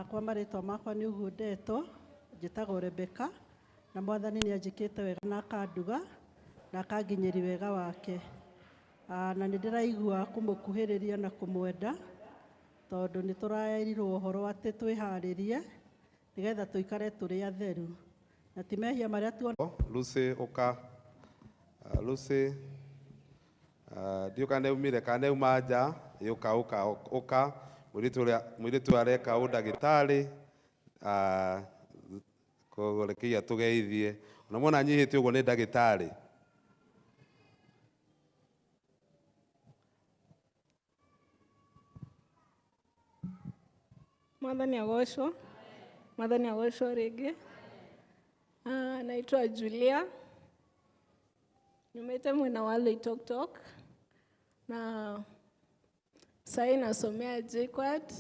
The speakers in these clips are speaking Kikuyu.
Onakwa marĩtwa makwa nĩ ũguo ndetwo, njĩtagwo Rebecca, na Mwathani nĩ anjĩkĩte wega na akanduga na akanginyĩria wega wake. Na nĩ ndĩraigua kũmũkuhĩrĩria na kũmwenda, tondũ nĩ tũraĩrirwo ũhoro atĩ twĩharĩrie nĩgetha tũikare tũrĩ atheru. Na ti mehia marĩa tuona. Lucy ũka. Lucy, ndiũ kana nĩaumire kana nĩauma nja, ũka ũka ũka. Mũirĩtu areka ũndagĩtarĩ, koguo rekei atũgeithie. Ona mwona anyihĩte ũguo nĩ ndagĩtarĩ. Mwathani agocwo. Mwathani agocwo rĩngĩ. Naitwa Julia. Nyumĩte mwena wa Loitoktok. Na sasa nasomea JKUAT.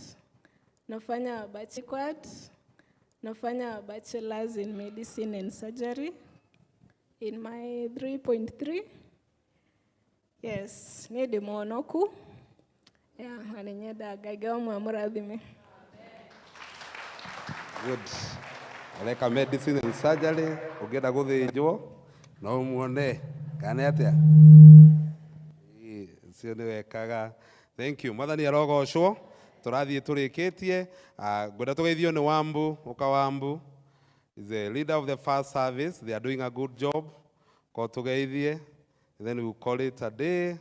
Nafanya bachelor's in medicine and surgery in my 3.3. Yes, niĩ ndĩ mũhonoku. Yeah, na nĩ nyendaga Ngai Ngai wamwe amũrathime. Good. Areka medicine and surgery, ũngĩenda gũthĩnjwo no ũmuone kana nĩ atĩa? Ĩĩ, ũcio nĩ wekaga. Thank you. Mwathani arogocwo. Tũrathiĩ tũrĩkĩtie. Ngwenda tũgeithio nĩ Wambu, ũka Wambu. Is the leader of the first service. They are doing a good job. Ko tũgeithie. Then we will call it a day.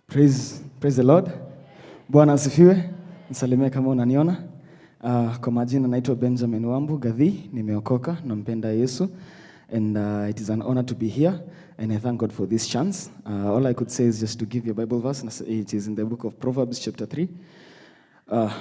Praise the Lord. Bwana asifiwe. Nisalimie kama unaniona. Kwa majina naitwa Benjamin Wambu Gathi, nimeokoka, nampenda Yesu. And it is an honor to be here, and I thank God for this chance. All I could say is just to give you a Bible verse. It is in the book of Proverbs chapter 3,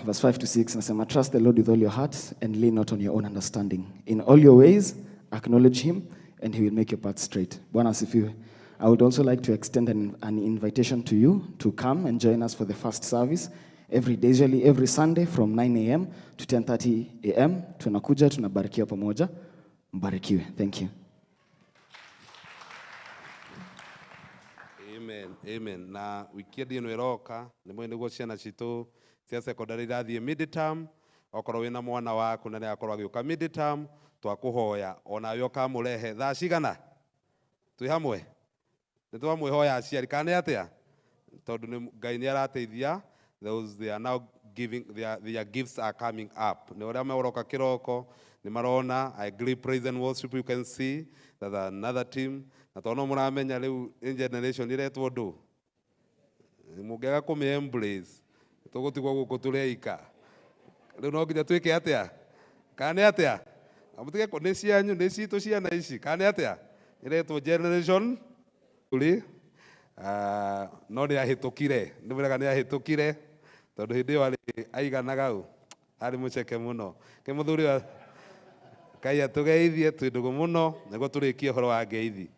verse 5 to 6. Nasema, trust the Lord with all your heart and lean not on your own understanding. In all your ways, acknowledge him, and he will make your path straight. Bwana asifiwe. I would also like to extend an invitation to you to come and join us for the first service every day, usually every Sunday from 9 a.m. to 10:30 a.m. Tunakuja, tunabarikiwa pamoja. Mbarikiwe. Thank you. Amen, amen. Na weekend ĩno ĩroka nĩ mwĩ nĩguo ciana citũ cia secondary irathiĩ midterm. Okorwo wĩna mwana waku na nĩakorwo agĩũka midterm, twakũhoya onawe ũkamũrehe thaa cigana twĩ hamwe nĩ twamwĩhoya aciari kana nĩ atĩa, tondũ Ngai nĩ arateithia. Those they are now giving their gifts are coming up. Nĩ ũrĩa meũroka kĩroko nĩ marona. I agree, praise and worship. You can see that another team, na tondũ no mũramenya rĩu in generation iretwo ndũ mũngĩaga kũmĩ embrace tũgũtigwo gũkũ tũrĩ aika. Rĩu no nginya twĩke atĩa kana nĩ atĩa? Mũtige nĩ cianyu, nĩ citũ ciana ici kana nĩ atĩa? Iretwo generation tũrĩ. No nĩ ahĩtũkire, nĩ mwĩraga nĩ ahĩtũkire tondũ hĩndĩ ĩyo arĩ aiganaga ũ arĩ mũceke mũno ke mũthuri wa Ngai atũgeithie twĩ ndũgũ mũno nĩguo tũrĩkie ũhoro wa ngeithi.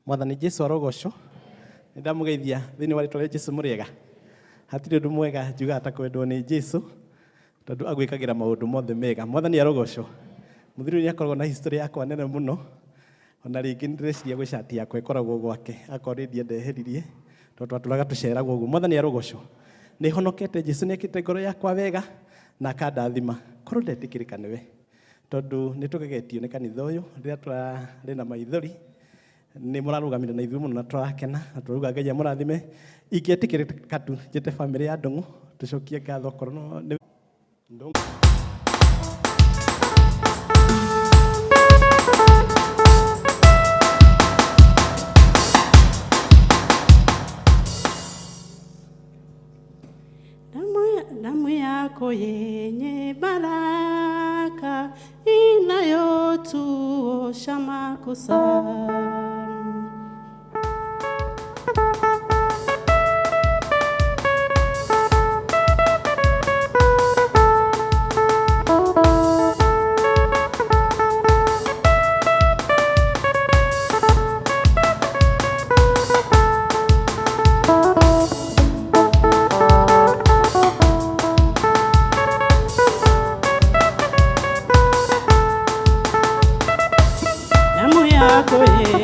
Mwathani Jesu arogocwo. Nĩ ndamũgeithia thĩinĩ wa rĩtwa rĩa Jesu. Mũrĩega? Hatirĩ ũndũ mwega njugaga ta kwendwo nĩ Jesu, tondũ agwĩkagĩra maũndũ mothe mega. Mwathani arogocwo. Mũthuri ũyũ nĩ akoragwo na history yakwa nene mũno. Ona rĩngĩ nĩ ndĩreciria gwĩ cati yakwa ĩkoragwo gwake akorwo nĩ ndiendeheririe, tondũ twatũraga tũceragwo ũguo. Mwathani arogocwo. Nĩ honokete. Jesu nĩ ekĩte ngoro yakwa wega na akandathima. Korwo ndetĩkĩrĩka nĩwe, tondũ nĩ tũgegetio nĩ kanitha ũyũ. Rĩrĩa tũrarĩ na maithori nĩ mũrarũgamire na ithuĩ mũno na tũrakena na tũrauga Ngai amũrathime. Ingĩetĩkĩrĩka tu njĩte bamĩrĩ ya Ndũng'ũ tũcokie ngatho okorwo no nĩ Ndũng'ũ. Damu yako yenye baraka inayotuosha makosa. Damu yako yenye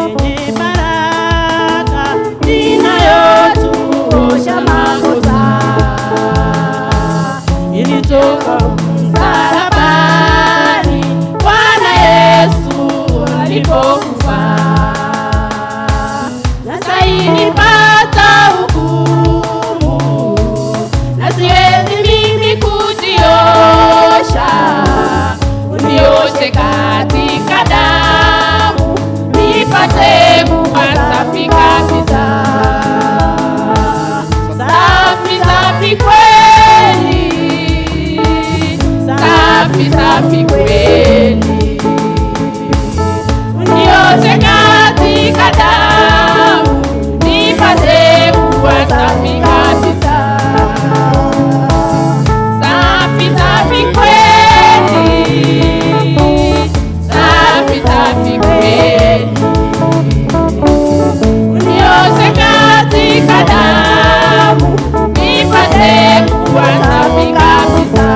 Jehova, na nilipata hukumu, na siwezi mimi kujiosha. Unioshe katika damu, nipate kuwa safi kabisa. Safi safi kweli, safi safi kweli, unioshe katika damu, nipate kuwa safi kabisa. Safi safi kweli, safi safi kweli, unioshe katika damu, nipate kuwa safi kabisa.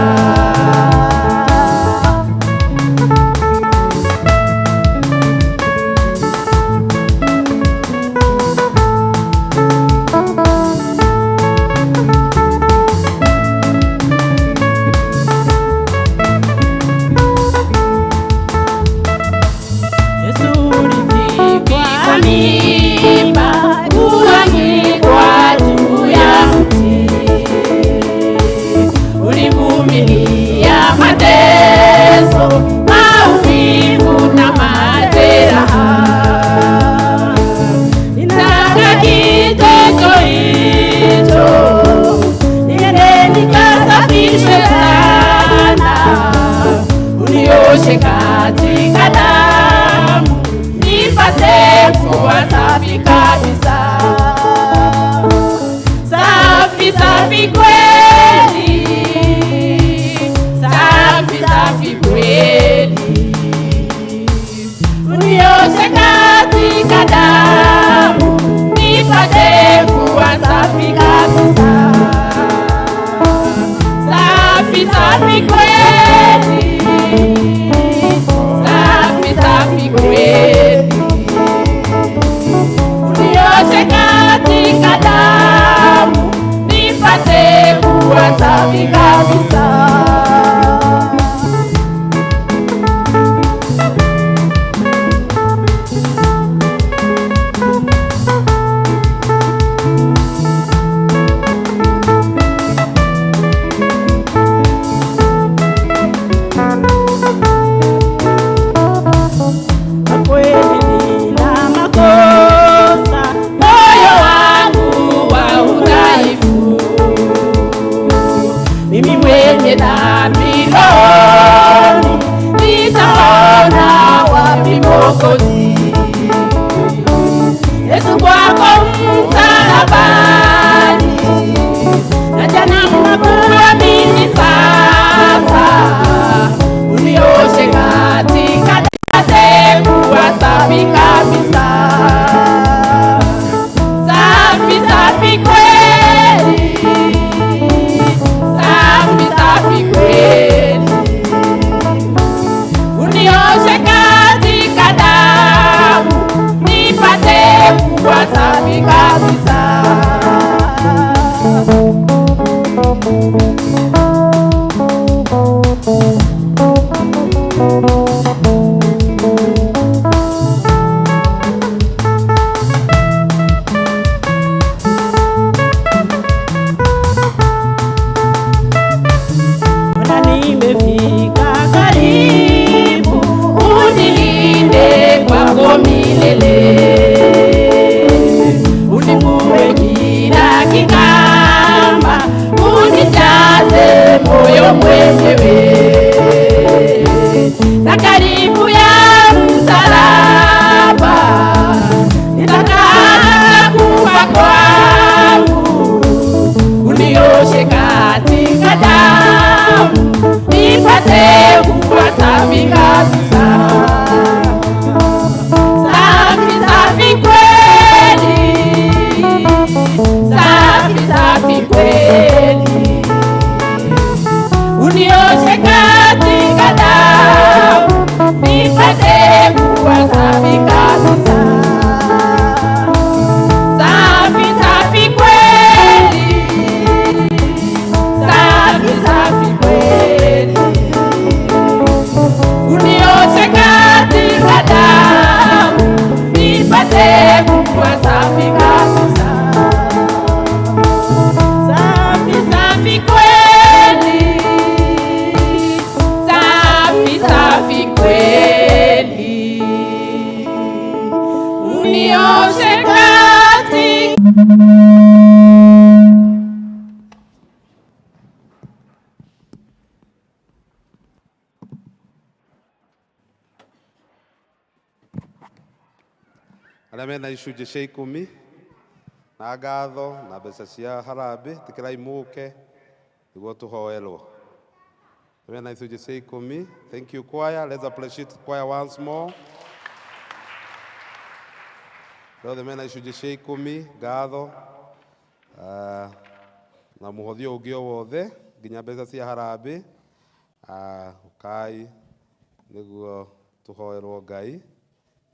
Yesu ulivikwa mimba, kuangikwa juu ya mti, ulivumilia mateso, maumivu na majeraha. Ninataka kitoto hicho, niende nikasafishwe sana, unioshe katika damu, nipate kuwa safi kabisa. Safi safi kweli, safi safi kweli, unioshe katika damu, nipate kuwa safi kabisa. Safi safi kweli, safi safi kweli, unioshe katika damu, nipate kuwa safi kabisa. Kwa kweli nina makosa, moyo wangu wa udhaifu, mimi mwenye dhambi rohoni, nitaona wapi Mwokozi? Yesu kwako msalabani, naja nakuamini sasa, unioshe katika damu, kuwa safi kabisa. Safi safi kweli, safi safi kweli, unioshe katika damu, nipate kuwa safi kabisa. Unioshe katika Arĩa mena icunjĩ cia ikũmi na ngatho na mbeca cia harambĩ tĩkĩrai mũke nĩguo tũhoerwo. Arĩa mena icunjĩ cia ikũmi, thank you choir, let's appreciate choir once more. Arĩa othe mena icunjĩ cia ikũmi, ngatho na mũhothi ũngĩ o wothe nginya mbeca cia harambĩ, ũkai nĩguo tũhoerwo Ngai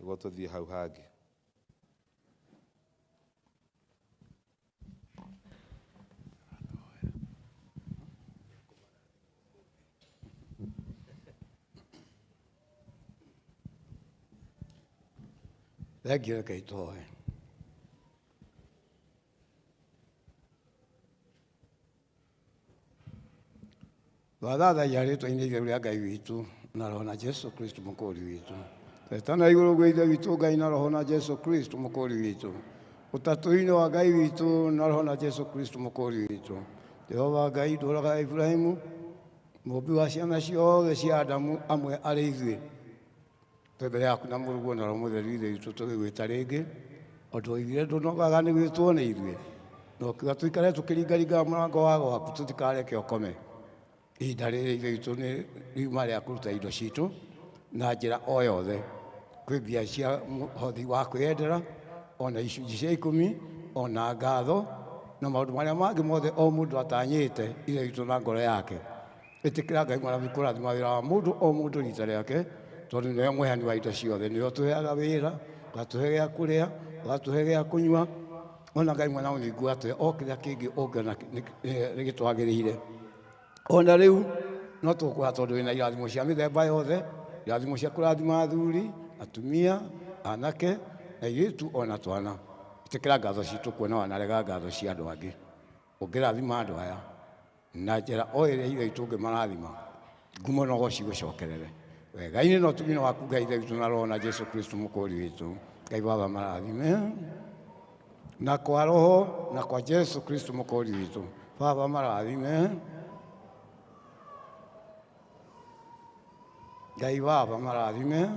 nĩguo tũthiĩ hau hangĩ. Thengiũ, reke itũhoe. Twathathaia rĩtwa-inĩ itheru rĩa Ngai witũ na Roho na Jesu Kristo mũkũũri witũ. Twetana igũrũ gwĩ Ithe witũ Ngai na Roho na Jesu Kristo mũkũũri witũ. Ũtatũ-inĩ wa Ngai witũ na Roho na Jesu Kristo mũkũũri witũ. Jehova Ngai ndũraga Ibrahimu, mũũmbi wa ciana ciothe cia Adamu amwe arĩ ithuĩ. Twĩ mbere yaku na Mũrũguo na Roho Mũtheru Ithe witũ tũgĩgwĩta rĩngĩ, o twoigire ndũnogaga nĩ gwĩtwo nĩ ithuĩ, na ũkiuga tũikare tũkĩringaringaga mũrango wa gwaku tũtikareke ũkome. Ihinda rĩrĩ Ithe witũ nĩ riuma rĩa kũruta indo citũ na njĩra o yothe, kwĩ mbia cia mũhothi wa kwĩyendera, ona icunjĩ cia ikũmi, ona ngatho, na maũndũ marĩa mangĩ mothe o mũndũ atanyĩte Ithe witũ na ngoro yake. Ĩtĩkĩra Ngai Mwathani kũrathima wĩra wa mũndũ o mũndũ rita rĩake, tondũ nĩwe mũheani wa indo ciothe, nĩwe ũtũheaga wĩra, ũgatũhe gĩa kũrĩa, ũgatũhe gĩa kũnyua, ona Ngai mwana mũthingu atũhe o kĩrĩa kĩngĩ ũngĩona nĩ gĩtwagĩrĩire. Ona rĩu no tũkũhoya tondũ wĩna irathimo cia mĩthemba yothe, irathimo cia kũrathima athuri, atumia, anake, na airĩtu ona twana. Ĩtĩkĩra ngatho citũ kuona wanarega ngatho cia andũ angĩ. Ũngĩrathima andũ aya na njĩra o ĩrĩa Ithe witũ ũngĩmarathima, ngumo no cigũcokerere. Wega-inĩ na ũtugi-inĩ waku Ngai Ithe witũ na Roho na Jesu Kristo mũkũũri witũ. Ngai Baba marathime na kwa Roho na kwa Jesu Kristo mũkũũri witũ. Baba marathime. Ngai Baba marathime.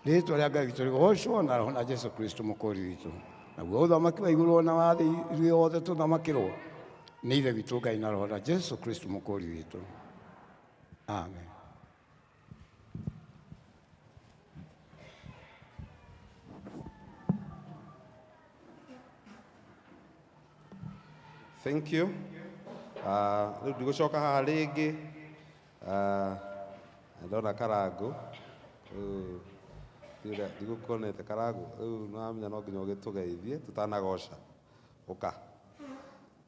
Rĩtwa rĩa Ngai witũ rĩgoocwo na Roho na Jesu Kristo mũkũũri witũ. Naguo ũthamaki wa igũrũ na wa thĩ ithuĩ othe tũthamakĩrwo nĩ Ithe witũ Ngai na Roho na Jesu Kristo mũkũũri witũ. Amen. Thank you. Rĩu ndigũcoka haha rĩngĩ. Ndona Karangũ. Rĩu ndigũkuonete Karangũ. Rĩu nĩwamenya no nginya ũgĩtũgeithie tũtanagoca. Ũka.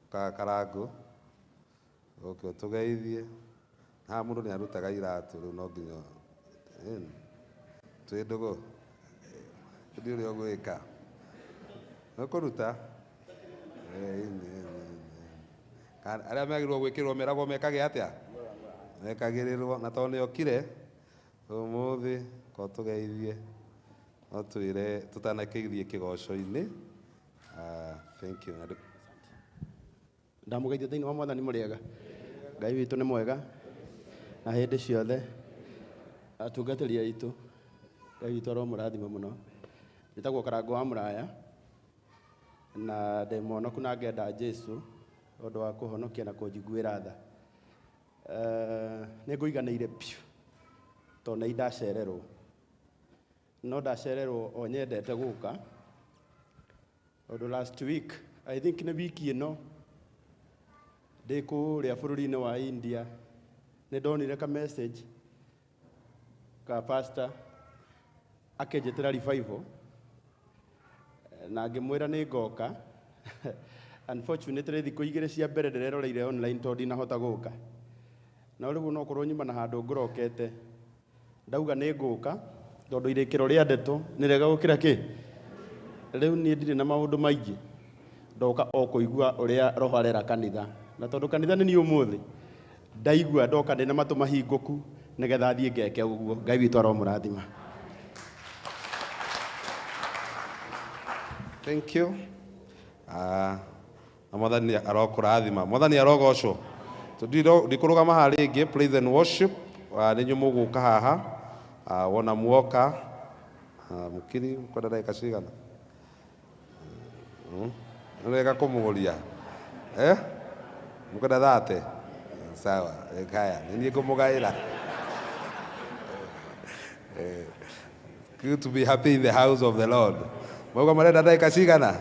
Ũka Karangũ. Ũke ũtũgeithie. Haha mũndũ nĩ arutaga iratũ rĩu no nginya twĩ ndũgũ. Ndiũĩ ũrĩa ũgwĩka. Nĩũkũruta? Arĩa magĩrĩirwo gwĩkĩrwo meragwo mekage atĩa? Mekagĩrĩrwo. Na tondũ nĩokire ũmũthĩ ko tũgeithie, no twĩre tũtanakĩthiĩ kĩgoco-inĩ. Thank you. Ndamũgeithia thĩinĩ wa Mwathani mũrĩega. Ngai witũ nĩ mwega na hĩndĩ ciothe. Atungatĩri aitũ, Ngai witũ aromũrathima mũno. Njĩtagwo Karangũ wa Mũraya na ndĩ mũhonoku na ngenda Jesu ũndũ wa kũhonokia na kũnjiguĩra tha. Nĩ ngũiganĩire biũ tondũ nĩ ndacererwo, no ndacererwo o nyendete gũka tondũ last week, I think nĩ wiki ĩno ndĩ kũrĩa bũrũri-inĩ wa India nĩ ndonire ka message ka pastor akĩnjĩtĩra revival na ngĩmwĩra nĩ ngoka. Unfortunately thikũ igĩrĩ cia mbere ndĩreroreire online tondũ ndinahota gũka, no rĩu no korwo nyuma na handũ ngũrokete ndauga nĩ ngũka tondũ irĩkĩro rĩa ndeto nĩ rĩega gũkĩra kĩ. Rĩu niĩ ndirĩ na maũndũ maingĩ, ndoka o kũigua ũrĩa Roho arera kanitha, na tondũ kanitha nĩ niĩ ũmũthĩ ndaigua ndoka ndĩna matũ mahingũku Nĩgetha thiĩ ngeke ũguo. Ngai witũ aromũrathima. Thank you. Na Mwathani arokũrathima. Mwathani arogocwo. Ndikũrũgama haha rĩngĩ, praise and worship. Nĩ inyuĩ mũgũka haha. Wona muoka, mũkiri mũkwenda ndagĩka cigana? Nĩ wega kũmũria. Eh? Mũkwenda 30? Sawa, kaya. Nĩ niĩ ngũmũgaĩra. Good to be happy in the house of the Lord. Mauga marenda ndagĩka cigana?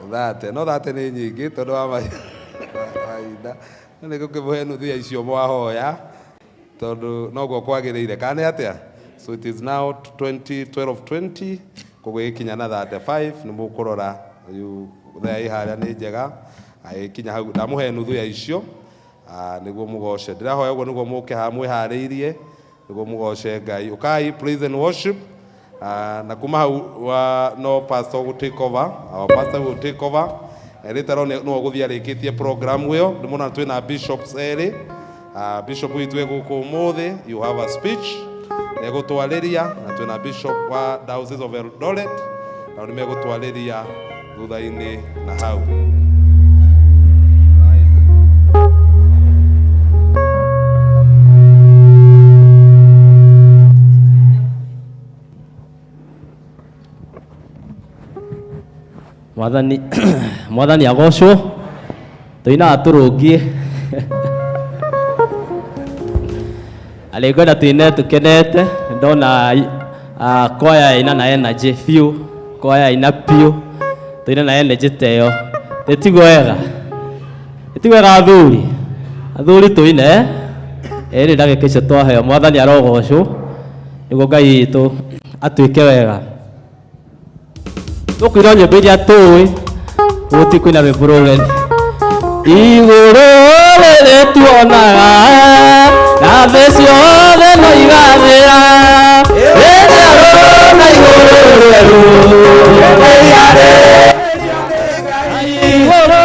30. No 30 nĩ nyingĩ tondũ wa mahinda. No nĩ ngũkĩmũhe nuthu ya icio mwahoya tondũ noguo kwagĩrĩire. Kana nĩ atĩa? So it is now 20, 12:20, koguo ĩgĩkinya na 35 nĩ mũkũrora thaa ĩ harĩa nĩ njega. Ĩkinya hau ndamũhe nuthu ya icio, nĩguo mũgoce. Ndĩrahoya ũguo nĩguo mũke haha mwĩharĩirie nĩguo mũgoce Ngai. Ũkai praise and worship. Na kuma hau no pastor will take over. Our pastor will take over. Later on no gũthiĩ arĩkĩtie program ĩyo. Ndĩmona twĩna bishops erĩ. Bishop witũ e gũkũ ũmũthĩ, you have a speech egũtwarĩria, na twĩna bishop wa Diocese of Eldoret, nao nĩ megũtwarĩria thutha-inĩ na hau. Mwathani, Mwathani agocwo. Tũinaga tũrũngie. Arĩ ngwenda tũine tũkenete. Ndona kwaya ĩna na energy biũ, kwaya ĩna biũ, tũine na energy ta ĩyo. Ĩtiguo wega? Ĩtiguo wega athuri? Athuri tũine. Ĩrĩ ndagĩka icio twaheo. Mwathani arogocwo nĩguo Ngai witũ atuĩke wega. Tũkũina nyĩmbo iria tũĩ, gũtikwĩna rwĩmbo rũreni. Igũrũ rĩrĩ tuonaga, na thĩ ciothe no igathĩra. Rĩrĩa rũna igũrũ rĩerũ, igũrũ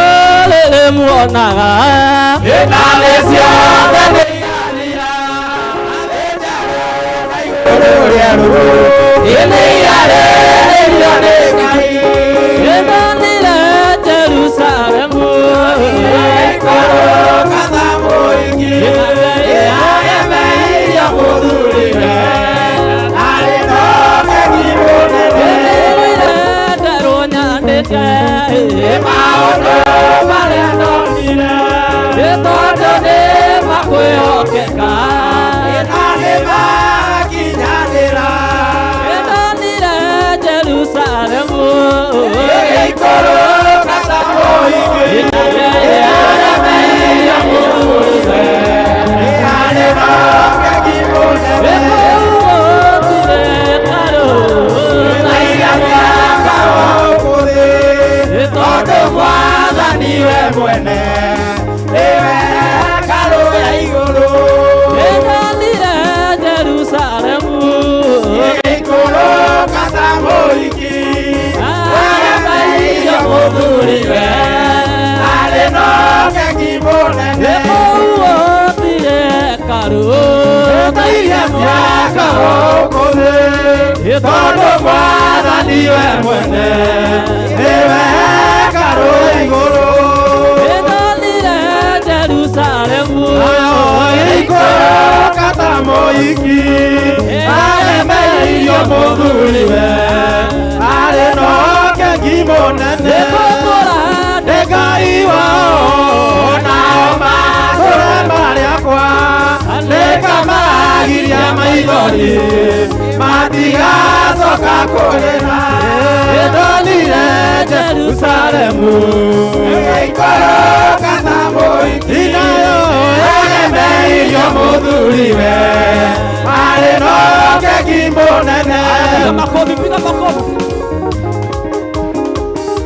rĩrĩ muonaga, na thĩ ciothe nĩ igathira. Igũrũ rĩerũ, nĩ Ngai. Nĩndonire Jerusalemu, ikũrũka ta mũingĩ, agemeirio mũthuriwe, arĩ na ũgeni mũnene. Nderwo nyandĩke maũndũ marĩa ndonire, nĩ tondũ nĩ makwĩhokeka, na nĩ makinyanĩra. Nĩndonire Jerusalemu, ikũrũka ta mũingĩ, agemeirio mũthuriwe, arĩ na ũgeni mũnene. Tondũ Mwathani we mwene nĩwe hekarũ ya igũrũ. Nĩndonire Jerusalemu, ĩgĩikũrũka ta mũhiki, agemeirio mũthuriwe, arĩ na ũgeni mũnene. Kũu gũtirĩ hekarũ ta iria ciaka gũkũ thĩ, tondũ Mwathani we mwene nĩwe hekarũ ya igũrũ. Nĩndonire Jerusalemu, ĩgĩikũrũka ta mũhiki, agemeirio mũthuriwe, arĩ na ũgeni mũnene. Nĩ Ngai wao, nao matũre marĩ akwa, nĩkamagiria maithori, matigacoka kũrĩra. Nĩndonire Jerusalemu, ĩgĩikũrũka ta mũhiki, agemeirio mũthuriwe, arĩ na ũgeni mũnene. Piga makofi, piga makofi.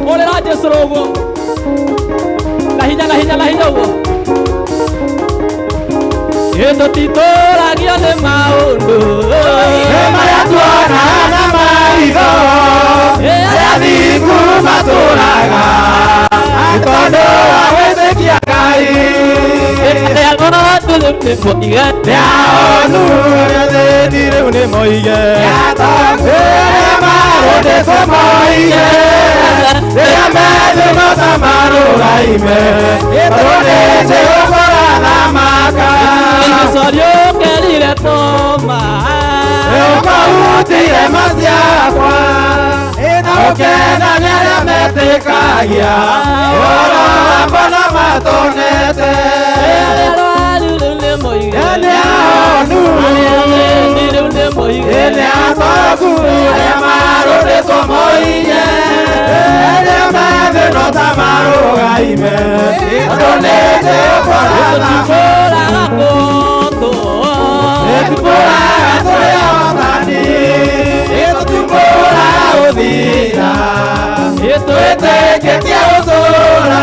Ũrĩra Jesũ ũguo. Na hinya, na hinya, na hinya ũguo. Tũtitũragio nĩ maũndũ nĩ marĩa tuonaga na maitho, arĩa thingu matũraga nĩ tondũ wa gwĩtĩkia Ngai. Arĩa arwaru rĩu nĩ moige. Nĩ ahonu arĩa athĩni rĩu nĩ moige. Nĩ atongu arĩa marũndĩtwo moige. Rĩrĩa methĩ no ta marũgaime. Tondũ nĩ Jehova ũrathamaka. Jesũ ariũkĩrire Toma. Ũkahutire ma ciakwa. Ũkena nĩ arĩa metĩkagia. Ũhoro wakwa na matonete. Arĩa arwaru rĩu nĩ moige. Nĩ ahonu. Arĩa athĩni rĩu nĩ moige. Nĩ atongu arĩa marũndĩtwo moige. Arĩa methĩ no ta marũgaime. Tondũ nĩ Jehova ũrathamaka. Tũtibũraga kũndũ. Nĩtũtũũraga tũrĩ ahotani. Nĩtũtũũraga gũthira. Twĩtĩkĩtie gũtũũra.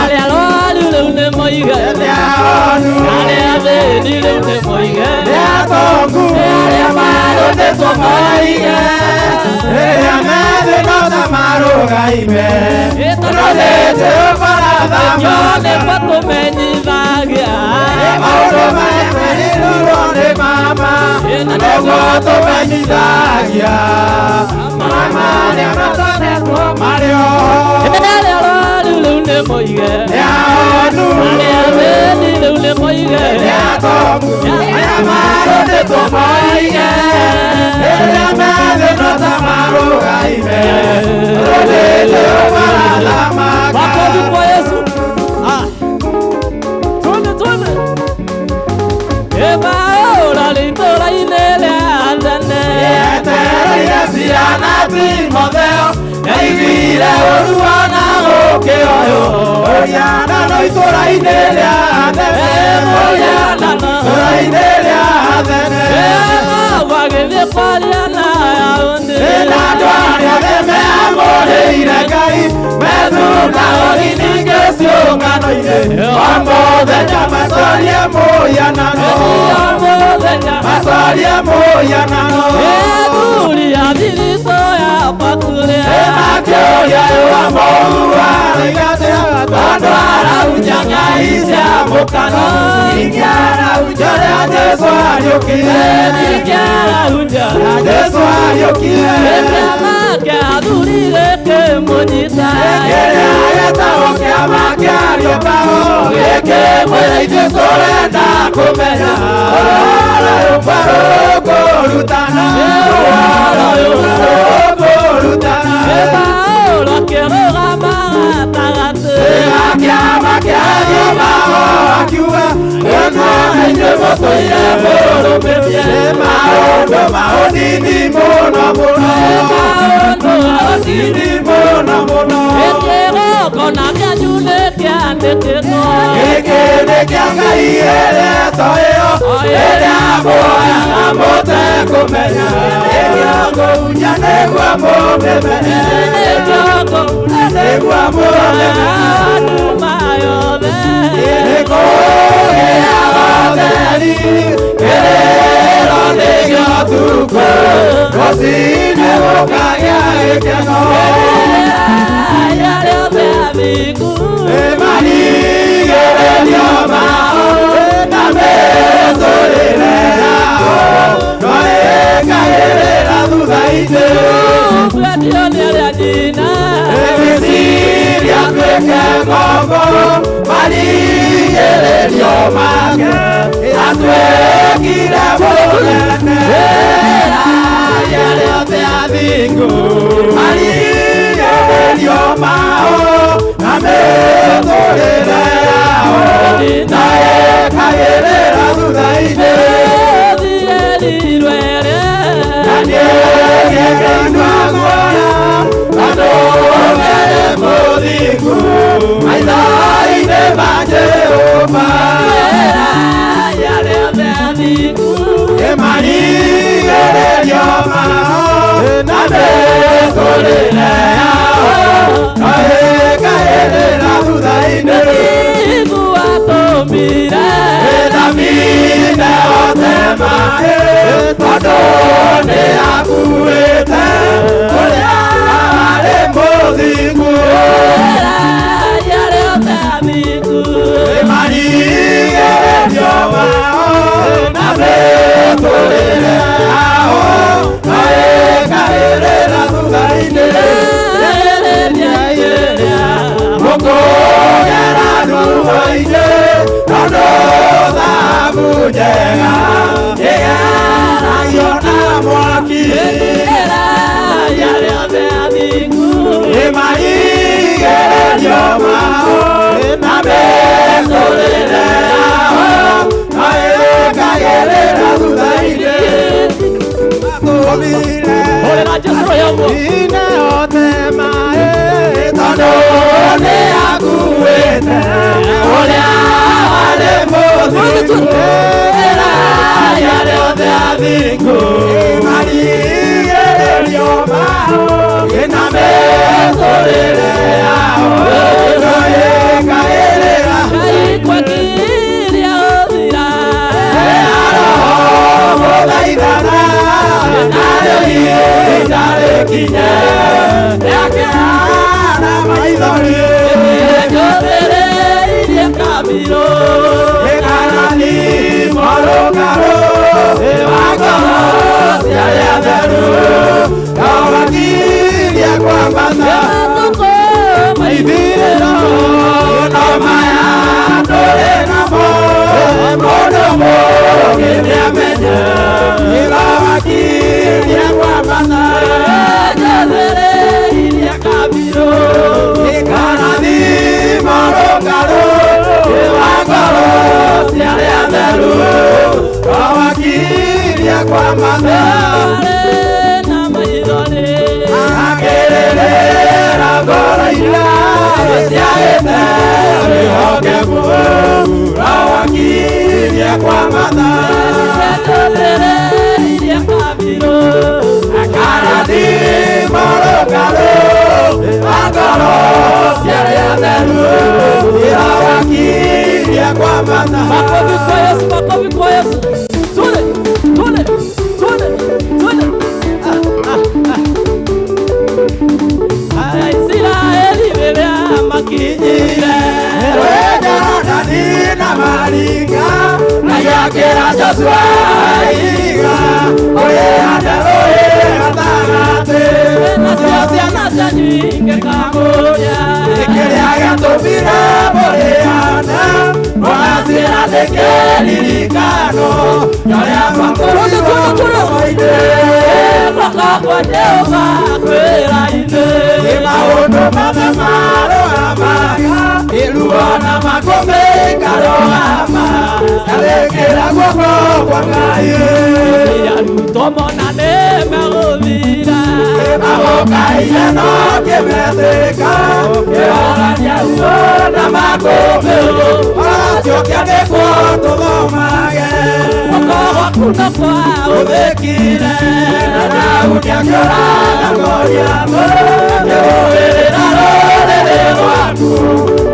Arĩa arwaru rĩu nĩ moige. Nĩ ahonu. Arĩa athĩni rĩu nĩ moige. Nĩ atongu arĩa marũndĩtwo moige. Rĩrĩa methĩ no ta marũgaime. Tondũ nĩ Jehova ũrathamaka. Nĩguo tũmenyithagia. Maũndũ marĩa merirwo nĩ mama. Na nĩguo tũmenyithagia. Mama marĩa matonetwo marĩ oho. Arĩa arwaru rĩu nĩ moige. Nĩ ahonu. Arĩa athĩni rĩu nĩ moige. Nĩ atongu arĩa marũndĩtwo moige. Rĩrĩa methĩ no ta marũgaime. Tondũ nĩ Jehova ũrathamaka. Makofi kwa Yesu. Ah. Twende twende. Eba ora itũũra-inĩ rĩa tene. Yetereire ciana Timotheo, nĩaiguire ũru ona gũkĩoywo. Mũhianano itũũra-inĩ rĩa tene. Mũhianano. Itũũra-inĩ rĩa tene. Eba magĩthiĩ kwaria na Ayahudi. Na andũ arĩa othe meamũrĩire Ngai, methunagogi ningĩ ciũngano-inĩ. O mũthenya matwarie mũhianano. O mũthenya. Matwarie mũhianano. Ethuri a thiritũ ya Pakuria. Makĩũria wa mũhu aroiga atĩa, tondũ arahunjia Ngai cia mũkano. Ningĩ arahunjia ũrĩa Jesũ ariũkire. Ningĩ arahunjia. Jesũ ariũkire. Kĩama kĩa athuri gĩkĩmũnyita. Kĩrĩa gĩtagwo kĩama kĩa Ariũkago gĩkĩmwĩra ithuĩ tũrenda kũmenya ũhoro ũyũ mwerũ ũkũrutana. Ũhoro ũyũ mwerũ ũkũrutana. Paũlũ akĩrũgama gatagatĩ. Kĩama kĩa Ariũkago akiuga ĩno inyuĩ mũtũire mũrũmĩtie maũndũ ma ũnini mũno mũno. Maũndũ ma ũnini mũno mũno. Kĩgongona kĩanyu nĩ kĩandĩkĩtwo. Gĩkĩ nĩ kĩa Ngai ĩrĩtwo ĩyo ĩrĩa muoyaga mũtekũmenya. Nĩkĩo ngũhunya nĩguo mũmĩmenye. Nĩkĩo ngũhunya nĩguo mũmĩmenye. Nduma yothe. Nĩ kũgĩaga ũtheri kĩrĩro nĩkĩo tukũ rũcinĩ gũkagĩa gĩkeno. Arĩa othe athingu. Marigĩrĩrio mao na mĩtũrĩre yao no ĩkaĩrĩra thutha-inĩ. Twendio nĩ arĩa nyina. Meciria tuĩke ngombo marigĩrĩrio make atuĩkire mũnene. Arĩa othe athingu marigĩrĩrio mao na mĩtũrĩre yao na ĩkaĩrĩra thutha-inĩ. Thierirwe Na niĩ ngĩigua guoya tondũ nĩ mũthingu maitho-inĩ ma Jehova. Arĩa othe athingu. Marigĩrĩrio mao na mĩtũrĩre yao no ĩkaĩrĩra thutha-inĩ. Igua tũmire. Thamine othe maĩ tondũ nĩ akuĩte ũrĩa arĩ mũthingu. Arĩa othe athingu. Marigĩrĩrio gĩatũmire Hũrĩra Jesũ rũhĩ ũguo. Ine othe maĩ tondũ nĩ akuĩte ũrĩa warĩ mũthingu. Ĩrai arĩa othe athingu marigĩrĩrio mao na mĩtũrĩre yao ĩkaĩrĩra Ngai kwakiria ũthira. Roho mũthaithana narĩo ihinda rĩkinye rĩa kĩeha na maithori. Njũthĩrĩirie kabirũ. Ĩkarathimo rũgarũ wa ngoro cia arĩa atheru no wakirie kwambata Matukũ maithirĩro no maya tũrĩ namo mũndũ mũũgĩ nĩamenye no wakirie kwambata. Njũthĩrĩirie kabirũ. Ĩkarathimo rũgarũ wa ngoro cia arĩa atheru no wakirie kwambata. Marĩ na maithori. Akĩrĩrĩra ngoro iria ciagĩte wĩhokeku no wakirie kwambata. Njũthĩrĩirie kabirũ. Akarathimo rũgarũ wa ngoro cia arĩa atheru no wakirie kwambata. Makofi kwa Yesu, makofi kwa Yesu. Tule, tule, tule, tule. Aisiraeli rĩrĩa makinyire. Jorodani na maringa na gĩakĩra Joshua ihiga ũrĩhande rũĩ gatagatĩ. Nacio ciana cianyu ingĩkamũria. Kĩrĩa gĩatũmire mũrĩhande mũgacĩra nĩ kĩririkano kĩa ũrĩa mwatũmirwo mũkoine. Guoko kwa Jehova kwĩra-inĩ. Nĩ maũndũ mothe marũgamaga kĩruo na makũmbĩ ikarũgama ndarĩkĩra guoko kwa Ngai. Arutwo mona nĩ megũthira. Magũkaire no kĩmetĩka kĩonania ruo na makũmbĩ acio kĩandĩkwo tũthomage. Guoko gwaku no kwa ũthĩkire na Daudi akĩũraga Goliathũ akĩrũĩrĩra rũrĩrĩ rwaku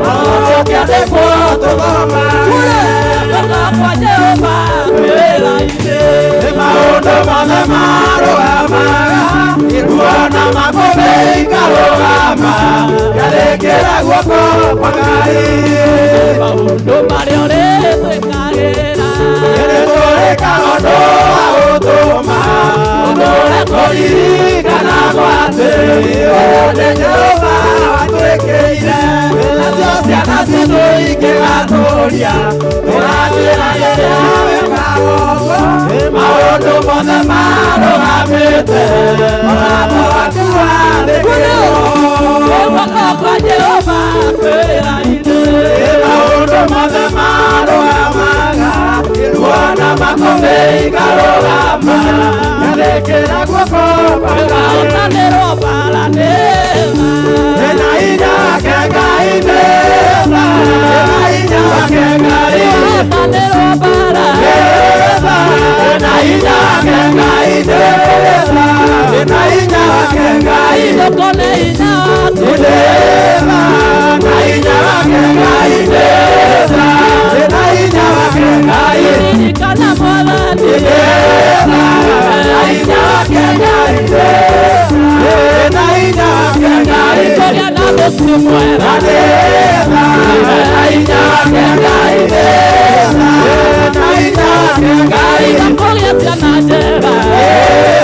acio kĩandĩkwo tũthomage. Guoko kwa Jehova kwĩra-inĩ. Nĩ maũndũ mothe marũgamaga ruo na makũmbĩ ikarũgama ndarĩkĩra guoko kwa Ngai. Maũndũ marĩa ũrĩtwĩkagĩra. Nĩ tũrĩkaga ũndũ wa gũtũma ũtũũre kũririkana atĩ ũyũ nĩ Jehova watwĩkĩire nacio ciana citũ ingĩgatũria tũracĩra rĩrĩa wĩkaga ũguo maũndũ mothe marũgamĩte mũrango waku warĩkĩrwo. Guoko kwa Jehova kwĩra-inĩ. Maũndũ mothe marũgamaga ruo na makũmbĩ ikarũgama ndarĩkĩra guoko kwa Ngai. Ũkahotanĩrwo mbaara nĩ ma. Ena hinya wake Ngai nĩtha, ena hinya wake Ngai. Ũkahotanĩrwo mbaara. Nĩtha, ena hinya wake Ngai nĩtha, ena hinya wake Ngai. Ndũkone hinya waku. Nĩtha, na hinya wake Ngai nĩtha, ena hinya wake Ngai. Ririkana Mwathani. Nĩtha, na hinya wake Ngai nĩtha, ena hinya wake Ngai. Kũgĩa na mũciĩ mwega. Nĩtha, na hinya wake Ngai nĩtha, ena hinya wake Ngai. Kũgĩa ciana njega. Nĩtha,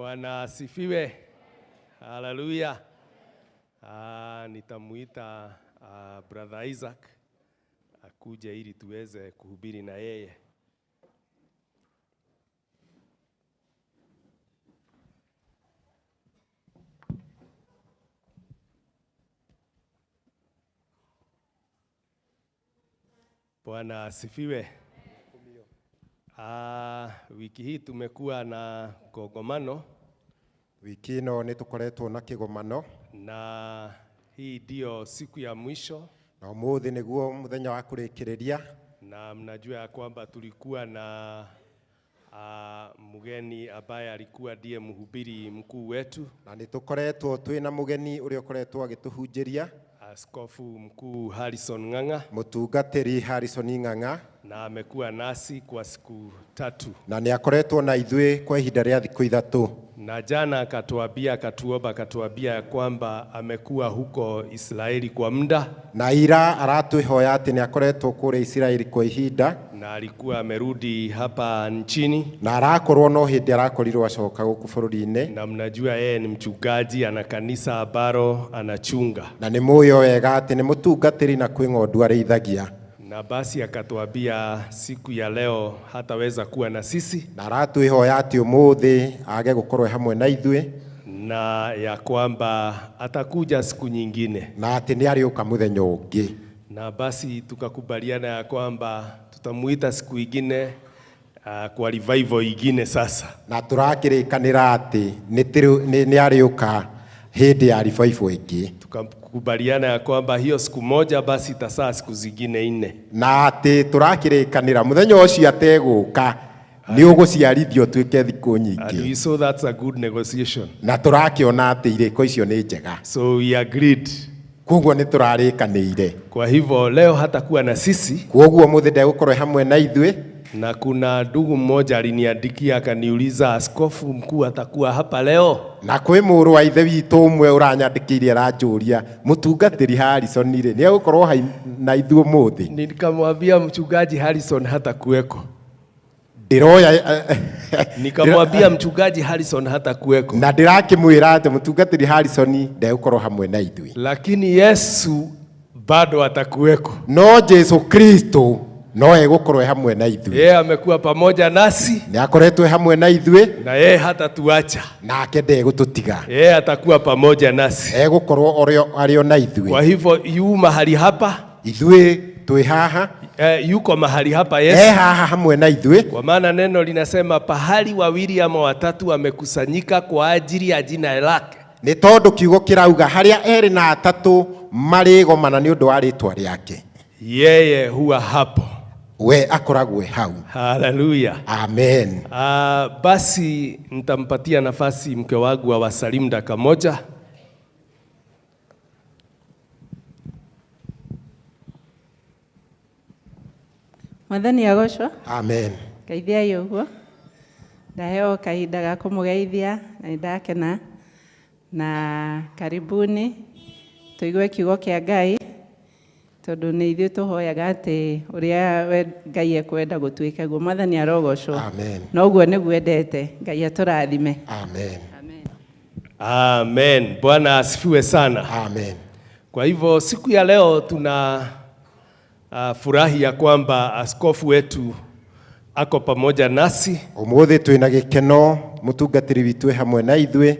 Bwana asifiwe. Haleluya. Nitamuita Brother Isaac akuje ili tuweze kuhubiri na yeye. Bwana asifiwe. Wiki hii tumekuwa na kongomano. Wiki ĩno nĩ tũkoretwo na kĩgomano. Na hii ndio siku ya mwisho. Na ũmũthĩ nĩguo mũthenya wa kũrĩkĩrĩria. Na mnajua ya kwamba tulikuwa na mgeni ambaye alikuwa ndiye mhubiri mkuu wetu. Na nĩ tũkoretwo twĩna mũgeni ũrĩa ũkoretwo agĩtũhunjĩria. Askofu mkuu Harrison Ng'ang'a. Mũtungatĩri Harrison Ng'ang'a. Na amekuwa nasi kwa siku 3. Na nĩ akoretwo na ithuĩ kwa ihinda rĩa thikũ 3. Na jana akatuambia, akatuomba, akatuambia ya kwamba amekuwa huko Israeli kwa muda. Na ira aratwĩhoya atĩ nĩ akoretwo kũrĩa Israeli kwa ihinda. Na alikuwa amerudi hapa nchini. Na arakorwo no hĩndĩ arakorirwo acoka gũkũ bũrũri-inĩ. Na mnajua yeye ni mchungaji, ana kanisa ambalo anachunga. Na nĩ mũĩ wega atĩ nĩ mũtungatĩri na kwĩ ng'ondu arĩithagia. Na basi akatuambia siku ya leo hataweza kuwa na sisi. Na aratwĩhoya atĩ ũmũthĩ age gũkorwo hamwe na ithuĩ. Na ya kwamba atakuja siku nyingine. Na atĩ nĩ arĩũka mũthenya ũngĩ. Na basi tukakubaliana ya kwamba tutamuita siku ingine kwa revival ingine sasa. Na turakĩrĩkanĩra atĩ nĩ arĩũka hĩndĩ ya revival ĩngĩ. Tukakubaliana ya kwamba hiyo siku moja basi itasaa siku zingine 4. Na atĩ turakĩrĩkanĩra mũthenya ũcio ategũka nĩ ũgũciarithio tuĩke thikũ nyingĩ. And we saw that's a good negotiation. Na tũrakĩona atĩ irĩko icio nĩ njega. So we agreed. Koguo nĩ tũrarĩkanĩire. Kwa hivyo leo hatakuwa na sisi. Koguo ũmũthĩ ndegũkorwo hamwe na ithuĩ. Na kuna ndugu mmoja aliniandikia akaniuliza, askofu mkuu atakuwa hapa leo? Na kwĩ mũrũ wa ithe witũ ũmwe ũranyandĩkĩire aranjũria, mũtungatĩri Harrison rĩ, nĩ egũkorwo na ithuĩ ũmũthĩ? Nikamwambia mchungaji Harrison hatakuweko. Ndĩroya Nikamwambia mchungaji Harrison hatakuweko. Na ndĩrakĩmwĩra atĩ mũtungatĩri Harrison ndegũkorwo hamwe na ithuĩ. Lakini Yesu bado atakuweko. No Jesu Kristo no egũkorwo hamwe na ithuĩ. Yeye amekuwa pamoja nasi. Nĩ akoretwo hamwe na ithuĩ. Na yeye hatatuacha. Nake ndegũtũtiga. Yeye atakuwa pamoja nasi. Egũkorwo arĩ o na ithuĩ. Kwa hivyo yu mahali hapa. Ithuĩ twĩ haha. Yuko mahali hapa Yesu. Haha hamwe na ithuĩ. Kwa maana neno linasema pahali wawili ama watatu wamekusanyika kwa ajili ya jina lake. Nĩ tondũ kiugo kĩrauga harĩa erĩ na atatũ marĩgomana nĩ ũndũ wa rĩtwa rĩake. Yeye huwa hapo. We akoragwo hau. Haleluya. Amen. Basi nitampatia nafasi mke wangu awasalimu dakika moja. Mwathani agocwo. Amen. Ngeithiai ũguo. Ndaheo kahinda ga kũmũgeithia na nĩndakena. Na karibuni tũigue kiugo kĩa Ngai tondũ nĩ ithuĩ tũhoyaga atĩ ũrĩa Ngai ekwenda gũtuĩke guo. Mwathani arogocwo. Amen. Na ũguo nĩguo endete. Ngai atũrathime. Amen. Amen. Amen. Bwana asifiwe sana. Amen. Kwa hivyo siku ya leo tuna furahi ya kwamba askofu wetu ako pamoja nasi. Ũmũthĩ twĩna gĩkeno mũtungatĩri witũ hamwe na ithuĩ.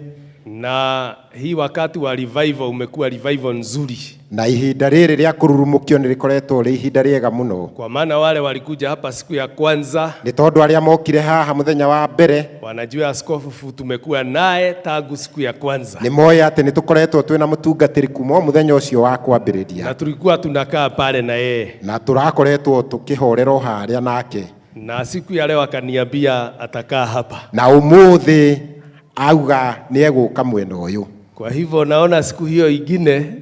Na hii wakati wa revival umekuwa revival nzuri. Na ihinda rĩrĩ rĩa kũrurumũkio nĩ rĩkoretwo rĩ ihinda rĩega mũno. Kwa maana wale walikuja hapa siku ya kwanza nĩ tondũ arĩa mokire haha mũthenya wa mbere wanajua askofu tumekuwa naye tangu siku ya kwanza. Nĩ moĩ atĩ nĩ tũkoretwo twĩna mũtungatĩri kuma mũthenya ũcio wa kwambĩrĩria. Na tulikuwa tunakaa pale na yeye. Na tũrakoretwo tũkĩhorera harĩa nake. Na siku ya leo akaniambia atakaa hapa. Na ũmũthĩ auga nĩ egũka mwena ũyũ. Kwa hivyo naona siku hiyo ingine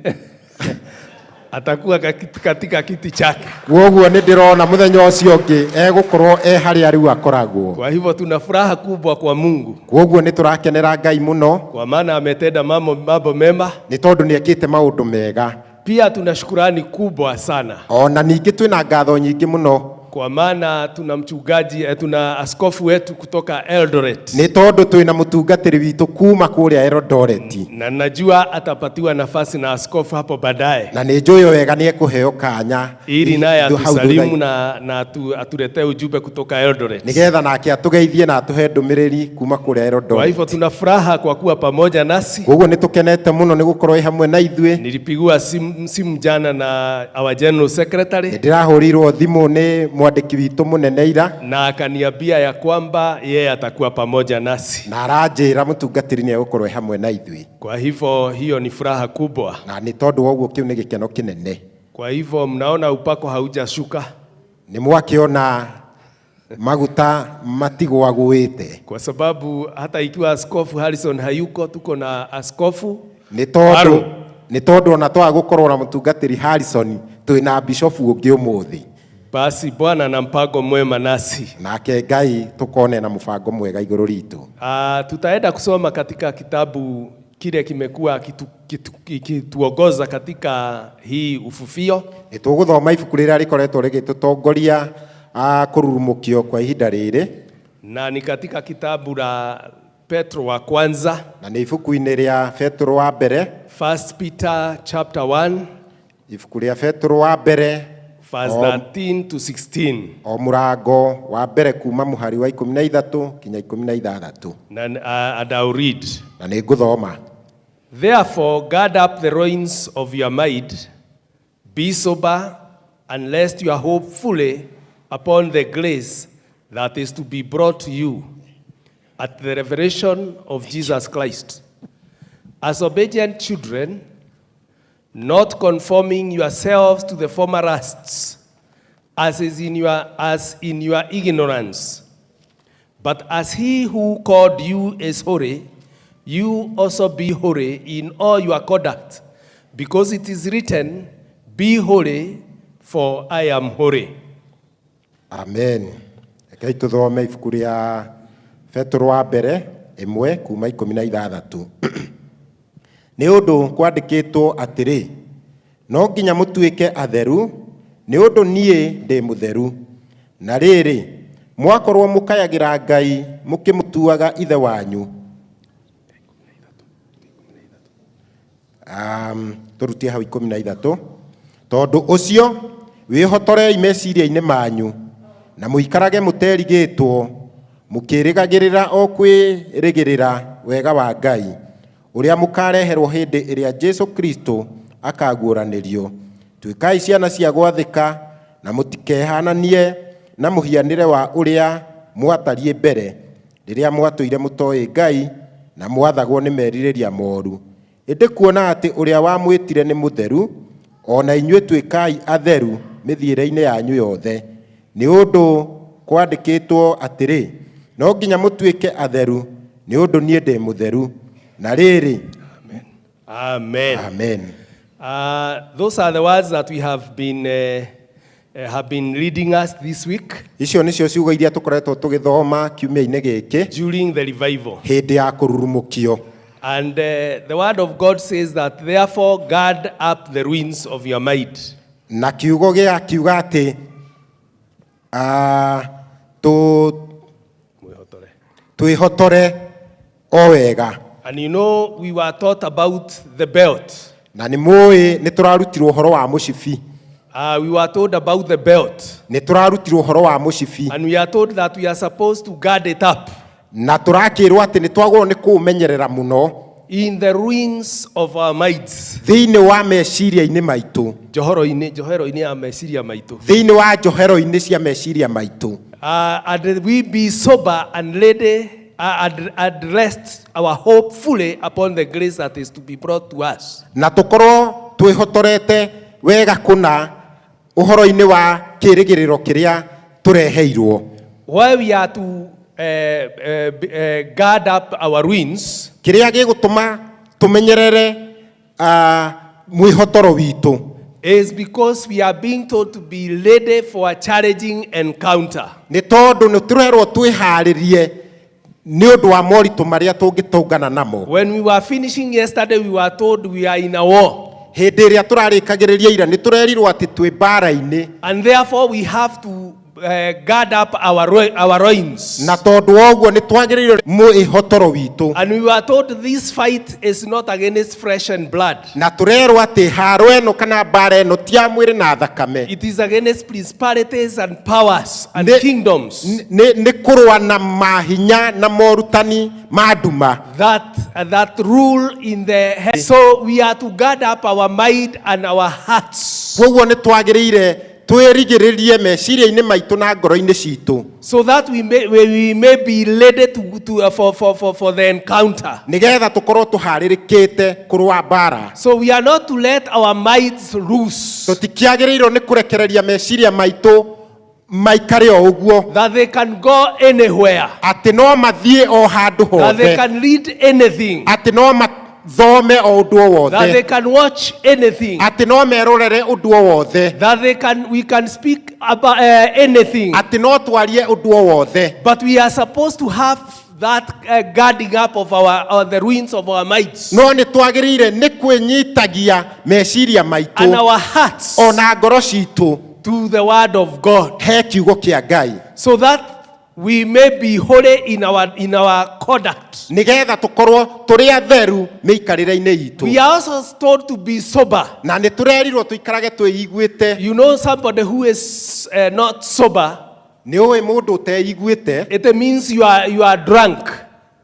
atakuwa katika kiti chake. Koguo nĩ ndĩrona mũthenya ũcio ũngĩ egũkorwo e harĩa rĩu akoragwo. Kwa hivyo tuna furaha kubwa kwa Mungu. Koguo nĩ tũrakenera Ngai mũno. Kwa maana ametenda mambo mema. Nĩ tondũ nĩ ekĩte maũndũ mega. Pia tuna shukrani kubwa sana. Ona ningĩ twĩna ngatho nyingĩ mũno. Kwa maana tuna mchungaji tuna askofu wetu kutoka Eldoret. Nĩ tondũ twĩna mũtungatĩri witũ kuma kũrĩa Eldoret. Na najua atapatiwa nafasi na askofu hapo baadaye. Na nĩ njũĩ wega nĩ ekũheo kanya ili naye hau atusalimu thutha-inĩ. na atuletee ujumbe kutoka Eldoret. Nĩgetha nake atũgeithie na atũhe ndũmĩrĩri kuma kũrĩa Kwa Eldoret. hivyo tuna furaha kwa kuwa pamoja nasi. Koguo nĩ tũkenete mũno nĩ gũkorwo ĩ hamwe na ithuĩ. Nilipigiwa simu jana na our general secretary Ndĩrahũrĩirwo thimũ nĩ mwandĩki witũ mũnene ira na akaniambia ya kwamba yeye atakuwa pamoja nasi. Na aranjĩra mũtungatĩri nĩ egũkorwo ĩ hamwe na ithuĩ. Kwa hivyo hiyo ni furaha kubwa. Na nĩ tondũ wa ũguo kĩu nĩ gĩkeno kĩnene. Kwa hivyo mnaona upako haujashuka. Nĩ mwakĩona maguta matigwagũĩte. Kwa sababu hata ikiwa Askofu Harrison hayuko, tuko na Askofu Nĩ tondũ Aaron. Nĩ tondũ ona twaga gũkorwo na mũtungatĩri Harrison, twĩna bishofu ũngĩ ũmũthĩ. Basi Bwana na mpango mwema nasi. Nake Ngai tũkone na mũbango mwega igũrũ ritũ. Tutaenda kusoma katika kitabu kile kimekuwa kituongoza katika hii uvuvio. Nĩ tũgũthoma ibuku rĩrĩa rĩkoretwo rĩgĩtũtongoria kũrurumũkio kwa ihinda rĩrĩ. Na ni katika kitabu la Petro wa kwanza. Na nĩ ibuku-inĩ rĩa Petro wa mbere. First Peter chapter 1. Ibuku rĩa Petro wa mbere verse 13 to 16. O mũrango wa mbere kuma mũhari wa 13 nginya 16. Na and I'll read. Na nĩ ngũthoma. Therefore, gird up the loins of your mind, be sober, and rest your hope fully upon the grace that is to be brought to you at the revelation of Jesus Christ. As obedient children, not conforming yourselves to the former lusts, as in your ignorance, but as he who called you is holy, you also be holy in all your conduct, because it is written, "Be holy, for I am holy." Amen. Rekei tũthome ibuku rĩa Petro wa mbere 1 kuma 16. Nĩ ũndũ kwandĩkĩtwo atĩrĩ, no nginya mũtuĩke atheru, nĩ ũndũ niĩ ndĩ mũtheru. Na rĩrĩ, mwakorwo mũkayagĩra Ngai mũkĩmũtuaga ithe wanyu, tũrutie hau 13. Tondũ ũcio wĩhotorei meciria-inĩ manyu na mũikarage mũterigĩtwo, mũkĩrĩgagĩrĩra o kwĩrĩgĩrĩra wega wa Ngai ũrĩa mũkareherwo hĩndĩ ĩrĩa Jesu Kristo akaguũranĩrio. Tuĩkai ciana cia gwathĩka na mũtikehananie na mũhianĩre wa ũrĩa mwatariĩ mbere rĩrĩa mwatũire mũtoĩ Ngai na mwathagwo nĩ merirĩria moru. Ĩndĩ kuona atĩ ũrĩa wamwĩtire nĩ mũtheru, o na inyuĩ tuĩkai atheru mĩthiĩre-inĩ yanyu yothe, nĩ ũndũ kwandĩkĩtwo atĩrĩ, no nginya mũtuĩke atheru, nĩ ũndũ niĩ ndĩ mũtheru. Na rĩrĩ Amen. Amen. Those are the words that we have been leading us this week Icio nĩcio ciugo iria tũkoretwo tũgĩthoma kiumia-inĩ gĩkĩ during the revival. Hĩndĩ ya kũrurumũkio. And the word of God says that, therefore, guard up the ruins of your mind. Na kiugo gĩa kiuga atĩ twĩhotore o wega. And we were taught about the belt. Na nĩ mũĩ nĩ tũrarutirwo ũhoro wa mũcibi. We were told about the belt. Nĩ tũrarutirwo ũhoro wa mũcibi. And we are told that we are supposed to guard it up Na tũrakĩrwo atĩ nĩ twagĩrĩirwo nĩ kũũmenyerera mũno in the ruins of our minds. Thĩinĩ wa meciria-inĩ maitũ. Njohero-inĩ, njohero-inĩ ya meciria maitũ. Thĩinĩ wa njohero-inĩ cia meciria maitũ. And we be sober and ready and rest our hope fully upon the grace that is to be brought to us. Na tũkorwo twĩhotorete wega kũna ũhoro-inĩ wa kĩĩrĩgĩrĩro kĩrĩa tũreheirwo. Why we are to guard up our ruins Kĩrĩa gĩgũtũma tũmenyerere mwĩhotoro witũ is because we are being told to be ready for a challenging encounter. Nĩ tondũ nĩ tũrerwo twĩharĩrie nĩ ũndũ wa moritũ marĩa tũngĩtũngana namo. When we were finishing yesterday, we were told we are in a war. Hĩndĩ ĩrĩa tũrarĩkagĩrĩria ira, nĩ tũrerirwo atĩ twĩ mbara-inĩ. And therefore, we have to gird up our loins. Na tondũ wa ũguo nĩ twagĩrĩirwo mwĩhotoro witũ. And we were told this fight is not against flesh and blood. Na tũrerwo atĩ haro ĩno kana mbara ĩno ti ya mwĩrĩ na thakame. It is against principalities and powers and kingdoms. Nĩ kũrũa na mahinya na morutani ma nduma. That rule in the head. So we are to gird up our mind and our hearts. Koguo nĩ twagĩrĩire twĩrigĩrĩrie meciria-inĩ maitũ na ngoro-inĩ citũ. So that we may be ready to for the encounter. Nĩgetha tũkorwo tũharĩrĩkĩte kũrũa mbara. So we are not to let our minds loose. Tũtikĩagĩrĩirwo nĩ kũrekereria meciria maitũ maikare o ũguo. That they can go anywhere. Atĩ no mathiĩ o handũ That they hothe. can read anything. Atĩ no mathome o ũndũ o That they wothe. can watch anything. Atĩ no merorere ũndũ o wothe. That they can we can speak about anything. Atĩ no twarie ũndũ o wothe. But we are supposed to have that guarding up of our the ruins of our minds No nĩ twagĩrĩire nĩ kwĩnyitagia meciria and maitũ our hearts ona ngoro citũ to the word of God, he kiugo kĩa Ngai, so that we may be holy in our conduct. Nĩgetha tũkorwo tũrĩ atheru mĩikarĩre-inĩ itũ. We are also told to be sober. Na nĩ tũrerirwo tũikarage twĩiguĩte. You know somebody who is not sober, Nĩ ũĩ mũndũ ũteiguĩte, it means you are drunk.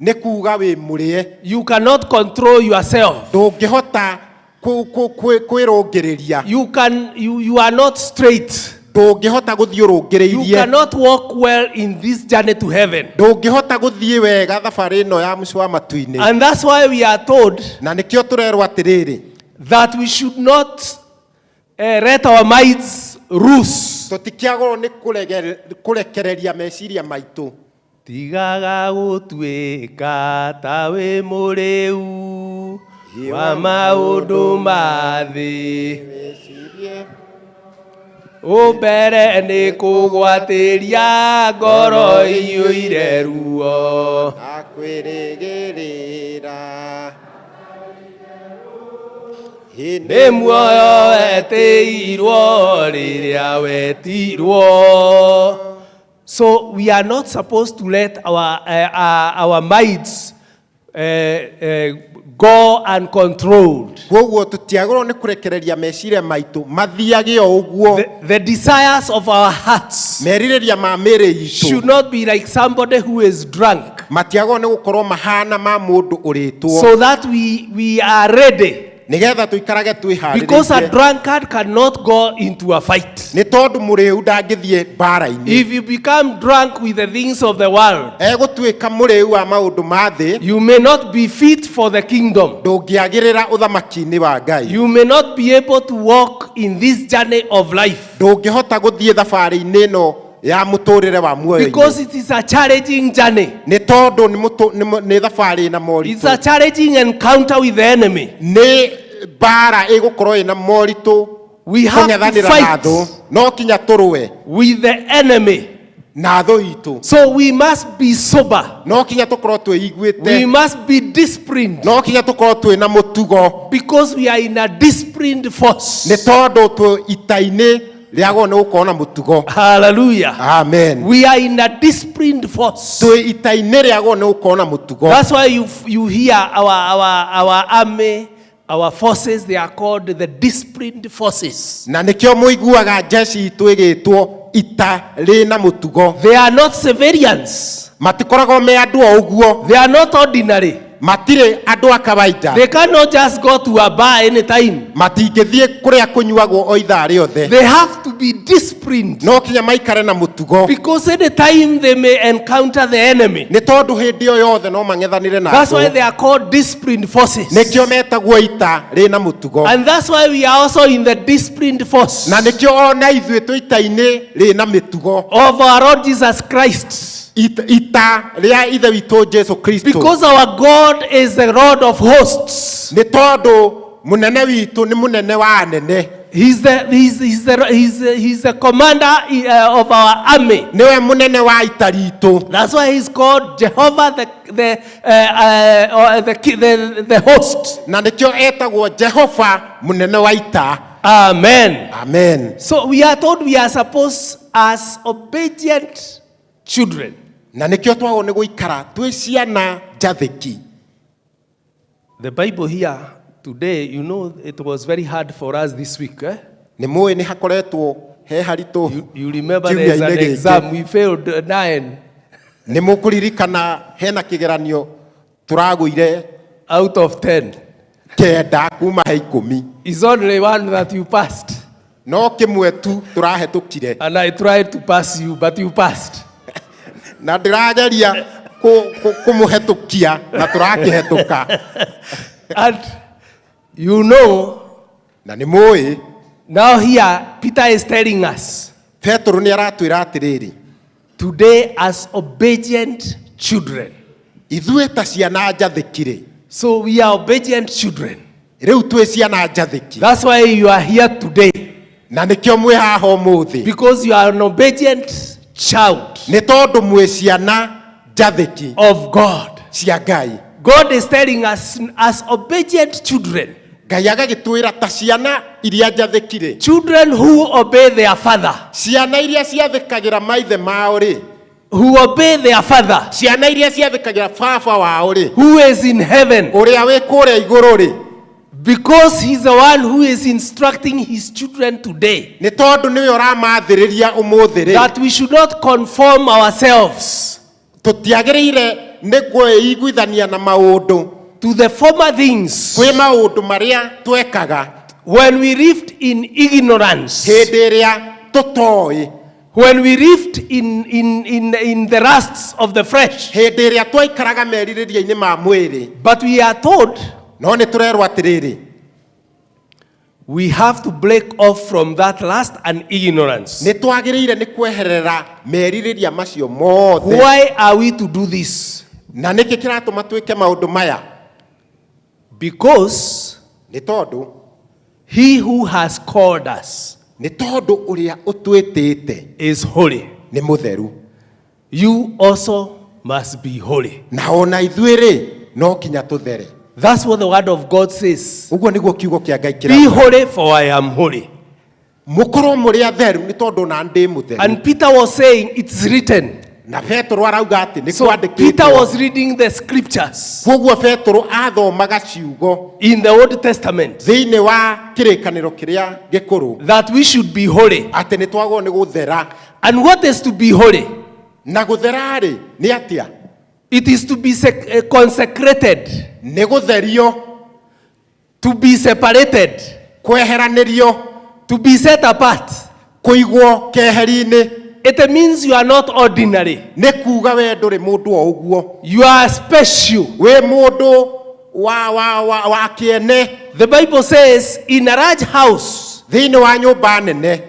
Nĩ kuga wĩ mũrĩe. You cannot control yourself. Ndũngĩhota kwĩrũngĩrĩria. You are not straight. Ndũngĩhota gũthiĩ You ũrũngĩrĩirie. Cannot walk well in this journey to heaven. Ndũngĩhota gũthiĩ wega thabarĩ ĩno ya mũciĩ wa matu-inĩ. And that's why we are told Na nĩkĩo tũrerwo atĩrĩrĩ, that we should not let our minds loose. Tũtikĩagĩrĩirwo nĩ kũrekereria meciria maitũ. Tigaga gũtuĩka ta wĩ mũrĩu wa maũndũ ma thĩ, ũmbere nĩ kũgwatĩria ngoro iyũire ruo. Na kwĩrĩgĩrĩra. Nĩ muoyo wetĩirwo rĩrĩa wetirwo. So we are not supposed to let our minds go uncontrolled. Koguo tũtiagĩrĩirwo nĩ kũrekereria meciria maitũ mathiage o ũguo. The desires of our hearts Merirĩria ma mĩĩrĩ itũ should not be like somebody who is drunk. Matiagĩrĩirwo nĩ gũkorwo mahana ma mũndũ ũrĩtwo. So that we are ready. Nĩgetha tũikarage Because a twĩharĩrĩirie. Drunkard cannot go into a fight. Nĩ tondũ mũrĩu ndangĩthiĩ mbara-inĩ. If you become drunk with the things of the world, Egũtuĩka mũrĩu wa maũndũ ma thĩ, you may not be fit for the kingdom. Ndũngĩagĩrĩra ũthamaki-inĩ wa Ngai. You may not be able to walk in this journey of life. Ndũngĩhota gũthiĩ thabarĩ-inĩ ĩno ya mũtũrĩre wa muoyo. Because it is a challenging journey. Nĩ tondũ nĩ thabarĩ na It's a moritũ. Challenging encounter with the enemy. Nĩ mbara ĩgũkorwo ĩna moritũ. We have to Kũng'ethanĩra na fight thũ no kinya tũrũe with the enemy. Na thũ itũ. So we must be sober. No kinya tũkorwo twĩiguĩte. We must be disciplined. No kinya tũkorwo twĩna mũtugo. Because we are in a disciplined force. Nĩ tondũ twĩ ita-inĩ rĩagwo nĩ gũkorwo na mũtugo. Hallelujah. Amen. We are in a disciplined force. Twĩ ita-inĩ rĩagwo nĩ gũkorwo na mũtugo. That's why you hear our army, our forces, they are called the disciplined forces. Na nĩkĩo mũiguaga jeshi itũ ĩgĩtwo ita rĩna mũtugo. They are not civilians. Matikoragwo me andũ o ũguo. They are not ordinary. Matirĩ andũ a kawaida. They cannot just go to a bar anytime. Matingĩthiĩ kũrĩa kũnyuagwo o ithaa rĩothe. They have to be disciplined. No kinya maikare na mũtugo. Because anytime they may encounter the enemy. Nĩ tondũ hĩndĩ o yothe no mang'ethanĩre na That's why thũ. they are called disciplined forces. Nĩkĩo metagwo ita rĩna mũtugo. And that's why we are also in the disciplined force Na nĩkĩo ona ithuĩ twĩ ita-inĩ rĩna mĩtugo of our Lord Jesus Christ. Ita rĩa ithe witũ Jesu Kristo. Because our God is the Lord of hosts. Nĩ tondũ mũnene witũ nĩ mũnene wa anene. He's the commander of our army. Nĩwe mũnene wa ita ritũ. That's why he's called Jehovah the host. Na nĩkĩo etagwo Jehova mũnene wa ita. Amen. Amen. So we are told we are supposed as obedient children. Na nĩkĩo twagwo nĩ gũikara twĩ ciana njathĩki. The Bible here today, you know, it was very hard for us this week. Eh? Nĩ mũĩ nĩ hakoretwo he haritũ. You remember there's an kiumia-inĩ gĩkĩ. exam, we failed 9 Nĩ mũkũririkana hena kĩgeranio tũragũire out of 10. 9 kuma he 10. It's only one that you passed. No kĩmwe tu tũrahetũkire. And I tried to pass you, but you passed. Na ndĩrageria kũmũhetũkia na tũrakĩhetũka. And you know, na nĩ mũĩ, now here Peter is telling us, Petero nĩ aratwĩra atĩrĩrĩ, today as obedient children. Ithuĩ ta ciana njathĩki-rĩ. So we are obedient children. Rĩu twĩ ciana njathĩki. That's why you are here today. Na nĩkĩo mwĩ haha ũmũthĩ. Because you are an obedient child. Nĩ tondũ mwĩ ciana njathĩki. Of God. Cia Ngai. God is telling us as obedient children. Ngai agagĩtwĩra ta ciana iria njathĩki-rĩ. Children who obey their father. Ciana iria ciathĩkagĩra maithe mao rĩ. Who obey their father. Ciana iria ciathĩkagĩra baba wao rĩ. Who is in heaven. Ũrĩa wĩ kũrĩa igũrũ rĩ. Because he's the one who is instructing his children today. Nĩ tondũ nĩwe ũramathĩrĩria ũmũthĩ rĩ. That we should not conform ourselves. Tũtiagĩrĩire nĩ kwĩiguithania na maũndũ. To the former things. Kwĩ maũndũ marĩa twekaga. When we lived in ignorance. Hĩndĩ ĩrĩa tũtoĩ. When we lived in the lusts of the flesh. Hĩndĩ ĩrĩa twaikaraga merirĩria-inĩ ma mwĩrĩ. But we are told. No nĩ tũrerwo atĩrĩrĩ. We have to break off from that lust and ignorance. Nĩ twagĩrĩire nĩ kweherera merirĩria macio mothe. Why are we to do this? Na nĩkĩ kĩratũma twĩke maũndũ maya? Because nĩ tondũ he who has called us nĩ tondũ ũrĩa ũtwĩtĩte is holy. Nĩ mũtheru. You also must be holy. Na ona ithuĩ rĩ, no kinya tũthere. That's what the word of God says. Ũguo nĩguo kiugo kĩa Ngai Be kĩrauga. holy, for I am holy. Mũkorwo mũrĩ atheru nĩ tondũ na ndĩ mũtheru. And Peter was saying, it's written. Na Petero arauga atĩ nĩ So kwandĩkĩtwo. Peter was reading the scriptures. Koguo Petero athomaga ciugo in the Old Testament. Thĩinĩ wa kĩrĩkanĩro kĩrĩa gĩkũrũ. That we should be holy. Atĩ nĩ twagwo nĩ gũthera. And what is to be holy? Na gũthera rĩ, nĩ atĩa? It is to be consecrated. Nĩ gũtherio. To be separated. Kweheranĩrio. To be set apart. Kũigwo keheri-inĩ. It means you are not ordinary. Nĩ kuga we ndũrĩ mũndũ o ũguo. You are special. Wĩ mũndũ wa kĩene. The Bible says in a large house, Thĩinĩ wa nyũmba nene,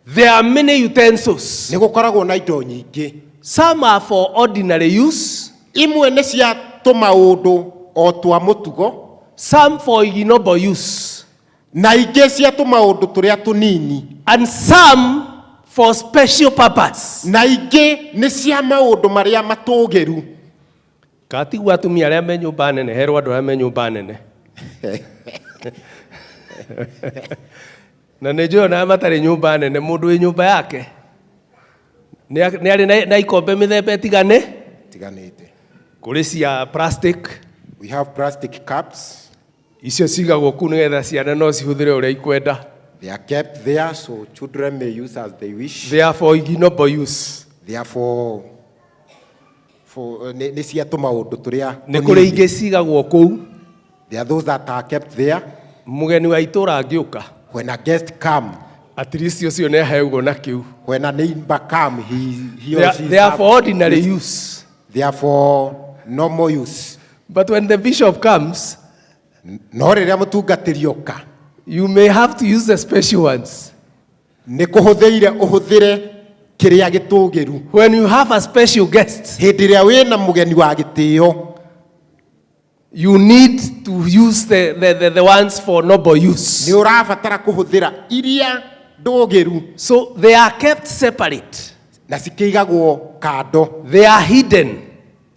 there are many utensils. Nĩ gũkoragwo na indo nyingĩ. Some are for ordinary use. Imwe nĩ cia tũmaũndũ o twa mũtugo. Some for ignoble use. Na ingĩ cia tũmaũndũ tũrĩa tũnini. And some for special purpose. Na ingĩ nĩ cia maũndũ marĩa matũgĩru. Katigwo atumia arĩa me nyũmba nene, herwo andũ arĩa me nyũmba nene. Na nĩ njũĩ ona arĩa matarĩ nyũmba nene, mũndũ wĩ nyũmba yake nĩ arĩ na ikombe mĩthemba ĩtigane. Tiganĩte. Kũrĩ cia plastic. We have plastic cups. Icio cigagwo kũu nĩgetha ciana no cihũthĩre ũrĩa ikwenda. They are kept there so children may use as they wish. They are for ignoble use. They are for nĩ cia tũmaũndũ tũrĩa Nĩ kũrĩ tũnini. ingĩ cigagwo kũu. There are those that are kept there. Mũgeni wa itũũra angĩũka. When a guest come, At least ũcio nĩ aheagwo na kĩu. When a neighbor come, he They or she are serve for ordinary use. use. They are for normal use. But when the bishop comes, no rĩrĩa mũtungatĩri oka, you may have to use the special ones. Nĩ kũhũthĩire ũhũthĩre kĩrĩa gĩtũgĩru. When you have a special guest, hĩndĩ ĩrĩa wĩna mũgeni wa gĩtĩo, you need to use the ones for noble use. Nĩ ũrabatara kũhũthĩra iria ndũgĩru. So they are kept separate. Na cikĩigagwo kando. They are hidden.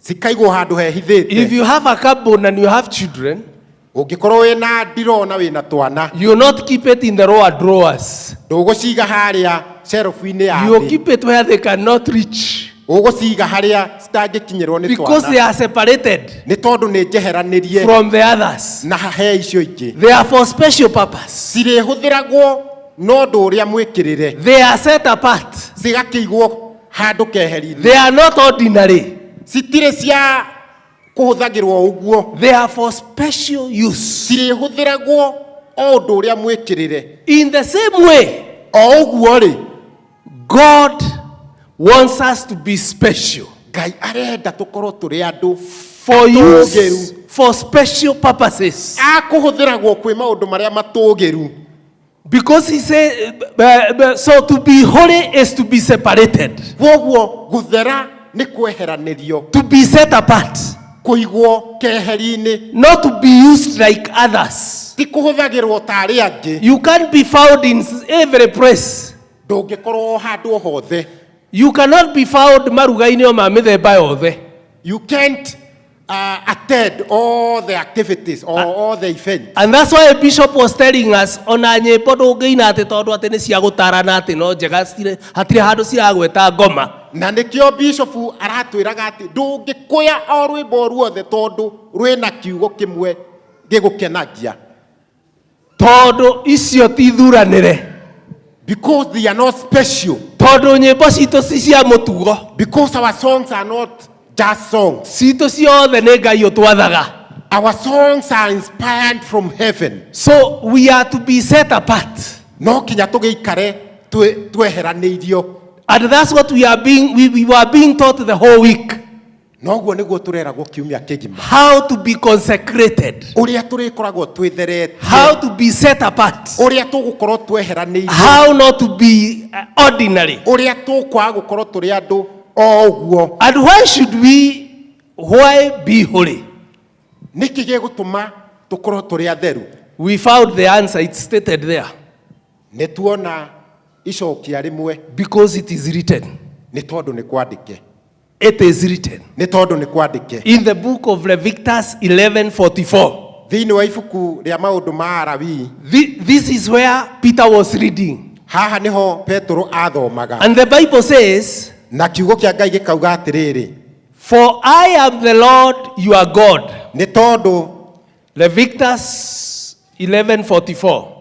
Cikaigwo handũ hehithĩte. If you have a cupboard and you have children, Ũngĩkorwo wĩna ndiroo na wĩna twana, you will not keep it in the lower drawers. Ndũgũciga harĩa shelf-inĩ ya You will thĩ. Keep it where they cannot reach. Ũgũciga harĩa citangĩkinyĩrwo nĩ Because they twana are separated nĩ tondũ nĩ njeheranĩrie from the others. Na he icio ingĩ. They are for special purpose. Cirĩhũthĩragwo na ũndũ ũrĩa mwĩkĩrĩre. They are set apart. Cigakĩigwo handũ keheri-inĩ. They are not ordinary. Citirĩ cia kũhũthagĩrwo ũguo. They are for special use. Cirĩhũthĩragwo o ũndũ ũrĩa mwĩkĩrĩre. In the same way, o ũguo rĩ, God wants us to be special. Ngai arenda tũkorwo tũrĩ andũ For atũgĩru. Use, for special purposes. Akũhũthĩragwo kwĩ maũndũ marĩa matũgĩru. Because he said, so to be holy is to be separated. Kwoguo gũthera nĩ kweheranĩrio. To be set apart. Kũigwo keheri-inĩ. Not to be used like others. Ti kũhũthagĩrwo ta arĩa angĩ. You can't be found in every place. Ndũngĩkorwo handũ o hothe. You cannot be found maruga-inĩ o ma mĩthemba yothe. You can't attend all the activities or all the events. And that's why Bishop was telling us, ona nyĩmbo ndũngĩina atĩ tondũ atĩ nĩ cia gũtarana atĩ no njega hatirĩ handũ ciragweta ngoma. Na nĩkĩo bishop aratwĩraga atĩ ndũngĩkũya o rwĩmbo ruothe tondũ rwĩna kiugo kĩmwe gĩgũkenagia. Tondũ icio ti thuranĩre. Because they are not special. Tondũ nyĩmbo citũ ci cia mũtugo. Because our songs are not just songs. Citũ ciothe nĩ Ngai ũtwathaga. Our songs are inspired from heaven. So we are to be set apart. No kinya tũgĩikare tweheranĩirio. And that's what we were being taught the whole week. Noguo nĩguo tũreragwo kiumia kĩgima. How to be consecrated. Ũrĩa tũrĩkoragwo twĩtheretie. How to be set apart. Ũrĩa tũgũkorwo tweheranĩirio. How not to be ordinary. Ũrĩa tũkwaga gũkorwo tũrĩ andũ o ũguo. And why should we, why be holy? Nĩkĩ gĩgũtũma tũkorwo tũrĩ atheru? We found the answer, it's stated there. Nĩ tuona icokia rĩmwe. Because it is written. Nĩ tondũ nĩ kwandĩke. It is written. Nĩ tondũ nĩ kwandĩke. In the book of Leviticus 11:44. Thĩinĩ wa ibuku rĩa maũndũ ma Alawii. This is where Peter was reading. Haha nĩho Petero athomaga. And the Bible says, na kiugo kĩa Ngai gĩkauga atĩrĩrĩ, For I am the Lord your God. Nĩ tondũ Leviticus 11:44.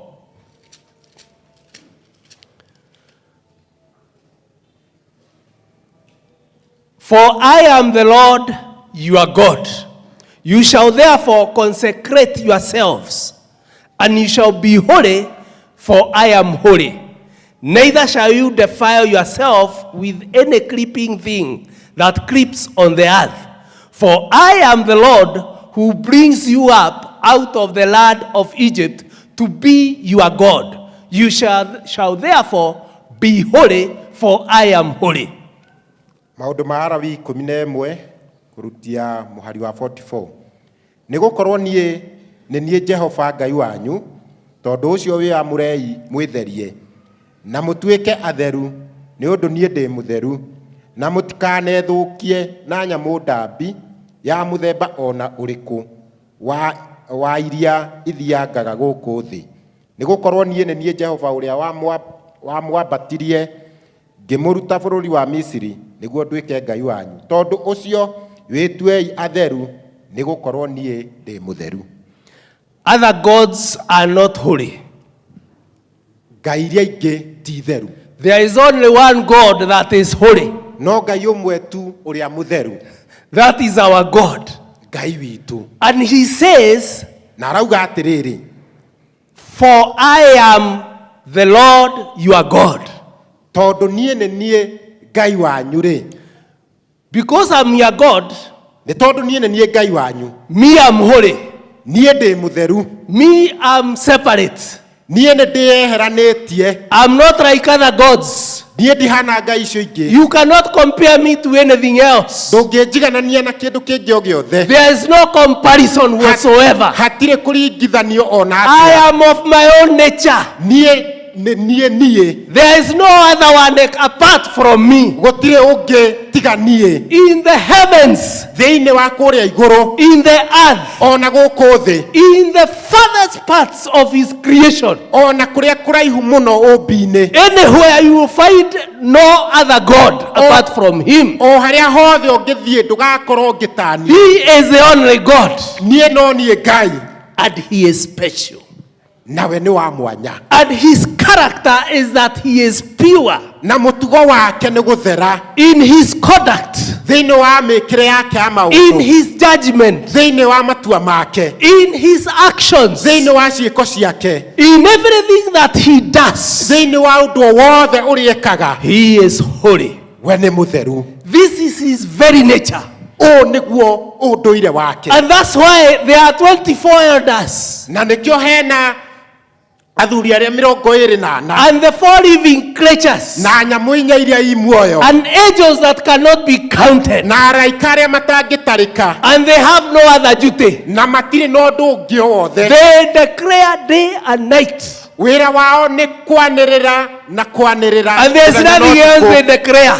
For I am the Lord your God. You shall therefore consecrate yourselves, and you shall be holy, for I am holy. Neither shall you defile yourself with any creeping thing that creeps on the earth. For I am the Lord who brings you up out of the land of Egypt to be your God. You shall therefore be holy, for I am holy. Maũndũ ma Alawii ikũmi na ĩmwe kũrutia mũhari wa 44. Nĩ gũkorwo niĩ nĩ niĩ Jehova Ngai wanyu, tondũ ũcio wĩamũrei mwĩtherie, na mũtuĩke atheru, nĩ ũndũ niĩ ndĩ mũtheru, na mũtikanethũkie na nyamũ ndambi ya mũthemba ona ũrĩkũ wa iria ithiangaga gũkũ thĩ. Nĩ gũkorwo niĩ nĩ niĩ Jehova ũrĩa wamwambatirie ngĩmũruta bũrũri wa Misiri nĩguo nduĩke Ngai wanyu. Tondũ ũcio wĩtuei atheru, nĩ gũkorwo niĩ ndĩ mũtheru. Other gods are not holy. Ngai iria ingĩ ti theru. There is only one God that is holy. No Ngai ũmwe tu ũrĩa mũtheru. That is our God. Ngai witũ. And he says, na arauga atĩrĩrĩ, For I am the Lord your God. Tondũ niĩ nĩ niĩ Ngai wanyu rĩ. Because I'm your God, nĩ tondũ niĩ nĩ niĩ Ngai wanyu. Me am holy. Niĩ ndĩ mũtheru. Me am separate. Niĩ nĩ ndĩyeheranĩtie. I'm not like other gods. Niĩ ndihana ngai icio ingĩ. You cannot compare me to anything else. Ndũngĩnjiganania na kĩndũ kĩngĩ o gĩothe. There is no comparison whatsoever. Hatirĩ kũringithanio ona I atĩa. am of my own nature. Niĩ nĩ niĩ niĩ. There is no other one apart from me. Gũtirĩ ũngĩ Tiga niĩ. In the heavens, Thĩinĩ wa kũrĩa igũrũ. In the earth, Ona gũkũ thĩ. In the farthest parts of his creation, Ona kũrĩa kũraihu mũno ũmbi-inĩ. Anywhere you will find no other God apart from him. O harĩa hothe ũngĩthiĩ ndũgakorwo ũngĩtania. He is the only God. Niĩ no niĩ Ngai. And he is special. Nawe nĩ wa mwanya. And his character is that he is pure. Na mũtugo wake nĩ gũthera. In his conduct. Thĩinĩ wa mĩkĩre yake ya maũndũ. In his judgment. Thĩinĩ wa matua make. In his actions. Thĩinĩ wa ciĩko ciake. In everything that he does. Thĩinĩ wa ũndũ o wothe ũrĩa ekaga. He is holy. We nĩ mũtheru. This is his very nature. Ũũ nĩguo ũndũire wake. And that's why there are 24 elders. Na nĩkĩo hena athuri arĩa 24. And the four living creatures. Na nyamũ inya iria i muoyo. And angels that cannot be counted. Na araika arĩa matangĩtarĩka. And they have no other duty. Na matirĩ na ũndũ ũngĩ o wothe. They declare day and night. Wĩra wao nĩ kwanĩrĩra na kwanĩrĩra. And there's Mũthenya na nothing else ũtukũ. they declare.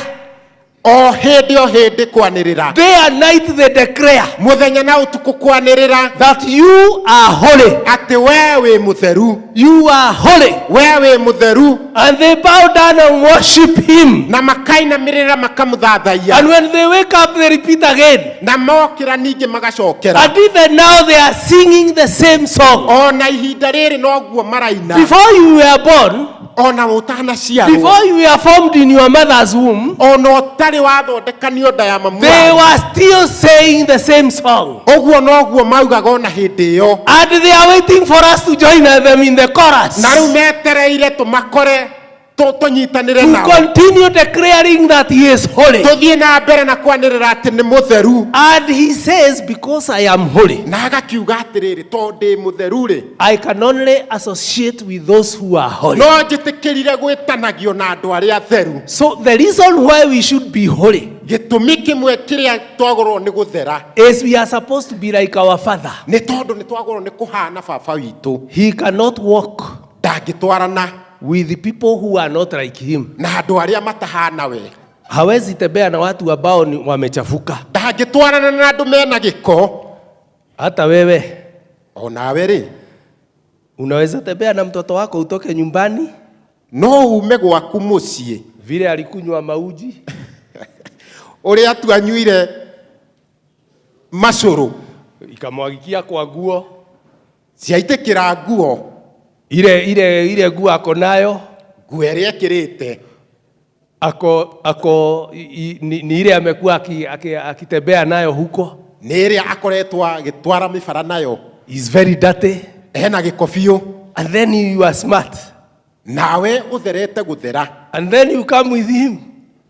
O hĩndĩ o hĩndĩ kwanĩrĩra. Day and night they declare. Mũthenya na ũtukũ kwanĩrĩra. That you are holy. Atĩ we wĩ mũtheru. You are holy. We wĩ mũtheru. And they bow down and worship him. Na makainamĩrĩra makamũthathaiya. And when they wake up, they repeat again. Na mokĩra ningĩ magacokera. And even now they are singing the same song. Ona ihinda rĩrĩ noguo maraina. Before you were born, Ona ũtanaciarwo. before you were formed in your mother's womb, Ona ũtarĩ wathondekanio nda ya mamu they wanyu. were still saying the same song. Ũguo noguo maugaga ona hĩndĩ ĩyo. And they are waiting for us to join them in the chorus. Na rĩu metereire tũmakore tũnyitanĩre To nao. continue declaring that he is holy. Tũthiĩ na mbere na kwanĩrĩra atĩ nĩ mũtheru. And he says, because I am holy, Na agakiuga atĩrĩrĩ, tondũ ndĩ mũtheru rĩ, I can only associate with those who are holy. no njĩtĩkĩrire gwĩtanagio na andũ arĩa atheru. So the reason why we should be holy Gĩtũmi kĩmwe kĩrĩa twagũrwo nĩ gũthera is we are supposed to be like our father. nĩ tondũ nĩ twagũrwo nĩ kũhana baba witũ. He cannot walk Ndangĩtwarana with the people who are not like him. na andũ arĩa matahana we. Hawezi tembea na watu ambao ni wamechafuka. Ndangĩtwarana na andũ mena gĩko. Hata wewe Onawe rĩ, unaweza tembea na mtoto wako utoke nyumbani no ume gwaku mũciĩ vile alikunywa mauji ũrĩa tu anyuire macũrũ ikamwagikia kwa nguo ciaitĩkĩra nguo ile nguo ako nayo nguo ĩrĩa ĩkĩrĩte ako ni ile amekuwa akitembea nayo huko. Nĩ ĩrĩa akoretwo agĩtwara mĩbara nayo. Is very dirty. Ena gĩko biũ. And then you are smart. Nawe ũtherete gũthera. And then you come with him.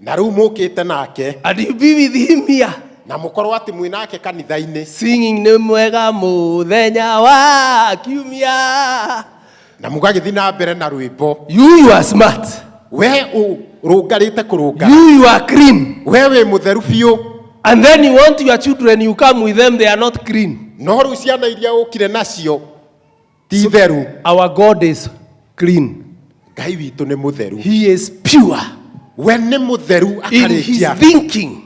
Na rĩu mũkĩte nake. And you be with him here. Na mũkorwo atĩ mwĩ nake kanitha-inĩ. Singing nĩ mwega mũthenya wa kiumia. Na mũgagĩthiĩ na mbere na rwĩmbo. You are smart. We ũrũngarĩte kũrũngara. You are clean. We wĩ mũtheru biũ. And then you want your children, you come with them, they are not clean. No rĩu ciana iria ũkire nacio ti theru. Our God is clean. Ngai witũ nĩ mũtheru. He is pure. We nĩ mũtheru In his akarĩkia. thinking.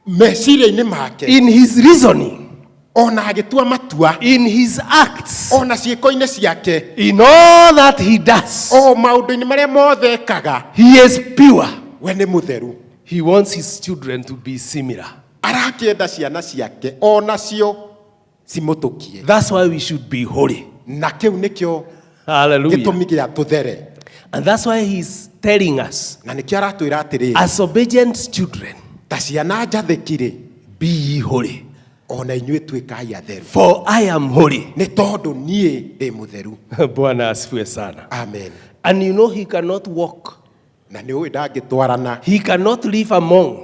Meciria-inĩ make. In his reasoning. Ona agĩtua matua. In his acts. Ona ciĩko-inĩ ciake. In all that he does. O maũndũ-inĩ marĩa mothe ekaga. He is pure. We nĩ mũtheru. He wants his children to be similar. Arakĩenda ciana ciake onacio cimũtũkie. That's why we should be holy. Na kĩu nĩkĩo Hallelujah. gĩtũmi gĩa tũthere. And that's why he's telling us, Na nĩkĩo aratwĩra atĩrĩrĩ, as obedient children, ta ciana njathĩki rĩ, be ye holy. Ona inyuĩ tuĩkai atheru. For I am holy. Nĩ tondũ niĩ ndĩ mũtheru. Bwana asifiwe sana. Amen. And you know he cannot walk. Na nĩ ũĩ ndangĩtwarana. He cannot live among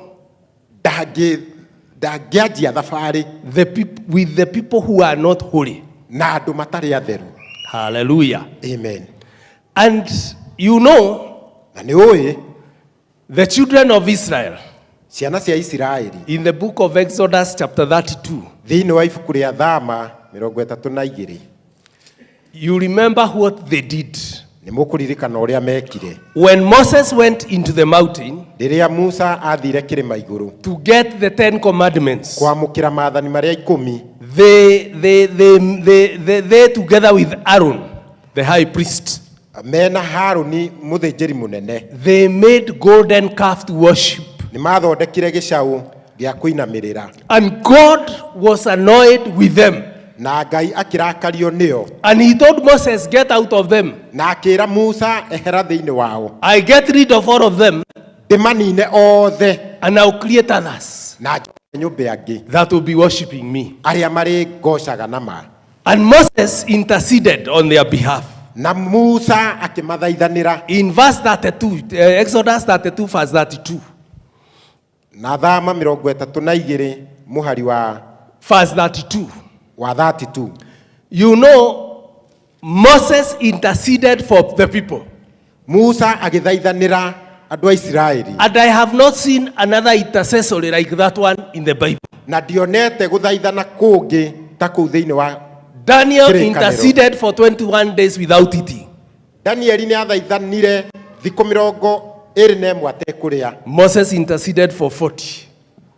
Ndangĩanjia thabarĩ the with the people who are not holy. Na andũ matarĩ atheru. Hallelujah. Amen. And you know, Na nĩ ũĩ, the children of Israel, ciana cia Isiraeli, in the book of Exodus chapter 32, thĩinĩ wa ibuku rĩa Thama 32, you remember what they did. Nĩ mũkũririkana ũrĩa mekire. When Moses went into the mountain, Rĩrĩa Musa athire kĩrĩma igũrũ to get the Ten Commandments, kwamũkĩra maathani marĩa 10, they together with Aaron, the high priest, mena Harũni mũthĩnjĩri mũnene, they made golden calf to worship. Nĩ mathondekire gĩcaũ gĩa kũinamĩrĩra. And God was annoyed with them. Na Ngai akĩrakario nĩo. And he told Moses, "Get out of them." Na akĩra Musa, ehera thĩinĩ wao. I get rid of all of them. Ndĩmanine othe. And I'll create others. Na njoke nyũmbe angĩ. That will be worshiping me. Arĩa marĩngocaga na ma. And Moses interceded on their behalf. Na Musa akĩmathaithanĩra. In verse 32, Exodus 32, verse 32. Na Thama 32 mũhari wa verse 32. Wa 32. You know, Moses interceded for the people. Musa agĩthaithanĩra andũ a Isiraeli. And I have not seen another intercessor like that one in the Bible. Na ndionete gũthaithana kũngĩ ta kũu thĩinĩ wa Daniel Kĩrĩkanĩro. interceded for 21 days without eating. Danieli nĩ athaithanire thikũ 21 atekũrĩa. Moses interceded for 40.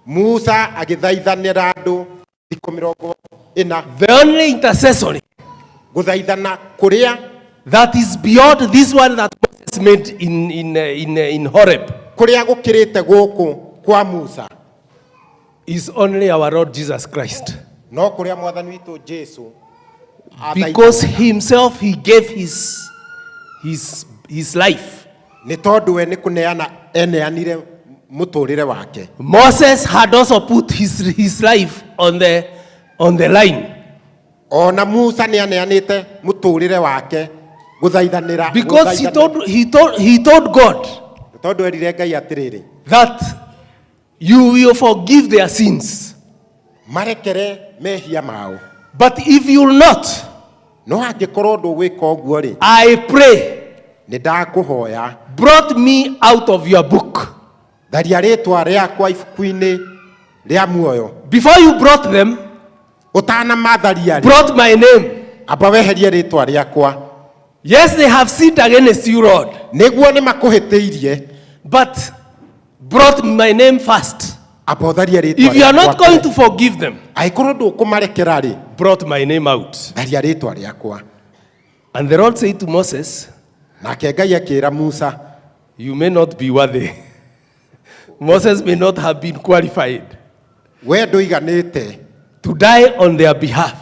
Musa agĩthaithanĩra andũ thikũ 40. The only intercessory gũthaithana kũrĩa that is beyond this one that Moses made in Horeb kũrĩa gũkĩrĩte gũkũ kwa Musa is only our Lord Jesus Christ. No kũrĩa mwathani witũ Jesu. Because himself he gave his life. Nĩ tondũ we nĩ kũneana eneanire mũtũrĩre wake. Moses had also put his life on the line. Ona Musa nĩ aneanĩte mũtũrĩre wake gũthaithanĩra. Because he told God tondũ erire Ngai atĩrĩrĩ, that you will forgive their sins. Marekere mehia mao. But if you will not, no angĩkorwo ndũgwĩka ũguo rĩ, I pray, nĩ ndakũhoya, brought me out of your book. Tharia rĩtwa rĩakwa ibuku-inĩ rĩa muoyo. Before you brought them, ũtanamatharia rĩ, brought my name. Amba weherie rĩtwa rĩakwa. Yes, they have sinned against you, Lord. Nĩguo nĩmakũhĩtĩirie. But brought my name first. Amba ũtharie rĩtwa If you are not rĩakwa going mbere. to forgive them, angĩkorwo ndũkũmarekera rĩ, brought my name out. Tharia rĩtwa rĩakwa. And the Lord said to Moses, nake Ngai akĩra Musa, you may not be worthy. Moses may not have been qualified we ndũiganĩte to die on their behalf.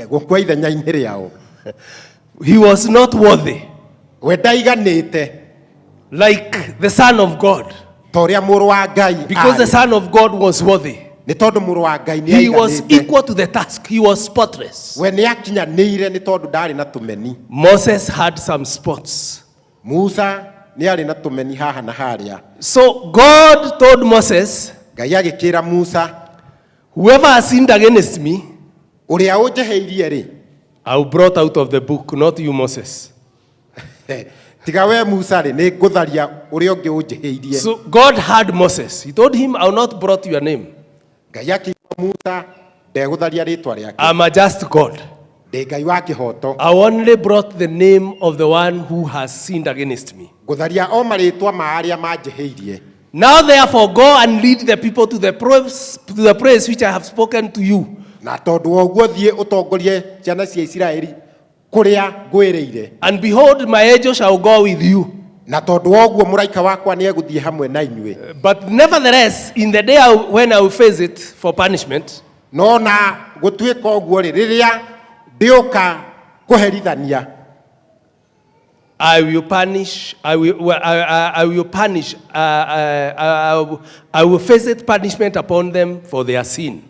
Gũkua ithenya-inĩ rĩao. He was not worthy. We ndaiganĩte. Like the Son of God. Ta ũrĩa mũrũ wa Ngai Because the arĩ. Son of God was worthy. Nĩ tondũ mũrũ wa Ngai nĩ He was aiganĩte. equal to the task. He was spotless. We nĩ akinyanĩire nĩ tondũ ndarĩ na tũmeni. Moses had some spots. Musa nĩ arĩ na tũmeni haha na harĩa. So God told Moses, Ngai agĩkĩra Musa, whoever has sinned against me, ũrĩa ũnjeheirie rĩ, I will brought out of the book, not you, Moses. Tiga we Musa rĩ, nĩ ngũtharia ũrĩa ũngĩ ũnjeheirie. So God heard Moses. He told him, I will not brought your name. Ngai akĩra Musa ndegũtharia rĩtwa rĩake. I'm a just God. Ndĩ Ngai wa kĩhooto. I only brought the name of the one who has sinned against me. Ngũtharia o marĩtwa ma arĩa manjĩhĩirie. Now therefore go and lead the people to the place which I have spoken to you. Na tondũ wa ũguo thiĩ ũtongorie ciana cia Isiraeli kũrĩa ngwĩrĩire. And behold, my angel shall go with you. Na tondũ wa ũguo mũraika wakwa nĩegũthiĩ hamwe na inyuĩ. But nevertheless, in the day when I will face it for punishment, no na gũtuĩka ũguo rĩ, rĩrĩa ndĩũka kũherithania, I will punish, I will, well, I will punish, I will face it punishment upon them for their sin.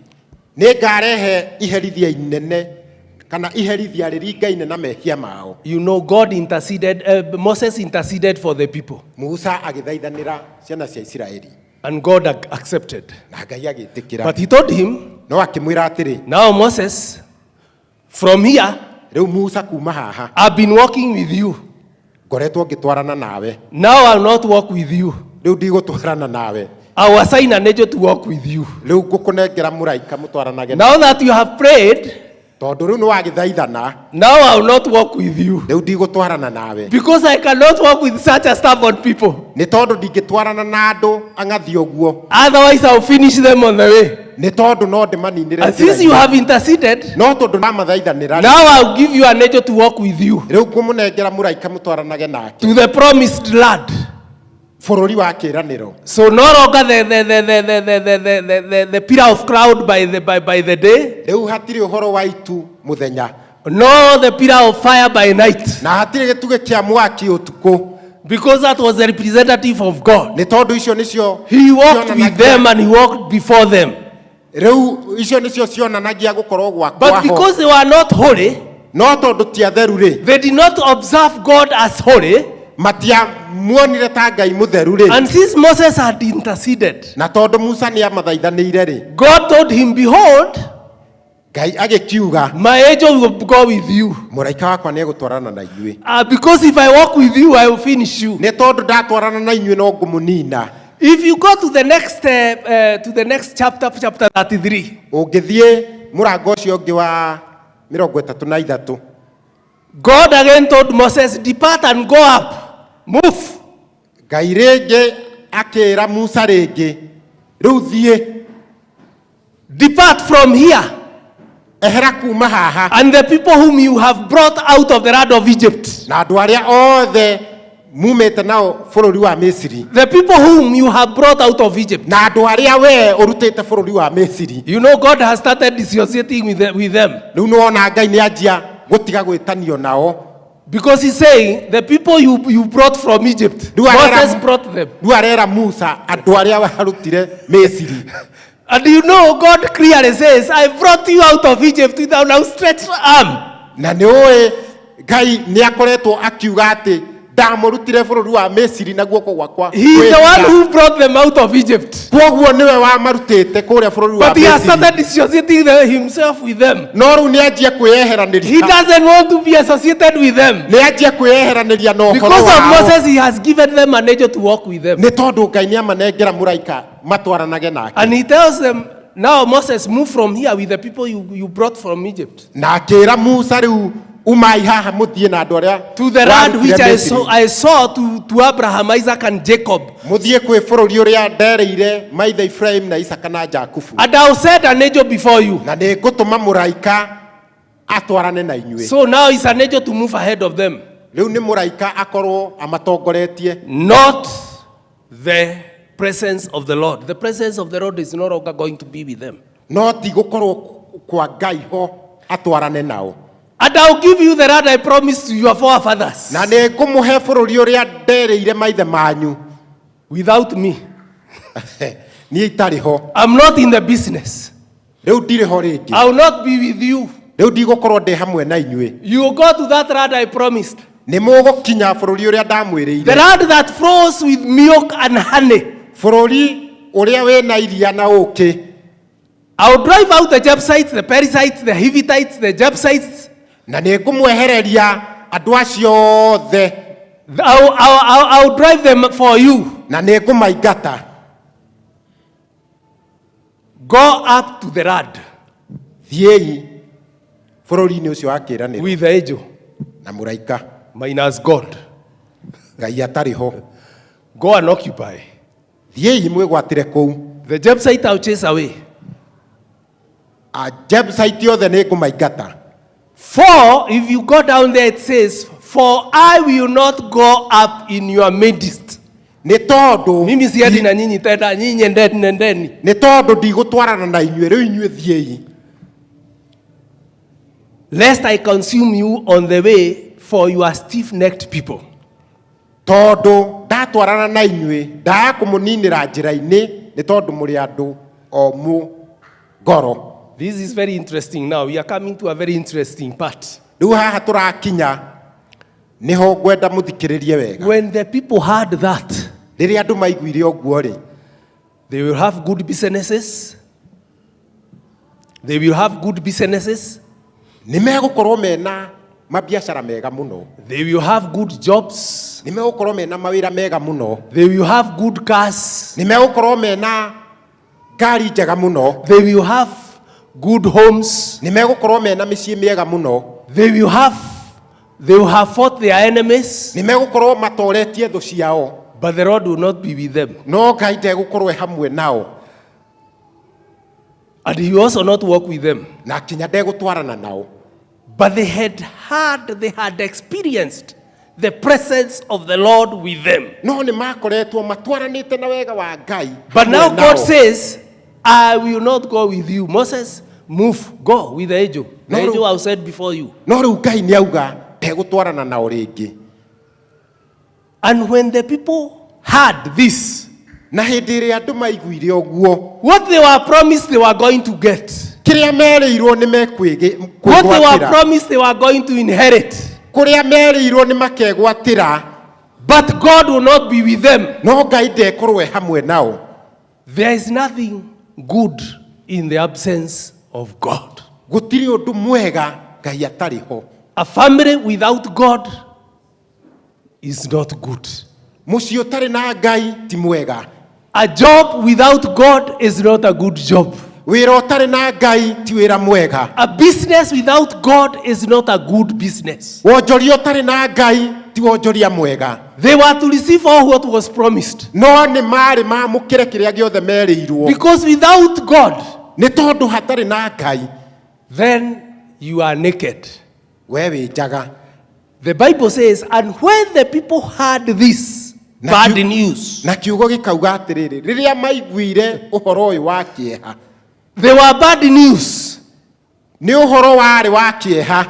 Nĩngarehe iherithia inene, kana iherithia rĩringaine na mehia mao. You know, God interceded, Moses interceded for the people. Musa agĩthaithanĩra ciana cia Isiraeli. And God accepted. Na Ngai agĩtĩkĩra. But he told him, no akĩmwĩra atĩrĩ, now Moses, from here, rĩu Musa kuma haha, I've been walking with you. Ngoretwo ngĩtwarana nawe. Now I'll not walk with you. Rĩu ndigũtwarana nawe. I will assign an angel to walk with you. Rĩu ngũkũnengera mũraika mũtwaranage. Now that you have prayed, Tondũ rĩu nĩ wagĩthaithana. Now I will not walk with you. Rĩu ndigũtwarana nawe. Because I cannot walk with such a stubborn people. Nĩ tondũ ndingĩtwarana na andũ ang'athi ũguo. Otherwise, I'll finish them on the way. Nĩ tondũ no ndĩmaninĩre And since you njĩra-inĩ. have interceded, No tondũ ndamathaithanĩra. Now I'll give you an angel to walk with you. Rĩu ngũmũnengera mũraika mũtwaranage nake. To the promised land. Bũrũri wa kĩĩranĩro. So no longer the pillar of cloud by the day. Rĩu hatirĩ ũhoro wa itu mũthenya. No the pillar of fire by night. Na hatirĩ gĩtugĩ kĩa mwaki ũtukũ. Because that was the representative of God. Nĩ tondũ icio nĩcio He walked with them and he walked before them. Rĩu icio nĩcio cionanagia gũkorwo gwakwa But ho. Because they were not holy, no tondũ ti atheru rĩ, they did not observe God as holy. Matiamuonire ta Ngai mũtheru rĩ. And since Moses had interceded, na tondũ Musa nĩ amathaithanĩire rĩ, God told him, behold, Ngai agĩkiuga, my angel will go with you. Mũraika wakwa nĩ egũtwarana na inyuĩ. Because if I walk with you, I will finish you. Nĩ tondũ ndatwarana na inyuĩ no ngũmũnina. If you go to the next chapter, chapter 33. Ũngĩthiĩ mũrango ũcio ũngĩ wa mĩrongo ĩtatũ na ithatũ. God again told Moses, depart and go up. Move. Ngai rĩngĩ akĩra Musa rĩngĩ, rĩu thiĩ. Depart from here. Ehera kuma haha. And the people whom you have brought out of the land of Egypt. Na andũ arĩa othe mumĩte nao bũrũri wa Misiri. The people whom you have brought out of Egypt. Na andũ arĩa we ũrutĩte bũrũri wa Misiri. You know God has started dissociating with them. Rĩu nĩwona Ngai nĩ anjia gũtiga gwĩtanio nao. Because he's saying the people you brought from Egypt, Moses brought them. Rĩu arera Musa andũ arĩa warutire Misiri. And you know God clearly says, I brought you out of Egypt with an outstretched arm. Na nĩ ũĩ Ngai nĩ akoretwo akiuga atĩ ndamũrutire bũrũri wa Misiri na guoko gwakwa. He is the one who brought them out of Egypt. Kwoguo nĩwe wamarutĩte kũrĩa bũrũri wa But he has Misiri. started dissociating himself with them. No rĩu nĩ anjia kwĩyeheranĩria. He doesn't want to be associated with them. Nĩ anjia kwĩyeheranĩria na ũhoro Because of wao. Moses, he has given them an angel to walk with them. Nĩ tondũ Ngai nĩ amanengera mũraika matwaranage nake. And he tells them, now Moses, move from here with the people you brought from Egypt. Na akĩra Musa rĩu umai haha mũthiĩ na andũ arĩa to the land which warutire I saw to Abraham, Isaac and Jacob. Mũthiĩ kwĩ bũrũri ũrĩa ndereire maithe Ibrahim na Isaka na Jakubu. And I will send an angel before you. Na nĩ ngũtũma mũraika atwarane na inyuĩ. So now it's an angel to move ahead of them. Rĩu nĩ mũraika akorwo amatongoretie. Not the presence of the Lord. The presence of the Lord is no longer going to be with them. No ti gũkorwo kwa Ngai ho atwarane nao. And I will give you the land I promised to your forefathers. Na nĩ ngũmũhe bũrũri ũrĩa ndereire maithe manyu. Without me. Niĩ itarĩ ho. I'm not in the business. Rĩu ndirĩ ho rĩngĩ. I will not be with you. Rĩu ndigũkorwo ndĩ hamwe na inyuĩ. You will go to that land I promised. Nĩ mũgũkinya bũrũri ũrĩa ndamwĩrĩire. The land that flows with milk and honey. Bũrũri ũrĩa wĩna iria na ũũkĩ. I will drive out the Jebusites, the Perizzites, the Hivitites, the Jebusites. Na nĩ ngũmwehereria andũ acio othe. I will drive them for you. Na nĩ ngũmaingata. Go up to the land. Thiĩi bũrũri-inĩ ũcio wa kĩĩranĩro. With the angel. Na mũraika. Minus God. Ngai atarĩ ho. Go and occupy. Thiĩi mwĩgwatĩre kũu. The Jebusite I will chase away. A Jebusite othe nĩ ngũmaingata. For if you go down there, it says, for I will not go up in your midst. Nĩ tondũ mimi siendi na nyinyi tena, nyinyi endeni nendeni. Nĩ tondũ ndigũtwarana na inyuĩ, rĩu inyuĩ thiĩi. Lest I consume you on the way, for you are stiff-necked people. Tondũ ndatwarana na inyuĩ, ndaga kũmũninĩra njĩra-inĩ, nĩ tondũ mũrĩ andũ omũ ngoro. This is very interesting now. We are coming to a very interesting part. Rĩu haha tũrakinya nĩho ngwenda mũthikĩrĩrie wega. When the people heard that, rĩrĩa andũ maiguire ũguo rĩ, they will have good businesses. They will have good businesses. Nĩ megũkorwo mena mabiacara mega mũno. They will have good jobs. Nĩ megũkorwo mena mawĩra mega mũno. They will have good cars. Nĩ megũkorwo mena ngari njega mũno. They will have good homes. Nĩ megũkorwo mena mĩciĩ mĩega mũno. They will have fought their enemies. Nĩ megũkorwo matoretie thũ ciao. But the Lord will not be with them. No Ngai ndegũkorwo e hamwe nao. And he will also not walk with them. Na kinya ndegũtwarana nao. But they had heard, they had experienced the presence of the Lord with them. No nĩ makoretwo matwaranĩte na wega wa Ngai. But now hamwe God nao. says, I will not go with you. Moses, move, go with the angel. The No, angel I will send before you. No rĩu Ngai nĩ auga ndegũtwarana nao rĩngĩ. And when the people heard this, na hĩndĩ ĩrĩa andũ maiguire ũguo, what they were promised they were going to get, kĩrĩa merĩirwo nĩ what they were mekwĩgwatĩra, promised they were going to inherit, kũrĩa merĩirwo nĩ makegwatĩra, but God will not be with them. No Ngai ndekorwo e hamwe nao. There is nothing good in the absence of God. Gũtirĩ ũndũ mwega Ngai atarĩ ho. A family without God is not good. Mũciĩ ũtarĩ na Ngai ti mwega. A job without God is not a good job. Wĩra ũtarĩ na Ngai ti wĩra mwega. A business without God is not a good business. Wonjoria ũtarĩ na Ngai ti wonjoria mwega. They were to receive all what was promised. No nĩ marĩ mamũkĩre kĩrĩa gĩothe merĩirwo. Because without God, nĩ tondũ hatarĩ na Ngai, then you are naked. We wĩ njaga. The Bible says, and when the people heard this bad news, na kiugo gĩkauga atĩrĩrĩ, rĩrĩa maiguire ũhoro ũyũ wa kĩeha, they were bad news. Nĩ ũhoro warĩ wa kĩeha.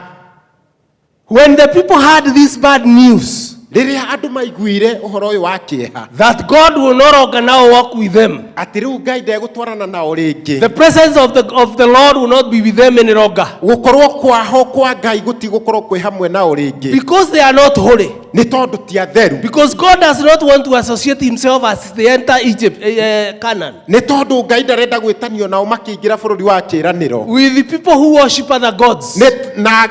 When the people heard this bad news, rĩrĩa andũ maiguire ũhoro ũyũ wa kĩeha, that God will no longer now walk with them, atĩ rĩu Ngai ndegũtwarana nao rĩngĩ, the presence of the Lord will not be with them any longer. Gũkorwo kwaho kwa Ngai gũtigũkorwo kwĩ hamwe nao rĩngĩ. Because they are not holy. Nĩ tondũ ti atheru. Because God does not want to associate himself as they enter Egypt, Canaan. Nĩ tondũ Ngai ndarenda gwĩtanio nao makĩingĩra bũrũri wa kĩĩranĩro. With the people who worship other gods. Nĩ na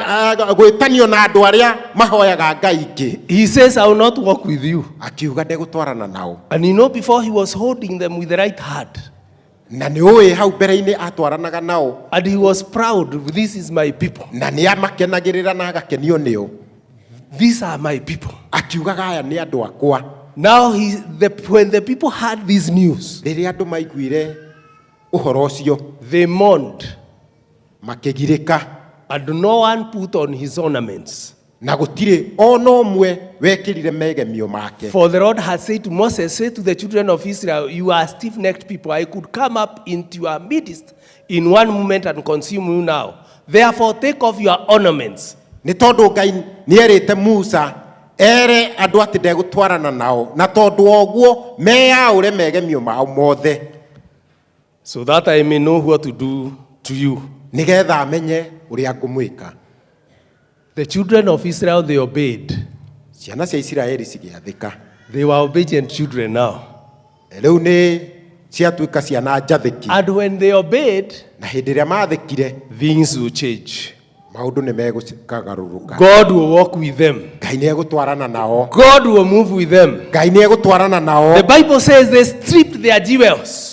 gwĩtanio na andũ arĩa mahoyaga Ngai ingĩ. He says, I will not walk with you. Akiuga ndegũtwarana nao. And you know, before he was holding them with the right hand. Na nĩ ũĩ hau mbere-inĩ atwaranaga nao. And he was proud, this is my people. Na nĩ amakenagĩrĩra na agakenio nĩo. These are my people. Akiugaga aya nĩ andũ akwa. Now when the people heard this news, rĩrĩa andũ maiguire ũhoro ũcio, they mourned. Makĩgirĩka. And no one put on his ornaments. Na gũtirĩ ona ũmwe wekĩrire megemio make. For the Lord had said to Moses, say to the children of Israel, you are stiff-necked people. I could come up into your midst in one moment and consume you now. Therefore, take off your ornaments. Nĩ tondũ Ngai nĩerĩte Musa ere andũ atĩ ndegũtwarana nao, na tondũ wa ũguo meyaũre megemio mao mothe. So that I may know what to do to you. Nĩgetha amenye ũrĩa ngũmwĩka. The children of Israel, they obeyed. Ciana cia Isiraeli cigĩathĩka. They were obedient children now. Rĩu nĩ ciatuĩka ciana njathĩki. And when they obeyed, na hĩndĩ ĩrĩa maathĩkire, things will change. Maũndũ nĩ megũkagarũrũka. God will walk with them. Ngai nĩ egũtwarana nao. God will move with them. Ngai nĩ egũtwarana nao. The Bible says they stripped their jewels.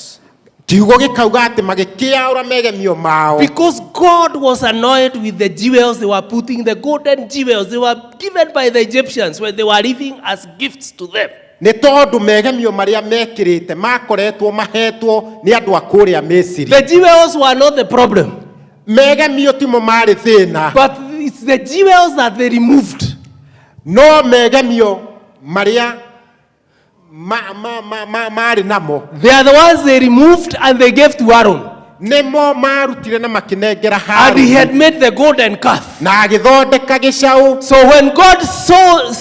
Kiugo gĩkauga atĩ magĩkĩaũra megemio mao. Because God was annoyed with the jewels they were putting, the golden jewels they were given by the Egyptians when they were leaving as gifts to them. Nĩ tondũ megemio marĩa mekĩrĩte makoretwo mahetwo nĩ andũ a kũrĩa Misiri. The jewels were not the problem. Megemio timo marĩ thĩna. But it's the jewels that they removed. No megemio marĩa marĩ namo. They are the ones they removed and they gave to Aaron. Nĩmo marutire na makĩnengera And he had Harũni. made the golden calf. Na agĩthondeka gĩcaũ. So when God saw,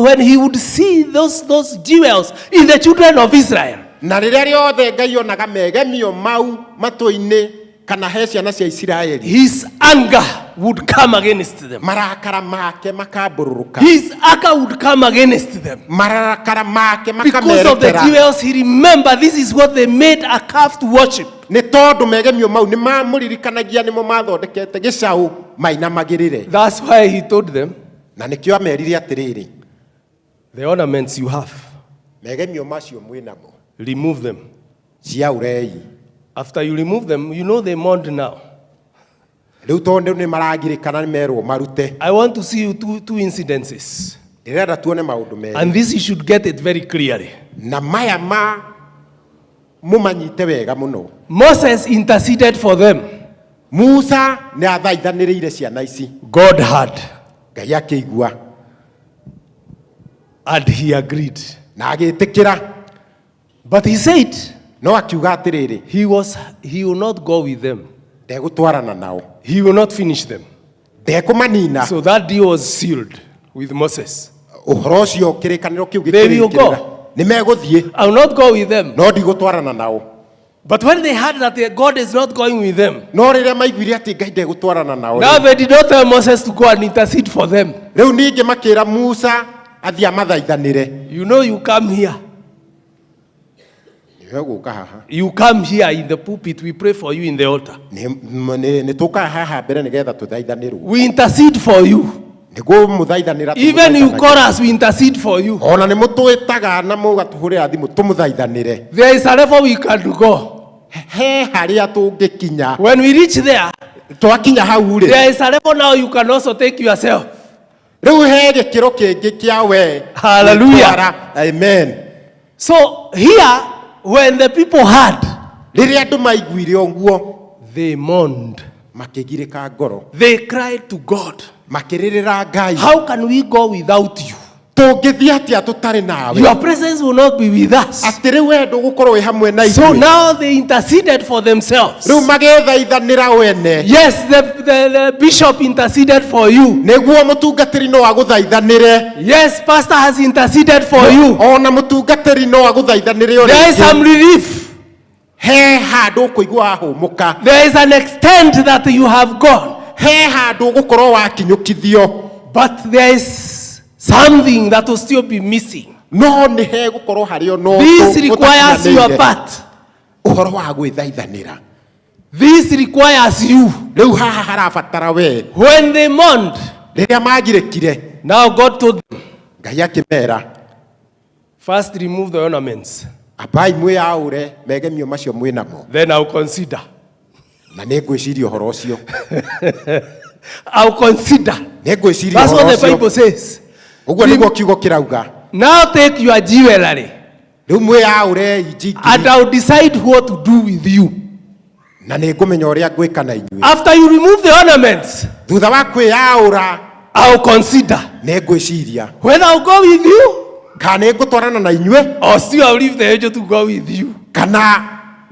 when he would see those jewels in the children of Israel, Na rĩrĩa rĩothe Ngai onaga megemio mau matũ-inĩ kana he ciana cia Isiraeli, his anger would come against them. Marakara make makambũrũrũka. His anger would come against them. Marakara make Because of the makamerekera. jewels, he remembered this is what they made a calf to worship. Nĩ tondũ megemio mau nĩ mamũririkanagia nĩmo mathondekete gĩcaũ mainamagĩrĩre. That's why he told them, Na nĩkĩo amerire atĩrĩrĩ, the ornaments you have, megemio macio mwĩ namo, remove them. Ciaũrei. After you remove them, you know they mourned now. Rĩu tondũ nĩ maragirĩkana nĩ merwo marute. I want to see you two incidences. Ndĩrenda tuone maũndũ merĩ. And this you should get it very clearly. Na maya ma mũmanyite wega mũno. Moses interceded for them. Musa nĩ athaithanĩrĩire ciana ici. God heard. Ngai akĩigua. And he agreed. Na agĩtĩkĩra. But he said, no akiuga atĩrĩrĩ, he will not go with them. Ndegũtwarana nao. He will not finish them. Ndekũmanina. So that deal was sealed with Moses. Ũhoro ũcio kĩrĩkanĩro kĩu They will gĩkĩrĩkĩrĩra. go. Nĩ megũthiĩ. I will not go with them. No ndigũtwarana nao. But when they heard that God is not going with them, no rĩrĩa maiguire atĩ Ngai ndegũtwarana nao, now they did not tell Moses to go and intercede for them. Rĩu ningĩ makĩra Musa athiĩ amathaithanĩre. You know, you come here. Nĩwe gũka haha. You come here in the pulpit, we pray for you in the altar. Nĩ tũkaga haha mbere nĩgetha tũthaithanĩrwo. We intercede for you. Nĩguo mũthaithanĩra Even you tũmũthaithanagĩra. call us, we intercede for you. Ona nĩ mũtwĩtaga na mũgatũhũrĩra thimũ tũmũthaithanĩre. There is a level we can go. He harĩa tũngĩkinya. When we reach there, twakinya hau rĩ. There is a level now you can also take yourself. Rĩu he gĩkĩro kĩngĩ kĩa we. Hallelujah. Gwĩtwara. Amen. So here, when the people heard, rĩrĩa andũ maiguire ũguo, they mourned. Makĩgirĩka ngoro. They cried to God. Makĩrĩrĩra Ngai. How can we go without you? Tũngĩthiĩ atĩa tũtarĩ nawe? Your presence will not be with us. Atĩ rĩu we ndũgũkorwo wĩ hamwe na So ithuĩ. now they interceded for themselves. Rĩu magĩthaithanĩra wene. Yes, the bishop interceded for you. Nĩguo mũtungatĩri no agũthaithanĩre. Yes, pastor has interceded for you. Ona mũtungatĩri no agũthaithanĩre o There is rĩngĩ. some relief. He handũ ũkũigua wahũmũka. There is an extent that you have gone. He handũ ũgũkorwo wakinyũkithio. But there is something that will still be missing. No nĩ hegũkorwo harĩ o no This ũndũ requires your ũtakinyanĩire. part. Ũhoro wa gwĩthaithanĩra. This requires you. Rĩu haha harabatara we. When they mourned, rĩrĩa magirĩkire, now God told them, Ngai akĩmera, first remove the ornaments. Ambai mwĩyaũre megemio macio mwĩ namo. Then I'll consider. Na nĩngwĩciria ũhoro ũcio. I'll consider. Nĩngwĩciria That's ũhoro what the ũcio. Bible says. Ũguo nĩguo kiugo kĩrauga. Now take your jewelry. Rĩu mwĩyaũre njingiri. And I'll decide what to do with you. Na nĩngũmenya ũrĩa ngwĩka na inyuĩ. After you remove the ornaments, thutha wa kwĩyaũra, I'll consider. Nĩngwĩciria. Whether I'll go with you, kana nĩngũtwarana na inyuĩ, or still I'll leave the angel to go with you. Kana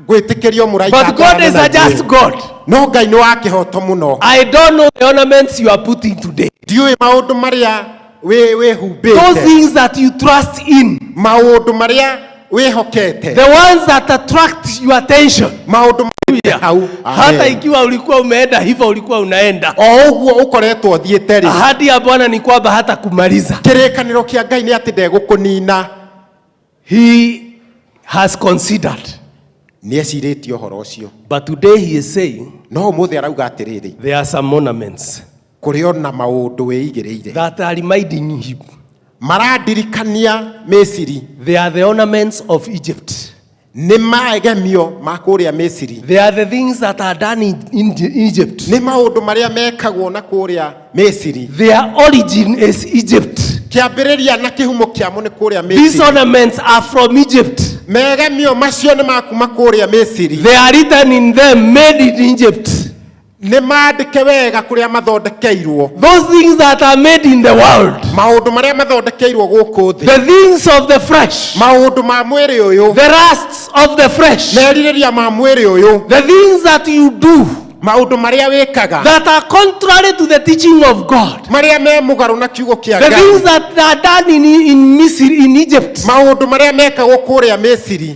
ngwĩtĩkĩrio mũraika But God is atwarane na a just inyuĩ. God. No Ngai nĩ wa kĩhoto mũno. I don't know the ornaments you are putting today. Ndiũĩ maũndũ marĩa wĩhumbĩte. Those things that you trust in. Maũndũ marĩa wĩhokete. The ones that attract your attention. Maũndũ marĩa hau. Hata Amen. ikiwa ulikuwa umeenda hivyo ulikuwa unaenda. O ũguo ũkoretwo ũthiĩte rĩ. Ahadi ya Bwana ni kwamba hata kumaliza. Kĩrĩkanĩro kĩa Ngai nĩ atĩ ndegũkũnina. He has considered. Nĩ ecirĩtie ũhoro ũcio. But today he is saying, No ũmũthĩ arauga atĩrĩrĩ, there are some ornaments kũrĩ ona maũndũ wĩigĩrĩire that are reminding him. Marandirikania Misiri. They are the ornaments of Egypt. Nĩ magemio ma kũrĩa Misiri. They are the things that are done in Egypt. Nĩ maũndũ marĩa mekagwo na kũrĩa Misiri. Their origin is Egypt. Kĩambĩrĩria na kĩhumo kĩamo nĩ kũrĩa These Misiri. ornaments are from Egypt. Megemio macio nĩ ma kuma kũrĩa Misiri. They are written in them, made in Egypt. Nĩ mandĩke wega kũrĩa mathondekeirwo. Those things that are made in the world. Maũndũ marĩa mathondekeirwo gũkũ thĩ. The things of the flesh. Maũndũ ma mwĩrĩ ũyũ. The lusts of the flesh. Merirĩria ma mwĩrĩ ũyũ. The things that you do. Maũndũ marĩa wĩkaga. That are contrary to the teaching of God. Marĩa me mũgarũ na kiugo kĩa The Ngai. things that are done in Misiri, in Egypt. Maũndũ marĩa mekagwo kũrĩa Misiri.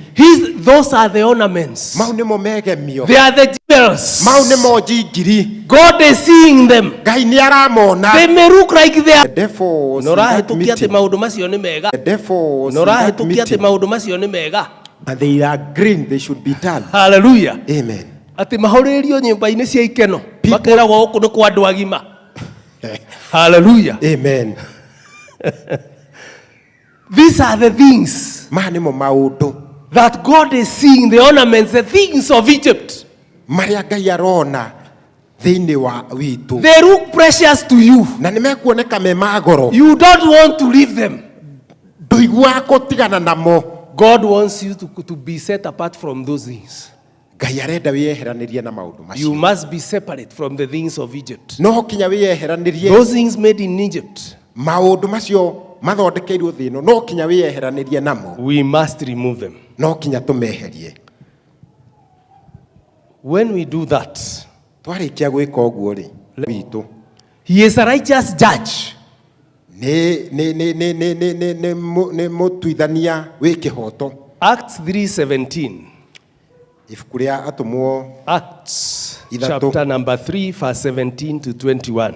Those are the ornaments. Mau nĩmo megemio. They are the jewels. Mau nĩmo njingiri. God is seeing them. Ngai nĩ aramona. They may look like they are. The devil was in that Norahĩtũkia atĩ meeting. maũndũ macio nĩ mega. The devil was in that Norahĩtũkia atĩ meeting. maũndũ macio nĩ mega. And they are green, they should be done. Hallelujah. Amen. Atĩ mahũrĩrio nyũmba-inĩ cia ikeno. Makeragwo gũkũ nĩ kwa andũ agima. Hallelujah. Amen. These are the things Maya nĩmo maũndũ that God is seeing, the ornaments, the things of Egypt. Marĩa Ngai arona. Thĩinĩ wa witũ. They look precious to you. Na nĩ mekuoneka me ma goro. You don't want to leave them. Ndũiguaga kũtigana namo. God wants you to be set apart from those things. Ngai arenda wĩyeheranĩrie na maũndũ macio. You must be separate from the things of Egypt. No kinya wĩyeheranĩrie. Those things made in Egypt. Maũndũ macio mathondekeirwo thĩ ĩno no kinya wĩyeheranĩrie namo. We must remove them. No kinya tũmeherie. When we do that, twarĩkia gwĩka ũguo rĩ witũ. He is a righteous judge. Nĩ mũtuithania wĩ kĩhoto. Acts 3:17. Ibuku rĩa atũmwo Acts ithatũ. Chapter number 3, verse 17 to 21.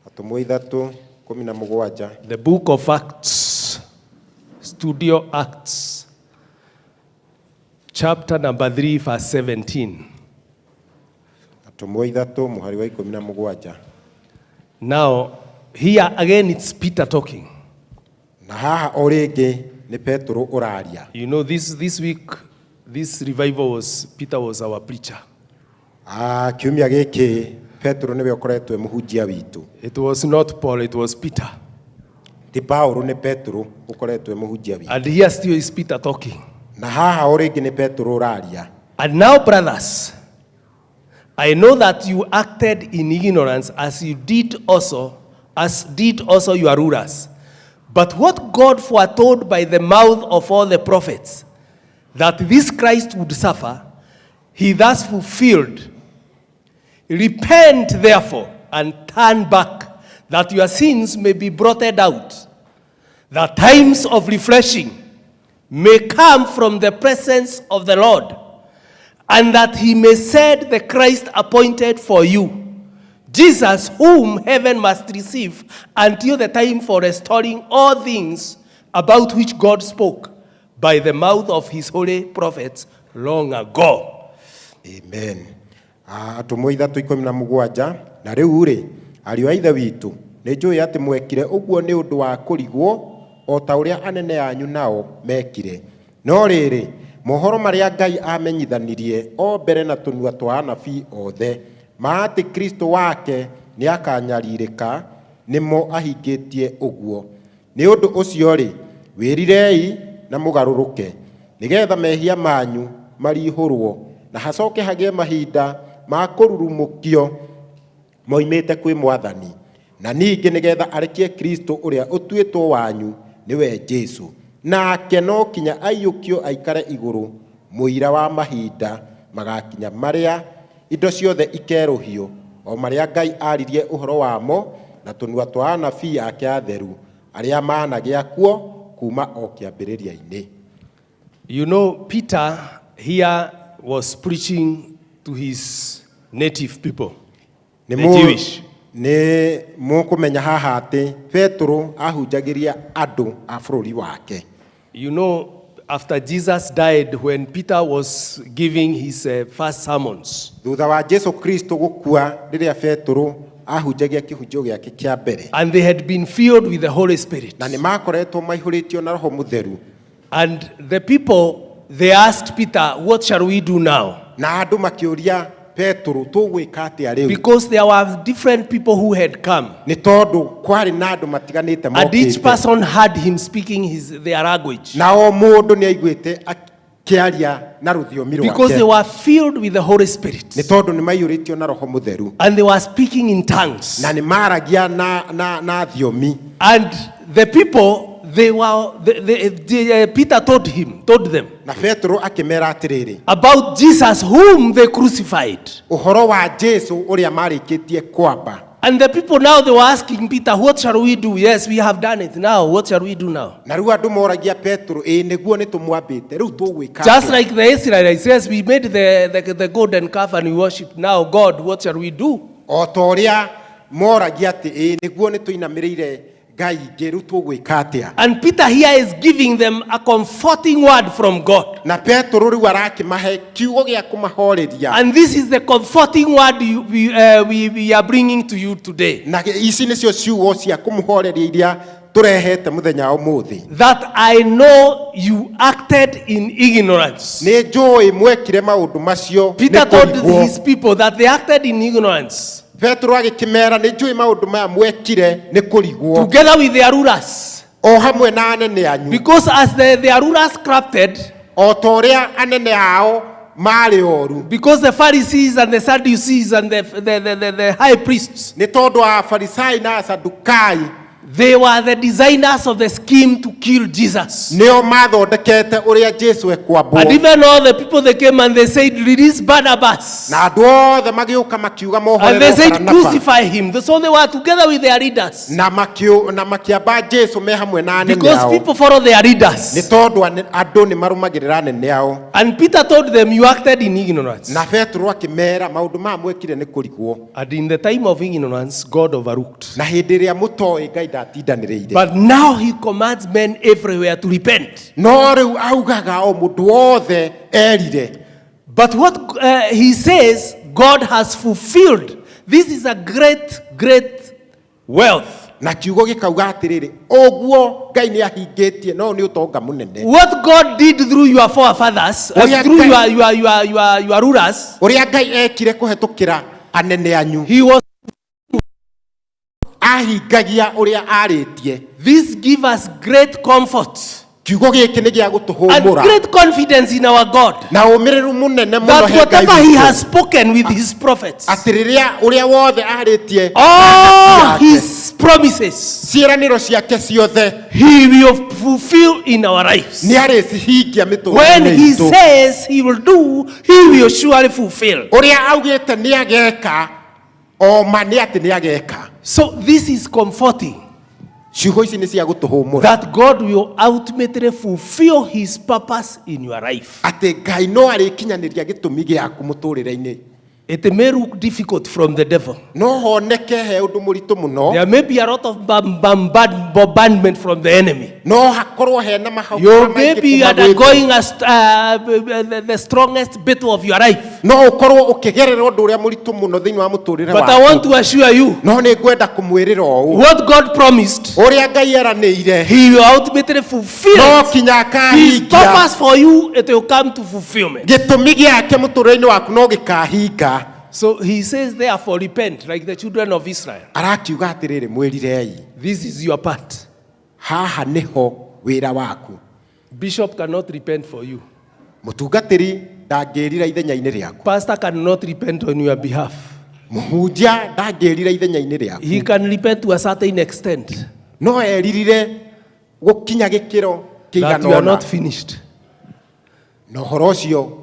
Atũmwo 3:17. The book of Acts, Studio Acts, chapter number 3, verse 17. Atũmwo ithatũ mũhari wa 17. Now, here again it's Peter talking. Na haha o rĩngĩ nĩ Petũrũ ũraria. This week, this revival was, Peter was our preacher. Ah, kiumia gĩkĩ Petũrũ nĩwe ũkoretwo e mũhunjia witũ. It was not Paul, it was Peter. Ti Paũlũ nĩ Petũrũ ũkoretwo e mũhunjia witũ. And here still is Peter talking. Na haha o rĩngĩ nĩ Petũrũ ũraria. And now, brothers, I know that you acted in ignorance as you did also, as did also your rulers. But what God foretold by the mouth of all the prophets, that this Christ would suffer, he thus fulfilled. Repent, therefore, and turn back, that your sins may be blotted out, that times of refreshing may come from the presence of the Lord, and that he may send the Christ appointed for you, Jesus, whom heaven must receive until the time for restoring all things about which God spoke by the mouth of his holy prophets long ago. Amen. Atũmwo 3:17. Na rĩu rĩ, ariũ a Ithe witũ, nĩ njũĩ atĩ mwekire ũguo nĩ ũndũ wa kũrigwo o ta ũrĩa anene anyu nao mekire. No rĩrĩ, mohoro marĩa Ngai amenyithanirie o mbere na tũnua twa anabii othe, ma atĩ Kristo wake nĩakanyarirĩka, nĩmo ahingĩtie ũguo. Nĩ ũndũ ũcio rĩ, wĩrirei na mũgarũrũke, nĩgetha mehia manyu marihũrwo, na hacoke hagĩe mahinda ma kũrurumũkio moimĩte kwĩ Mwathani, na ningĩ nĩgetha arekie Kristo ũrĩa ũtuĩtwo wanyu, nĩwe Jesũ. Nake no kinya aiyũkio aikare igũrũ, mũira wa mahinda magakinya marĩa indo ciothe ikerũhio, o marĩa Ngai aririe ũhoro wamo na tũnua twa anabii ake atheru, arĩa managĩa kuo kuma o kĩambĩrĩria-inĩ. You know, Peter here was preaching to his native people, the Jewish. Nĩ mũkũmenya haha atĩ Petũrũ ahunjagĩria andũ a bũrũri wake. You know, after Jesus died, when Peter was giving his first sermons, thutha wa Jesu Kristo gũkua, rĩrĩa Petũrũ ahunjagia kĩhunjio gĩake kĩa mbere, and they had been filled with the Holy Spirit, na nĩ makoretwo maihũrĩtio na Roho Mũtheru, and the people, they asked Peter, "What shall we do now?" Na andũ makĩũria Petũrũ, tũgwĩka atĩa rĩu? Because there were different people who had come. Nĩ tondũ kwarĩ na andũ matiganĩte And each mokĩte. Person heard him speaking their language. Na o mũndũ nĩ aiguĩte akĩaria na rũthiomi Because they rwake. Were filled with the Holy Spirit. Nĩ tondũ nĩ maiyũrĩtio na Roho Mũtheru. And they were speaking in tongues. Na nĩ maragia na thiomi. And the people, they were, the, Peter told them Na Petũrũ akĩmera atĩrĩrĩ, about Jesus whom they crucified. Ũhoro wa Jesu ũrĩa marĩkĩtie kwamba. And the people now, they were asking Peter, "What shall we do? Yes, we have done it now. What shall we do now?" Na rĩu andũ moragia Petũrũ, ĩĩ nĩguo nĩ tũmwambĩte, rĩu tũgwĩka Just atĩa? Like the Israelites, yes, we made the golden calf and we worship. Now, God, what shall we do? O ta ũrĩa moragia atĩ ĩĩ nĩguo nĩ tũinamĩrĩire Ngai ingĩ, rĩu tũgwĩka atĩa? And Peter here is giving them a comforting word from God. Na Petũrũ rĩu arakĩmahe kiugo gĩa kũmahoreria. And this is the comforting word we are bringing to you today. Na ici nĩcio ciugo cia kũmũhoreria iria Tũrehete mũthenya wa ũmũthĩ. That I know you acted in ignorance. Nĩ njũĩ mwekire maũndũ macio Peter nĩ told kũrigwo. his people that they acted in ignorance. Petero agĩkĩmera, nĩ njũĩ maũndũ maya mwekire nĩ kũrigwo. Together with their rulers. O hamwe na anene anyu. Because as their rulers crafted, o ta ũrĩa anene ao marĩ oru. Because the Pharisees and the Sadducees and the high priests, nĩ tondũ Afarisai na Asadukai, they were the designers of the scheme to kill Jesus. Nĩo mathondekete ũrĩa Jesu ekwambwo. And even all the people, they came and they said, "Release Barnabas." Na andũ othe magĩũka makiuga And they mohererwo said, Baranaba. "Crucify him." So they were together with their leaders. Na makĩamba Jesu me hamwe na anene Because ao. people follow their leaders. Nĩ tondũ andũ nĩ marũmagĩrĩra anene ao. And Peter told them, "You acted in ignorance." Na Petero akĩmera, maũndũ maya mwekire nĩ kũrigwo. And in the time of ignorance, God overlooked. Na hĩndĩ ĩrĩa mũtoĩ, Ngai ndatindanĩrĩire. But now he commands men everywhere to repent. No rĩu augaga o mũndũ wothe erire. But what he says, God has fulfilled. This is a great, great wealth. Na kiugo gĩkauga atĩrĩrĩ, ũguo Ngai nĩ ahingĩtie, no nĩ ũtonga mũnene. What God did through your forefathers, Ũrĩa through Ngai- your rulers, ũrĩa Ngai ekire kũhetũkĩra anene anyu, he was ahingagia ũrĩa arĩtie. This give us great comfort Kiugo gĩkĩ nĩ gĩa and gũtũhũmũra great confidence in our God, na ũmĩrĩru mũnene mũno that he Ngai whatever he witũ. has spoken with his prophets, atĩ rĩrĩa ũrĩa wothe arĩtie, all his promises, ciĩranĩro ciake ciothe, he will fulfill in our lives. Nĩ arĩcihingia When mĩtũrĩre he itũ. says he will do, he will surely fulfill. Ũrĩa augĩte nĩ ageka, o ma nĩ atĩ nĩ ageka. So this is comforting. Ciugo ici nĩ cia gũtũhũmũra. That God will ultimately fulfill his purpose in your life. Atĩ Ngai no arĩkinyanĩria gĩtũmi gĩaku mũtũrĩre-inĩ. It may look difficult from the devil. No honeke he ũndũ mũritũ mũno. There may be a lot of bombardment from the enemy. No hakorwo hena mahau You maingĩ may be kuma gwĩ undergoing the strongest battle of your life. No ũkorwo ũkĩgerera ũndũ ũrĩa mũritũ mũno thĩinĩ wa mũtũrĩre But I want to assure you, no nĩ ngwenda kũmwĩrĩra ũũ, what God promised, ũrĩa Ngai eranĩire, he will ultimately fulfill no it. kinya His akahingia. purpose for you, it will come to fulfillment. Gĩtũmi gĩake mũtũrĩre-inĩ waku no gĩkahinga. So he says, therefore, repent like the children of Israel. Arakiuga atĩrĩrĩ, mwĩrirei. This is your part. Haha nĩho wĩra waku. Bishop cannot repent for you. Mũtungatĩri ndangĩrira ithenya-inĩ rĩaku. Pastor cannot repent on your behalf. Mũhunjia ndangĩrira ithenya-inĩ rĩaku. He can repent to a certain extent. No eririre gũkinya gĩkĩro That you are kĩigana not ũna. finished. Na ũhoro ũcio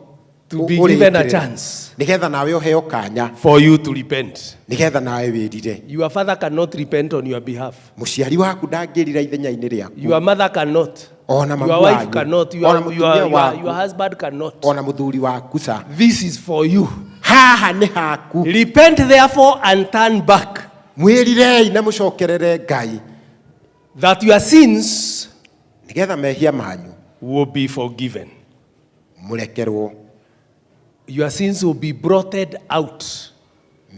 To be given a ũrĩkĩrĩre. chance. Nĩgetha nawe ũheo kanya. For you to repent. Nĩgetha nawe wĩrire. Your father cannot repent on your behalf. Mũciari waku ndangĩrira ithenya-inĩ rĩaku. Your mother cannot. Ona Your mamu wife wanyu. cannot. Ona mũtumia waku. Your husband cannot. Ona mũthuri waku ca. This is for you. Haha nĩ haku. Repent therefore and turn back. Mwĩrirei na mũcokerere Ngai. That your sins nĩgetha mehia manyu will be forgiven. Mũrekerwo. Your sins will be blotted out.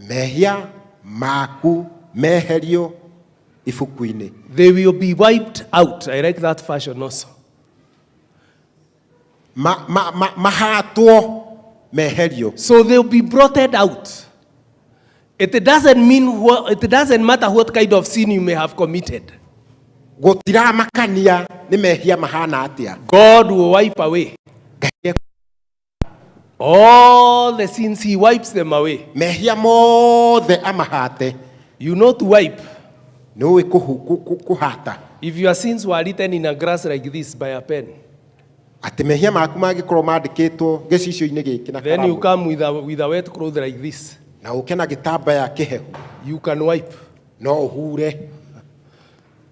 Mehia maku meherio ibuku-inĩ. They will be wiped out. I like that fashion also. Mahatwo meherio. So they'll be blotted out. It doesn't mean what, it doesn't matter what kind of sin you may have committed. Gũtiramakania nĩ mehia mahana atĩa. God will wipe away all the sins. He wipes them away. Mehia mothe amahate. You know to wipe. Nĩũĩ kũhata. If your sins were written in a grass like this by a pen, atĩ mehia maku mangĩkorwo mandĩkĩtwo gĩcicio-inĩ gĩkĩ na then you karamu, come with a wet cloth like this. na ũke na gĩtambaya kĩhehu, You can wipe. no ũhure.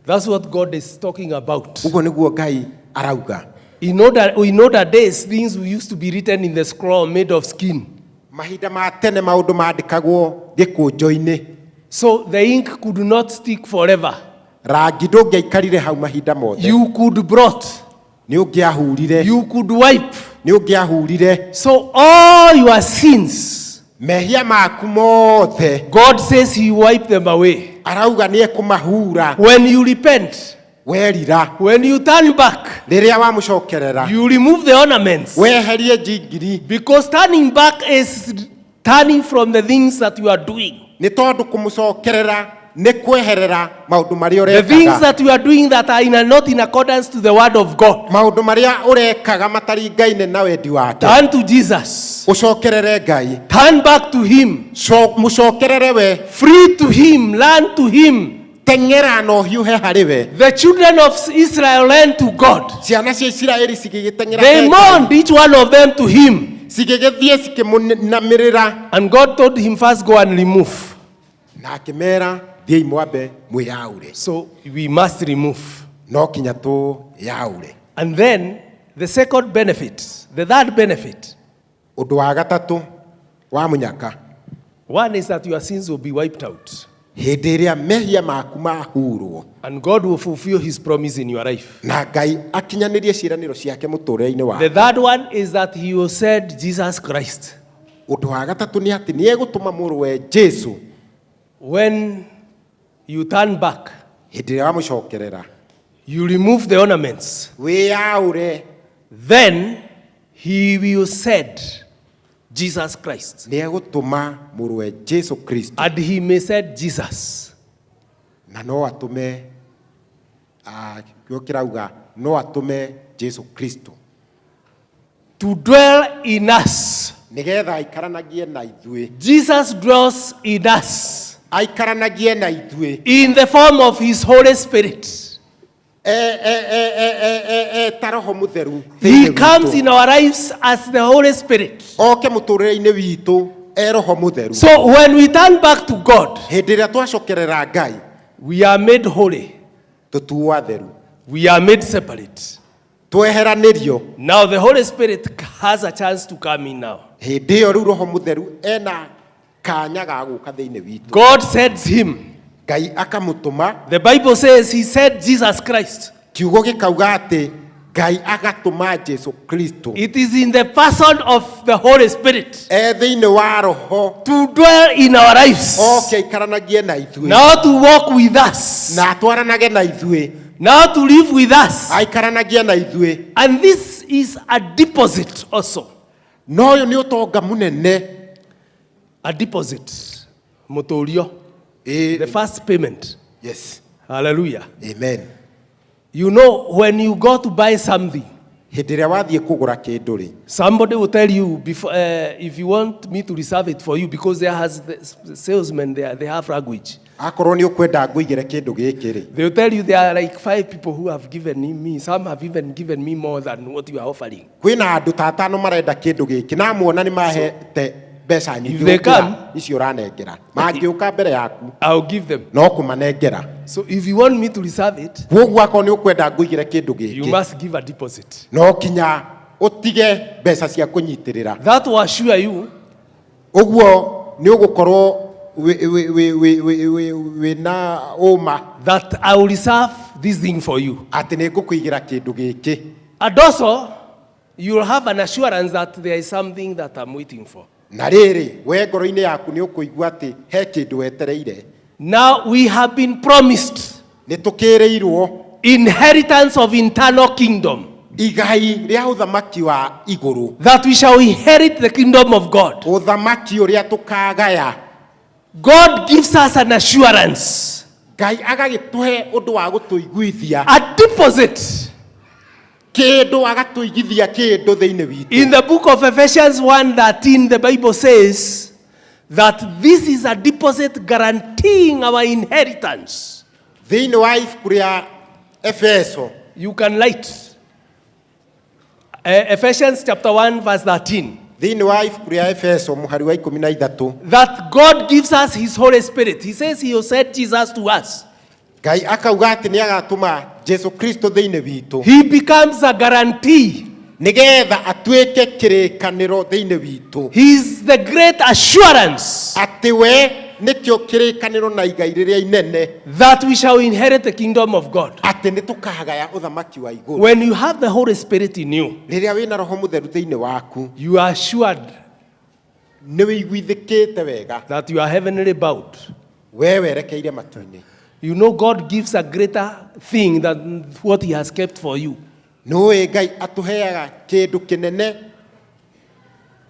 That's what God is talking about. Ũguo nĩguo Ngai arauga. In older days, things used to be written in the scroll made of skin. Mahinda ma tene maũndũ mandĩkagwo gĩkũnjo-inĩ. So the ink could not stick forever. Rangi ndũngĩaikarire hau mahinda mothe. You could blot. Nĩ ũngĩahurire. You could wipe. Nĩ ũngĩahurire. So all your sins, mehia maku mothe, God says he wiped them away. Arauga nĩ ekũmahura. When you repent, Werira. When you turn back, Rĩrĩa wamũcokerera. you remove the ornaments. Weherie njingiri. Because turning back is turning from the things that you are doing. Nĩ tondũ kũmũcokerera nĩ kweherera maũndũ marĩa The things ũrekaga. that you are doing that are not in accordance to the word of God. Maũndũ marĩa ũrekaga mataringaine na wendi wake. Turn to Jesus. Ũcokerere Ngai. Turn back to Him. Mũcokerere we. Free to Him. Learn to Him. Teng'era na ũhiũhe harĩ we. The children of Israel ran to God. Ciana cia Isiraeli cigĩgĩteng'era They he Ngai. mourned each one of them to Him. Cigĩgĩthiĩ cikĩmũinamĩrĩra. And God told him, first go and remove. Na akĩmera thiĩi mwambe mwĩyaũre. So we must remove. No kinya tũyaũre. And then the second benefit, the third benefit. Ũndũ wa gatatũ wa mũnyaka. One is that your sins will be wiped out. Hĩndĩ ĩrĩa mehia maku mahurwo. And God will fulfill his promise in your life. Na Ngai akinyanĩrie ciĩranĩro ciake mũtũũrĩre-inĩ waku. The third one is that he will send Jesus Christ. Ũndũ wa gatatũ nĩ atĩ nĩ egũtũma mũrũwe Jesu. When you turn back, Hĩndĩ ĩrĩa wamũcokerera. you remove the ornaments. Wĩyaũre. Then he will send Jesus Christ. Nĩ egũtũma mũrũwe Jesu Kristo. And he may send Jesus. Na no atũme kĩo kĩrauga no atũme Jesu Kristo. To dwell in us. Nĩgetha aikaranagie na ithuĩ. Jesus dwells in us. Aikaranagie na ithuĩ. In the form of his Holy Spirit. Ta Roho Mũtheru. He comes in our lives as the Holy Spirit. Oke mũtũũrĩre-inĩ witũ e Roho Mũtheru. So when we turn back to God, Hĩndĩ ĩrĩa twacokerera Ngai, we are made holy. Tũtuo atheru. We are made separate. Tweheranĩrio. Now the Holy Spirit has a chance to come in now. Hĩndĩ ĩyo rĩu Roho Mũtheru ena kanya ga gũka thĩinĩ witũ. God sends him. Ngai akamũtũma. The Bible says he sent Jesus Christ. Kiugo gĩkauga atĩ Ngai agatũma Jesu Kristo. It is in the person of the Holy Spirit. E thĩinĩ wa Roho. To dwell in our lives. Oke aikaranagie na ithuĩ. Now to walk with us. Na atwaranage na ithuĩ. Now to live with us. Aikaranagie na ithuĩ. And this is a deposit also. Na ũyũ nĩ ũtonga mũnene. A deposit. Mũtũrio. The first payment. Yes. Hallelujah. Amen. You know, when you go to buy something, Hĩndĩ ĩrĩa wathiĩ kũgũra kĩndũ rĩ, somebody will tell you before, if you want me to reserve it for you, because there has the salesmen there, they have language. Akorwo nĩ ũkwenda ngũigĩre kĩndũ gĩkĩ rĩ, They will tell you there are like 5 people who have given me. Some have even given me more than what you are offering. Kwĩna andũ ta atano marenda kĩndũ gĩkĩ na muona nĩ mahete mbeca nyingĩ If they gũkĩra come, icio ũranengera. Mangĩũka mbere yaku, I'll give them. No kũmanengera. So if you want me to reserve it, Kwoguo akorwo nĩ ũkwenda ngũigĩre kĩndũ you gĩkĩ, must give a deposit. no kinya ũtige mbeca cia kũnyitĩrĩra. That will assure you. Ũguo nĩ ũgũkorwo wĩna ũma that I will reserve this thing for you. Atĩ nĩ ngũkũigĩra kĩndũ gĩkĩ. And also, you will have an assurance that there is something that I'm waiting for. Na rĩrĩ, we ngoro-inĩ yaku nĩ ũkũigua atĩ he kĩndũ wetereire. Now we have been promised Nĩ tũkĩrĩirwo inheritance of eternal kingdom. Igai rĩa ũthamaki wa igũrũ. That we shall inherit the kingdom of God. Ũthamaki ũrĩa tũkagaya. God gives us an assurance. Ngai agagĩtũhe ũndũ wa gũtũiguithia. A deposit. Kĩndũ agatũigithia kĩndũ thĩinĩ witũ. In the book of Ephesians 1:13, the Bible says that this is a deposit guaranteeing our inheritance. Thĩinĩ wa ibuku rĩa Efeso. You can light. Ephesians chapter 1 verse 13. Thĩinĩ wa ibuku rĩa Efeso mũhari wa ikũmi na ithatũ. That God gives us his Holy Spirit. He says he will send Jesus to us. Ngai akauga atĩ nĩ agatũma Jesu Kristo thĩinĩ witũ. He becomes a guarantee. Nĩgetha atuĩke kĩrĩkanĩro thĩinĩ witũ. He is the great assurance. Atĩ we nĩkĩo kĩrĩkanĩro na igai rĩrĩa inene. That we shall inherit the kingdom of God. Atĩ nĩ tũkagaya ũthamaki wa igũrũ. When you have the Holy Spirit in you, Rĩrĩa wĩna Roho Mũtheru thĩinĩ waku, you are assured nĩ wĩiguithĩkĩte wega that you are heavenly bound. We werekeire matu-inĩ. You know, God gives a greater thing than what He has kept for you. Nĩũĩ Ngai atũheaga kĩndũ kĩnene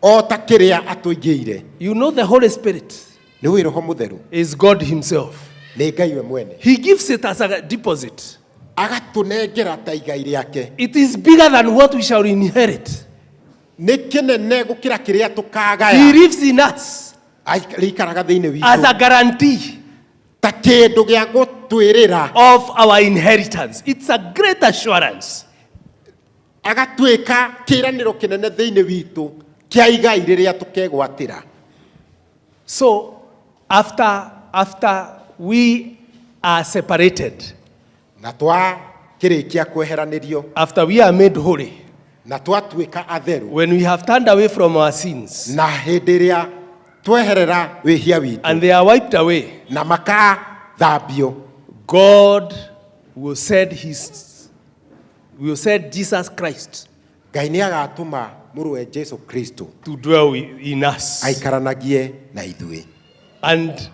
o ta kĩrĩa atũigĩire. You know, the Holy Spirit Nĩũĩ Roho Mũtheru is God Himself. Nĩ Ngai we mwene. He gives it as a deposit. Agatũnengera ta igai rĩake. It is bigger than what we shall inherit. Nĩ kĩnene gũkĩra kĩrĩa He tũkagaya. lives in us Rĩikaraga thĩinĩ as a witũ guarantee ta kĩndũ gĩa gũtwĩrĩra of our inheritance. It's a great assurance. Agatuĩka kĩĩranĩro kĩnene thĩinĩ witũ kĩa igai rĩrĩa tũkegwatĩra. So after we are separated, Na twakĩrĩkia kweheranĩrio, after we are made holy, na twatuĩka atheru, when we have turned away from our sins na hĩndĩ ĩrĩa tweherera wĩhia witũ and they are wiped away, na makathambio, God will send Jesus Christ Ngai nĩ agatũma mũrũwe Jesu Kristo to dwell in us. Aikaranagie na ithuĩ. And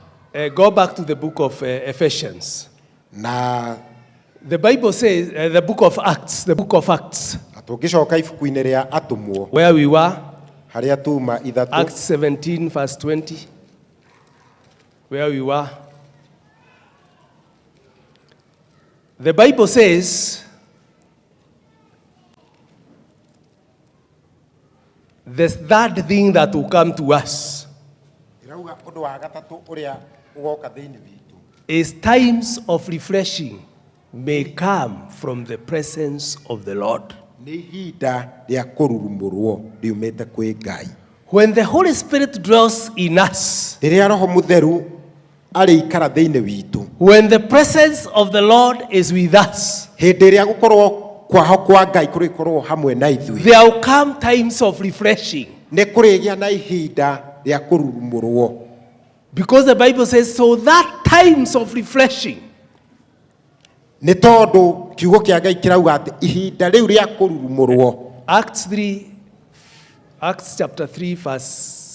go back to the book of Ephesians. Na the Bible says, the book of Acts, the book of Acts. Na tũngĩcoka ibuku-inĩ rĩa atũmwo, Where we were, harĩa tuma ithatũ, Acts 17, verse 20, where we were. The Bible says, the third thing that will come to us ĩrauga ũndũ wa gatatũ ũrĩa ũgoka thĩinĩ witũ is times of refreshing may come from the presence of the Lord. Nĩ ihinda rĩa kũrurumũrwo riumĩte kwĩ Ngai. When the Holy Spirit dwells in us, Rĩrĩa Roho Mũtheru arĩikara thĩinĩ witũ, when the presence of the Lord is with us, hĩndĩ ĩrĩa gũkorwo kwaho kwa Ngai kũrĩkorwo hamwe na ithuĩ, there will come times of refreshing. Nĩ kũrĩgĩa na ihinda rĩa kũrurumũrwo. Because the Bible says, so that times of refreshing. Nĩ tondũ kiugo kĩa Ngai kĩrauga atĩ ihinda rĩu rĩa kũrurumũrwo. Acts 3, Acts chapter 3, verse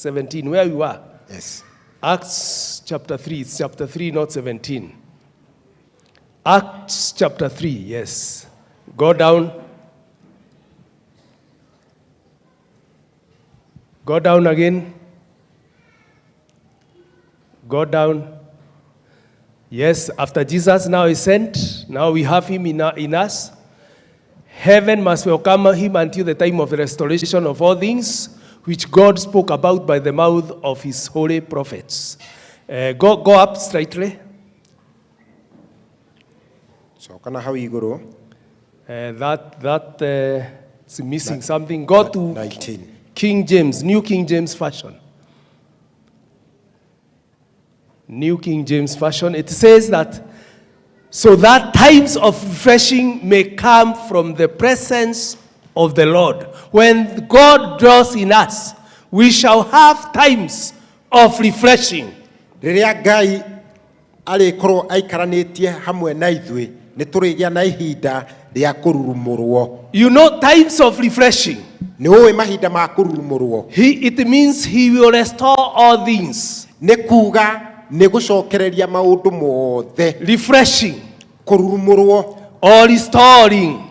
17, where we were. Yes. Acts chapter 3, it's chapter 3, not 17. Acts chapter 3, yes. Go down. Go down again. Go down. Yes, after Jesus now is sent, now we have him in us. Heaven must welcome him until the time of the restoration of all things, which God spoke about by the mouth of his holy prophets. Go up slightly. Coka na hau igũrũ. It's missing something. Go to 19. King James, New King James Version. New King James Version. It says that, so that times of refreshing may come from the presence of the Lord. When God dwells in us, we shall have times of refreshing. Rĩrĩa Ngai arĩkorwo aikaranĩtie hamwe na ithuĩ, nĩ tũrĩgĩa na ihinda rĩa kũrurumũrwo. You know, times of refreshing. Nĩ ũĩ mahinda ma kũrurumũrwo. It means he will restore all things. Nĩ kuga nĩ gũcokereria maũndũ mothe. Refreshing. Kũrurumũrwo. Or restoring.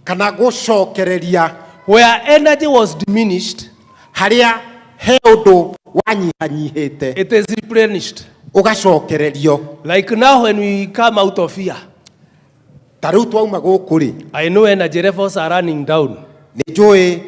Kana gũcokereria. Where energy was diminished, Harĩa he ũndũ wanyihanyihĩte. It is replenished. Ũgacokererio. Like now when we come out of here. Ta rĩu twauma gũkũ rĩ. I know energy levels are running down. Nĩ njũĩ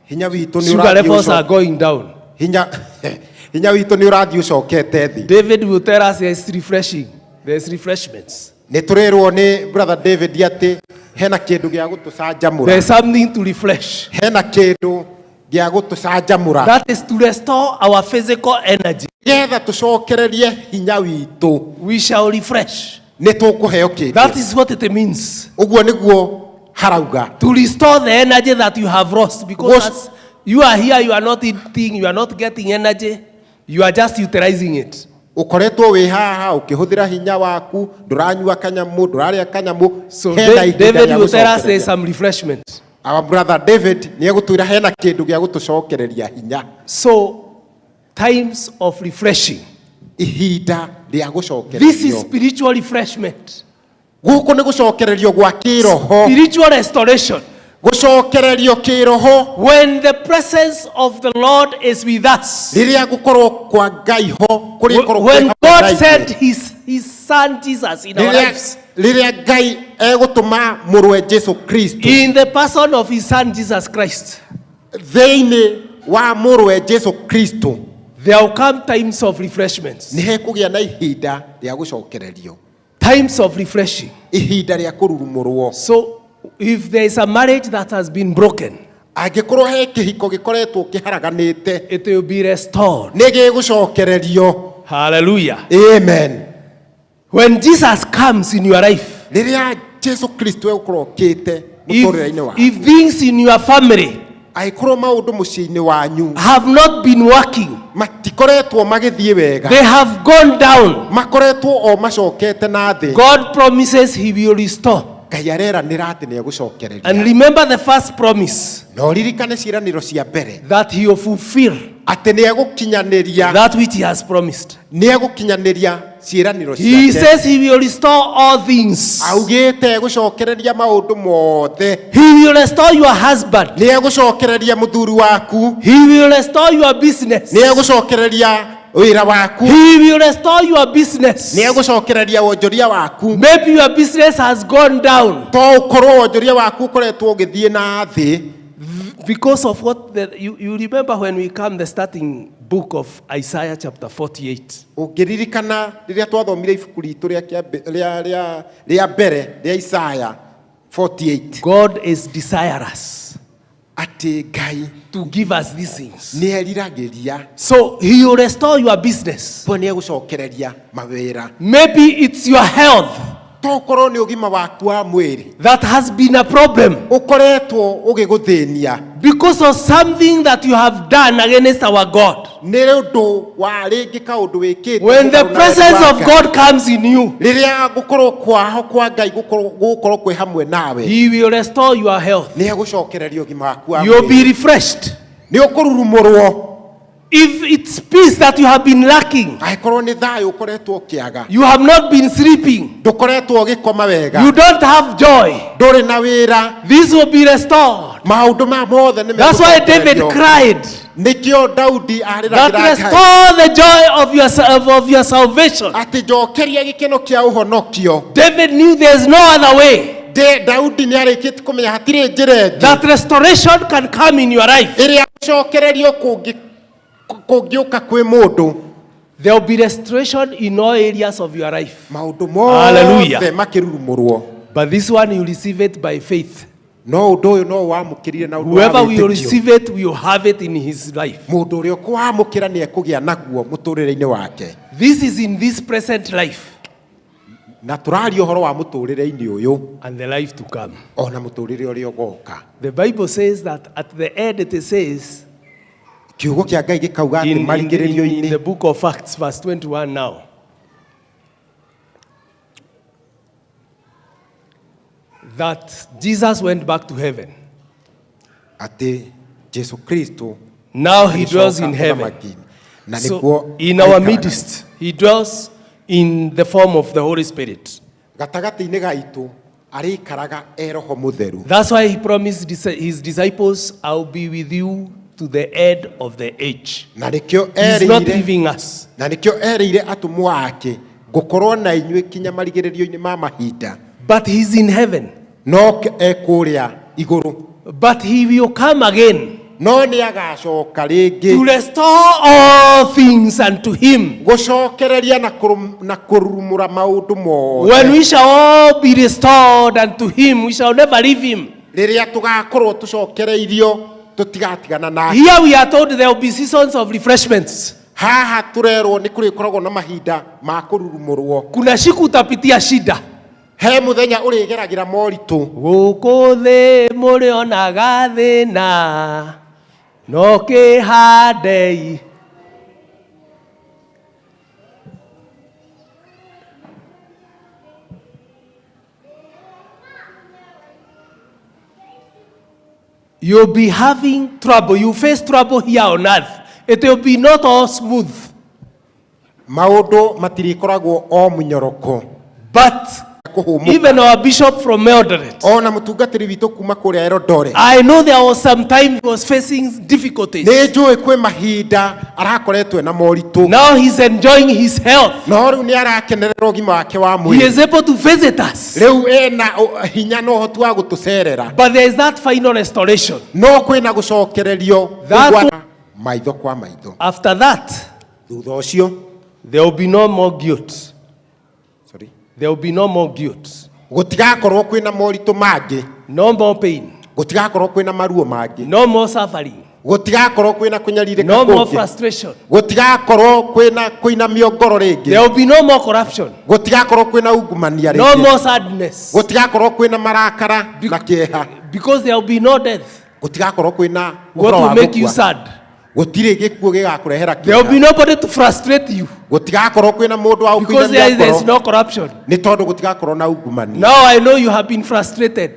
hinya witũ nĩ Sugar ũrathiĩ levels ũco- are going down. Hinya witũ nĩ ũrathiĩ ũcokete thĩ. David will tell us there's refreshing. There's refreshments. Nĩ tũrerwo nĩ brother David atĩ hena kĩndũ gĩa gũtũcanjamũra. There's something to refresh. Hena kĩndũ gĩa gũtũcanjamũra. That is to restore our physical energy. Nĩgetha tũcokererie hinya witũ. We shall refresh. Nĩ tũkũheo kĩndũ. That is what it means. Ũguo nĩguo harauga. To restore the energy that you have lost, because as you are here, you are not eating, you are not getting energy, you are just utilizing it. Ũkoretwo wĩ haha ũkĩhũthĩra hinya waku, ndũranyua kanyamũ, ndũrarĩa kanyamũ. So Hena ihinda David rĩa will tell us there's gũcokereria. some refreshment. Our brother David nĩ egũtwĩra hena kĩndũ gĩa gũtũcokereria hinya. So, times of refreshing. Ihinda rĩa This is gũcokererio. spiritual refreshment. Gũkũ nĩ gũcokererio gwa kĩroho. Spiritual restoration. Gũcokererio kĩroho. When the presence of the Lord is with us. Rĩrĩa gũkorwo kwa Ngai ho kũrĩkorwo kwĩ When hamwe God na ithuĩ. sent his son Jesus in our Rĩrĩa lives. rĩrĩa Ngai egũtũma mũrũwe Jesu Kristo In the person of his son Jesus Christ. Thĩinĩ wa mũrũwe Jesu Kristo. There will come times of refreshments. Nĩ hekũgĩa na ihinda rĩa gũcokererio. Times of refreshing. Ihinda rĩa kũrurumũrwo. So if there is a marriage that has been broken, angĩkorwo he kĩhiko gĩkoretwo kĩharaganĩte, it will be restored. Nĩ gĩgũcokererio. Hallelujah. Amen. When Jesus comes in your life, rĩrĩa Jesu Kristo egũkorwo okĩte mũtũrĩre-inĩ waku, if things in your family angĩkorwo maũndũ mũciĩ-inĩ wanyu have not been working, matikoretwo magĩthiĩ wega, they have gone down, makoretwo o macokete na thĩ, God promises he will restore. Ngai areranĩra atĩ nĩ egũcokereria. And remember the first promise, na ũririkane ciĩranĩro cia mbere, that he will fulfill atĩ nĩ egũkinyanĩria that which he has promised. Nĩ egũkinyanĩria ciĩranĩro He ciake. says he will restore all things. Augĩte egũcokereria maũndũ mothe. He will restore your husband. Nĩ egũcokereria mũthuri waku. He will restore your business. Nĩ egũcokereria wĩra waku. He will restore your business. Nĩ egũcokereria wonjoria waku. Maybe your business has gone down. To ũkorwo wonjoria waku ũkoretwo ũgĩthiĩ na thĩ. Because of what you remember when we come the starting book of Isaiah chapter 48. Ũngĩririkana rĩrĩa twathomire ibuku ritũ rĩa mbere rĩa Isaiah 48. God is desirous atĩ Ngai to give us these things. Nĩ eriragĩria. So he will restore your business. Po nĩ egũcokereria mawĩra. Maybe it's your health Tokorwo nĩ ũgima waku wa mwĩrĩ that has been a problem. Ũkoretwo ũgĩgũthĩnia. Because of something that you have done against our God. Nĩ ũndũ wa rĩngĩ kaũndũ wĩkĩte When the mũgarũ na wendi presence wa of Ngai. God comes in you, rĩrĩa gũkorwo kwaho kwa Ngai gũkorwo kwĩ hamwe nawe, he will restore your health. Nĩ egũcokereria ũgima waku wa You'll be mwĩrĩ. refreshed. Nĩ ũkũrurumũrwo. If it's peace that you have been lacking, angĩkorwo nĩ thayũ ũkoretwo ũkĩaga, you have not been sleeping, ndũkoretwo ũgĩkoma wega, you don't have joy, ndũrĩ na wĩra, this will be restored. Maũndũ ma mothe nĩ That's why David megũcokererio. cried Nĩkĩo Daudi that arĩragĩra Ngai. restore the joy of your salvation. Atĩ njokeria gĩkeno kĩa ũhonokio. David knew there is no other way. Daudi nĩ arĩkĩtie kũmenya hatirĩ njĩra ĩngĩ that restoration can come in your life. Ĩrĩa gũcokererio kũngĩũka kwĩ mũndũ. There will be restoration in all areas of your life. Maũndũ Hallelujah. mothe makĩrurumũrwo. But this one you receive it by faith. No ũndũ ũyũ no wamũkĩrire na ũndũ wa Whoever will wĩtĩkio. receive it will have it in his life. Mũndũ ũrĩa ũkũwamũkĩra nĩ ekũgĩa naguo mũtũrĩre-inĩ wake. This is in this present life. Na tũraria ũhoro wa mũtũrĩre-inĩ ũyũ. And the life to come. Ona mũtũrĩre ũrĩa ũgoka. The Bible says that at the end it says, Kiugo kĩa Ngai gĩkauga atĩ marigĩrĩrio-inĩ. in the book of Acts, verse 21 now. That Jesus went back to heaven. Atĩ Jesu Kristo Now he dwells in agĩcoka heaven. ũthamaki-inĩ. Na So, nĩkuo in our aikaraga. midst, he dwells in the form of the Holy Spirit. Gatagatĩ-inĩ gaitũ arĩikaraga e Roho Mũtheru. That's why he promised his disciples, I'll be with you to the end of the age. Na nĩkĩo He's not erĩire leaving us. Na nĩkĩo erĩire atũmwo ake ngũkorwo na inyuĩ kinya marigĩrĩrio-inĩ ma mahinda. But he's in heaven. No e kũrĩa igũrũ. But he will come again. No nĩ agacoka rĩngĩ. To restore all things unto him. Gũcokereria na kũrurumũra maũndũ mothe. When we shall all be restored unto him, we shall never leave him. Rĩrĩa tũgakorwo tũcokereirio, tũtigatigana nake. Here we are told there will be seasons of refreshments. Haha tũrerwo nĩ kũrĩkoragwo na mahinda ma kũrurumũrwo. Kuna siku utapitia shida. He mũthenya ũrĩgeragĩra moritũ. Gũkũ thĩ mũrĩonaga thĩna, no kĩhandei. You'll be having trouble. You face trouble here on earth. It will be not all smooth. Maũndũ matirĩkoragwo o mũnyoroko. But even our bishop from Eldoret, ona mũtungatĩri witũ kuma kũrĩa Eldoret, I know there was some time he was facing difficulties. Nĩ njũĩ kwĩ mahinda arakoretwo na moritũ. Now he's enjoying his health. No rĩu nĩ arakenerera ũgima wake wa He mwĩrĩ. is able to visit us. Rĩu ena hinya na ũhoti wa gũtũcerera. But there is that final restoration. No kwĩna gũcokererio That kũigua maitho kwa maitho. After that, thutha ũcio, there will be no more guilt. Sorry. There will be no more guilt. Gũtigakorwo kwĩna moritũ mangĩ. No more pain. Gũtigakorwo kwĩna maruo mangĩ. No more suffering. Gũtigakorwo kwĩna kũnyarirĩka No more kũngĩ. frustration. Gũtigakorwo kwĩna kũinamio ngoro rĩngĩ. There will be no more corruption. Gũtigakorwo kwĩna ungumania No rĩngĩ. more sadness. Gũtigakorwo kwĩna marakara na kĩeha. Because there will be no death. Gũtigakorwo kwĩna What ũhoro will wa make you gũkua. sad? Gũtirĩ gĩkuũ gĩgakũrehera There will be kĩeha. nobody to frustrate you. Gũtigakorwo kwĩna mũndũ wa Because gũkũinamia there is ngoro. no corruption. Nĩ tondũ gũtigakorwo na ungumania. Now I know you have been frustrated.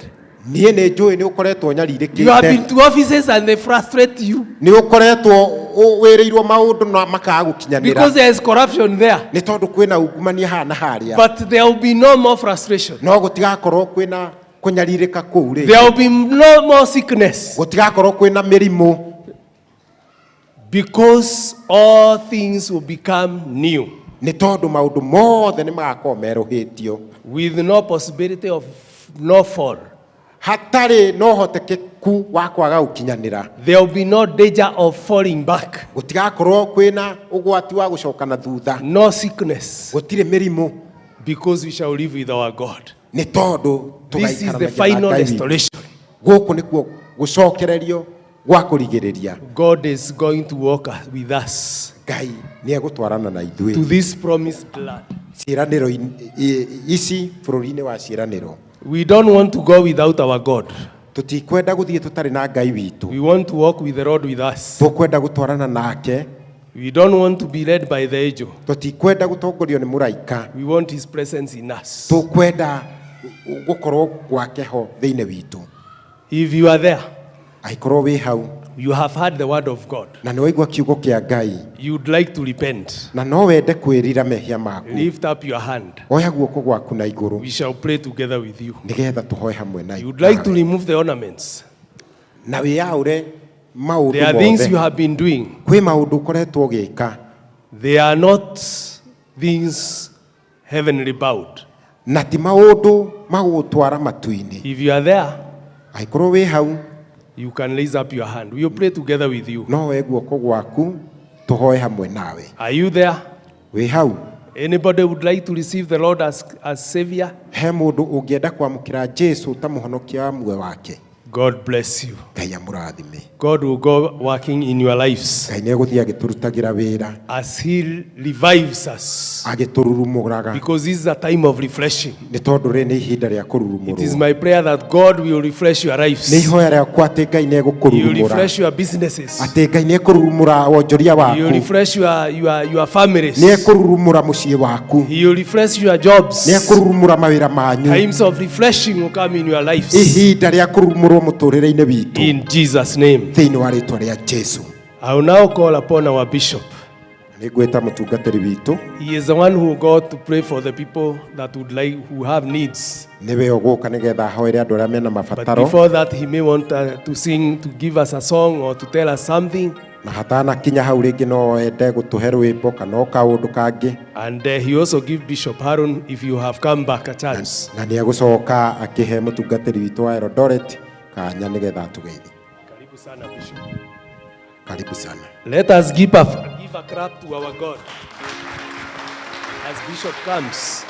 Niĩ nĩ njũĩ nĩ ũkoretwo You have been nyarirĩkĩte. to offices and they frustrate you. Nĩ ũkoretwo wĩrĩirwo maũndũ na makaga gũkinyanĩra. Because there is corruption there. Nĩ tondũ kwĩna ungumania haha na harĩa. But there will be no more frustration. No gũtigakorwo kwĩna kũnyarirĩka kũu rĩngĩ. There will be no more sickness. Gũtigakorwo kwĩna mĩrimũ. Because all things will become new. Nĩ tondũ maũndũ mothe nĩ magakorwo merũhĩtio. With no possibility of no fall. Hatarĩ na ũhotekeku wa kwaga gũkinyanĩra. There will be no danger of falling back. Gũtigakorwo kwĩna ũgwati wa gũcoka na thutha. No sickness. Gũtirĩ mĩrimũ. Because we shall live with our God. Nĩ tondũ This is the tũgaikaranagia na final Ngai witũ. restoration. Gũkũ nĩkuo gũcokererio gwa kũrigĩrĩria. God is going to walk with us. Ngai nĩ egũtwarana na ithuĩ. To this promised land. Ciĩranĩro ici bũrũri-inĩ wa ciĩranĩro. We don't want to go without our God. Tũtikwenda gũthiĩ tũtarĩ na Ngai witũ. We want to walk with the Lord with us. Tũkwenda gũtwarana nake. We don't want to be led by the angel. Tũtikwenda gũtongorio nĩ mũraika. We want his presence in us. Tũkwenda gũkorwo gwake ho thĩinĩ witũ. If you are there, Angĩkorwo wĩ hau, you have heard the word of God. na nĩ waigua kiugo kĩa Ngai, You'd like to repent. na no wende kwĩrira mehia maku, Lift up your hand. oya guoko gwaku na igũrũ We shall pray together with you. nĩgetha tũhoe hamwe na You'd like to remove the ornaments. na wĩyaũre maũndũ There are things mothe. you have been doing. Kwĩ maũndũ ũkoretwo ũgĩka. They are not things heavenly bound. Na ti maũndũ magũgũtwara matu-inĩ. If you are there, Angĩkorwo wĩ hau, you can raise up your hand. We will pray together with you. no woe guoko gwaku tũhoe hamwe nawe. Are you there? Wĩ hau? Anybody would like to receive the Lord as Savior? He mũndũ ũngĩenda kwamũkĩra Jesũ ta mũhonokia wa muoyo wake? God bless you. Ngai amũrathime. God will go working in your lives. Ngai nĩ egũthiĩ agĩtũrutagĩra wĩra. As he revives us. Agĩtũrurumũraga. Because this is a time of refreshing. Nĩ tondũ rĩ nĩ ihinda rĩa It is kũrurumũrwo. my prayer that God will refresh your lives. Nĩ ihoya rĩakwa atĩ Ngai nĩ He will egũkũrurumũra. refresh your businesses. Atĩ Ngai nĩ ekũrurumũra wonjoria He will waku. refresh your families. Nĩ ekũrurumũra mũciĩ waku. He will refresh your jobs. Nĩ ekũrurumũra mawĩra manyu. Times of refreshing will come in your lives. Ihinda rĩa kũrurumũrwo mũtũrĩre-inĩ witũ. In Jesus' name. Thĩinĩ wa rĩtwa rĩa Jesũ. I will now call upon our bishop. Nĩ ngwĩta mũtungatĩri witũ. He is the one who got to pray for the people that would like, who have needs. Nĩwe ũgũka nĩgetha ahoere andũ arĩa mena But mabataro. before that, he may want to sing, to give us a song or to tell us something. Na hatanakinya hau rĩngĩ no ende gũtũhe rwĩmbo kana o kaũndũ kangĩ. And he also give Bishop Harun, if you have come back, a chance. Na nĩ egũcoka akĩhe mũtungatĩri witũ wa Eldoret kanya nĩgetha atũgeithie. Karibu sana, Bishop. Karibu sana. Let us give a clap to our God. As Bishop comes,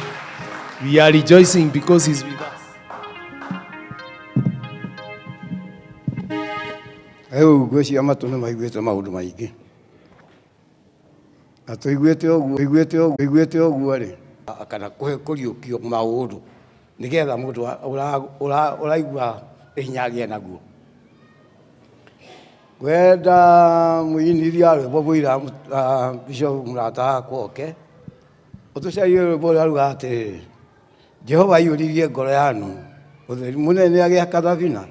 we are rejoicing because he's with us. Rĩu ngwĩciria matũ nĩ maiguĩte maũndũ maingĩ. Na tũiguĩte ũguo, iguĩte ũguo, iguĩte ũguo rĩ, kana kũriũkio maũndũ nĩgetha mũndũ ũraigua hinya agĩe naguo. Ngwenda mũinithia rwĩmbo mũira, Bishop mũrata wakwa oke, ũtũcarie rwĩmbo rũrĩa rugaga atĩrĩrĩ, Jehova aiyũririe ngoro yanu ũtheri mũnene agĩaka thabina.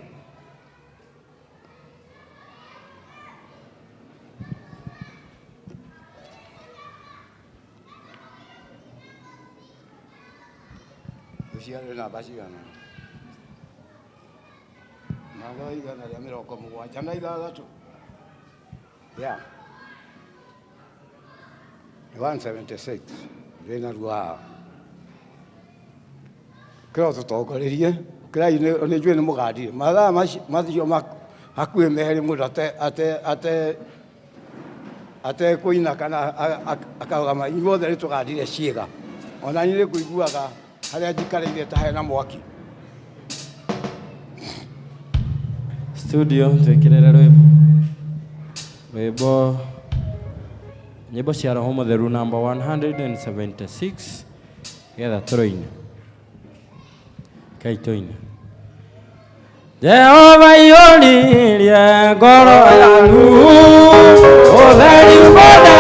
Tũciarĩ namba cigana? Namba 176. Yeah. 176. Ndĩna ruo haha. Kĩro tũtongorerie. Kĩrai nĩ njũĩ nĩ mũgandire. Mathaa macio hakuhĩ merĩ mũndũ ate atekũina kana akarũgama. Inyuothe nĩ tũgandire ciĩga. Ona niĩ nĩ ngũiguaga harĩa njikarĩire ta hena mwaki. Studio twĩkĩrĩre rwĩmbo. Rwĩmbo nyĩmbo cia Roho Mũtheru namba 176 getha tũrũine. Kai tũine. Jehova iyũririe ngoro yaku ũtheri mũnene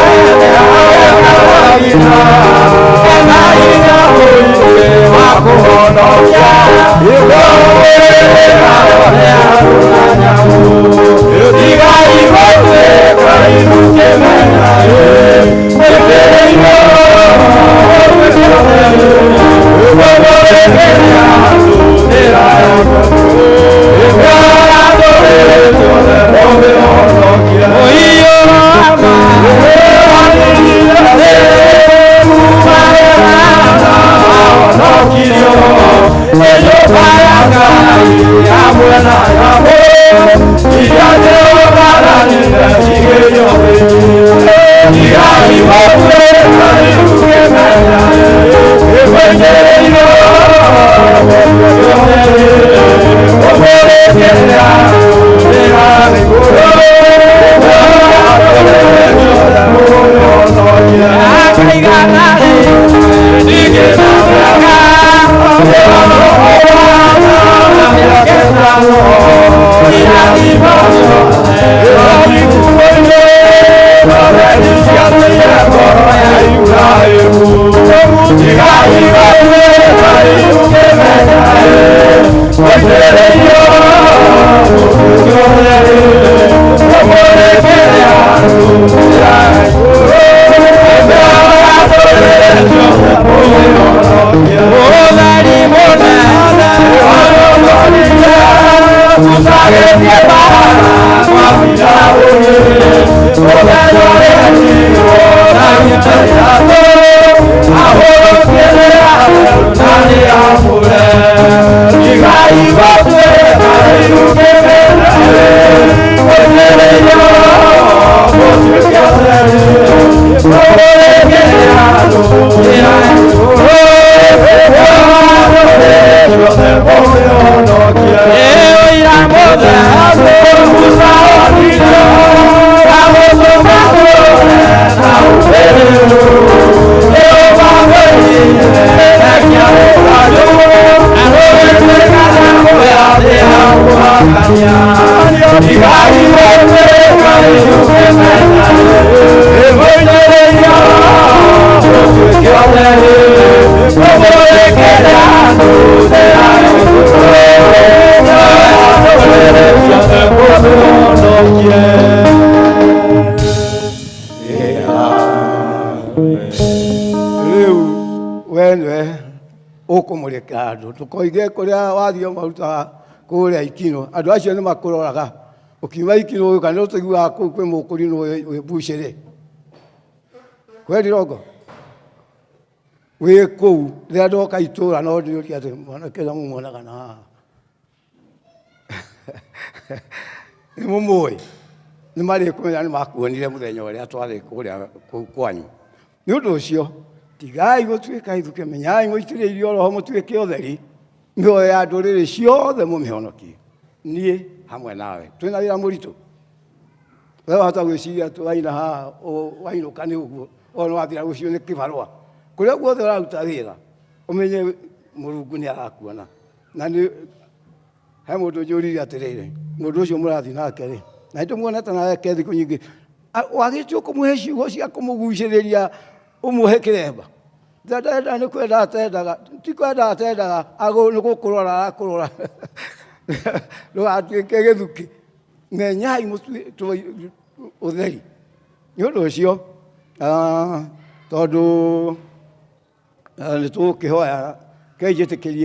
ena hinya mũingĩ wa kũhonokia tigai gũtuĩka irukĩmenya Tukoige kuria wathio marutaga kuria ikino andu acio ni makuroraga ukiuma ikino uyu kana utiguaga kuu kwi mukurino wi mbucĩrĩ kweri rongo wi kuu rĩrĩa ndoka itũra no ndĩũrie atĩ mwanake ũrĩa mũmuonaga na haha nĩ mũmũĩ nĩ marĩkũmenya nĩ makuonire mũthenya ũrĩa twarĩ kũrĩa kũu kwanyu. Nĩ ũndũ ũcio tigai gũtuĩka ithuke menyai mũitĩrĩirio roho mũtuĩke ũtheri mĩoyo ya ndũrĩrĩ ciothe mũmĩhonokie niĩ hamwe nawe twĩna wĩra mũritũ. We wahota gwĩciria atĩ waina haha wainũka nĩ ũguo ona wathira rũciũ nĩ kĩbarũa. Kũrĩa guothe ũraruta wĩra ũmenye Mũrungu nĩ arakuona. Na nĩ he mũndũ njũririe atĩrĩrĩ, mũndũ ũcio mũrathiĩ nake rĩ, na nĩtũmuonete nawe thikũ nyingĩ, wagĩte ũkũmũhe ciugo cia kũmũgucĩrĩria ũmũhe kĩremba. Ndenda nĩ kwenda atendaga, ti kwenda atendaga, nĩ gũkũrora arakũrora ndũgatuĩke gĩthukĩ. Menyai ũtheri. Nĩ ũndũ ũcio tondũ nĩ tũgũkĩhoya kei njĩtĩkĩrie.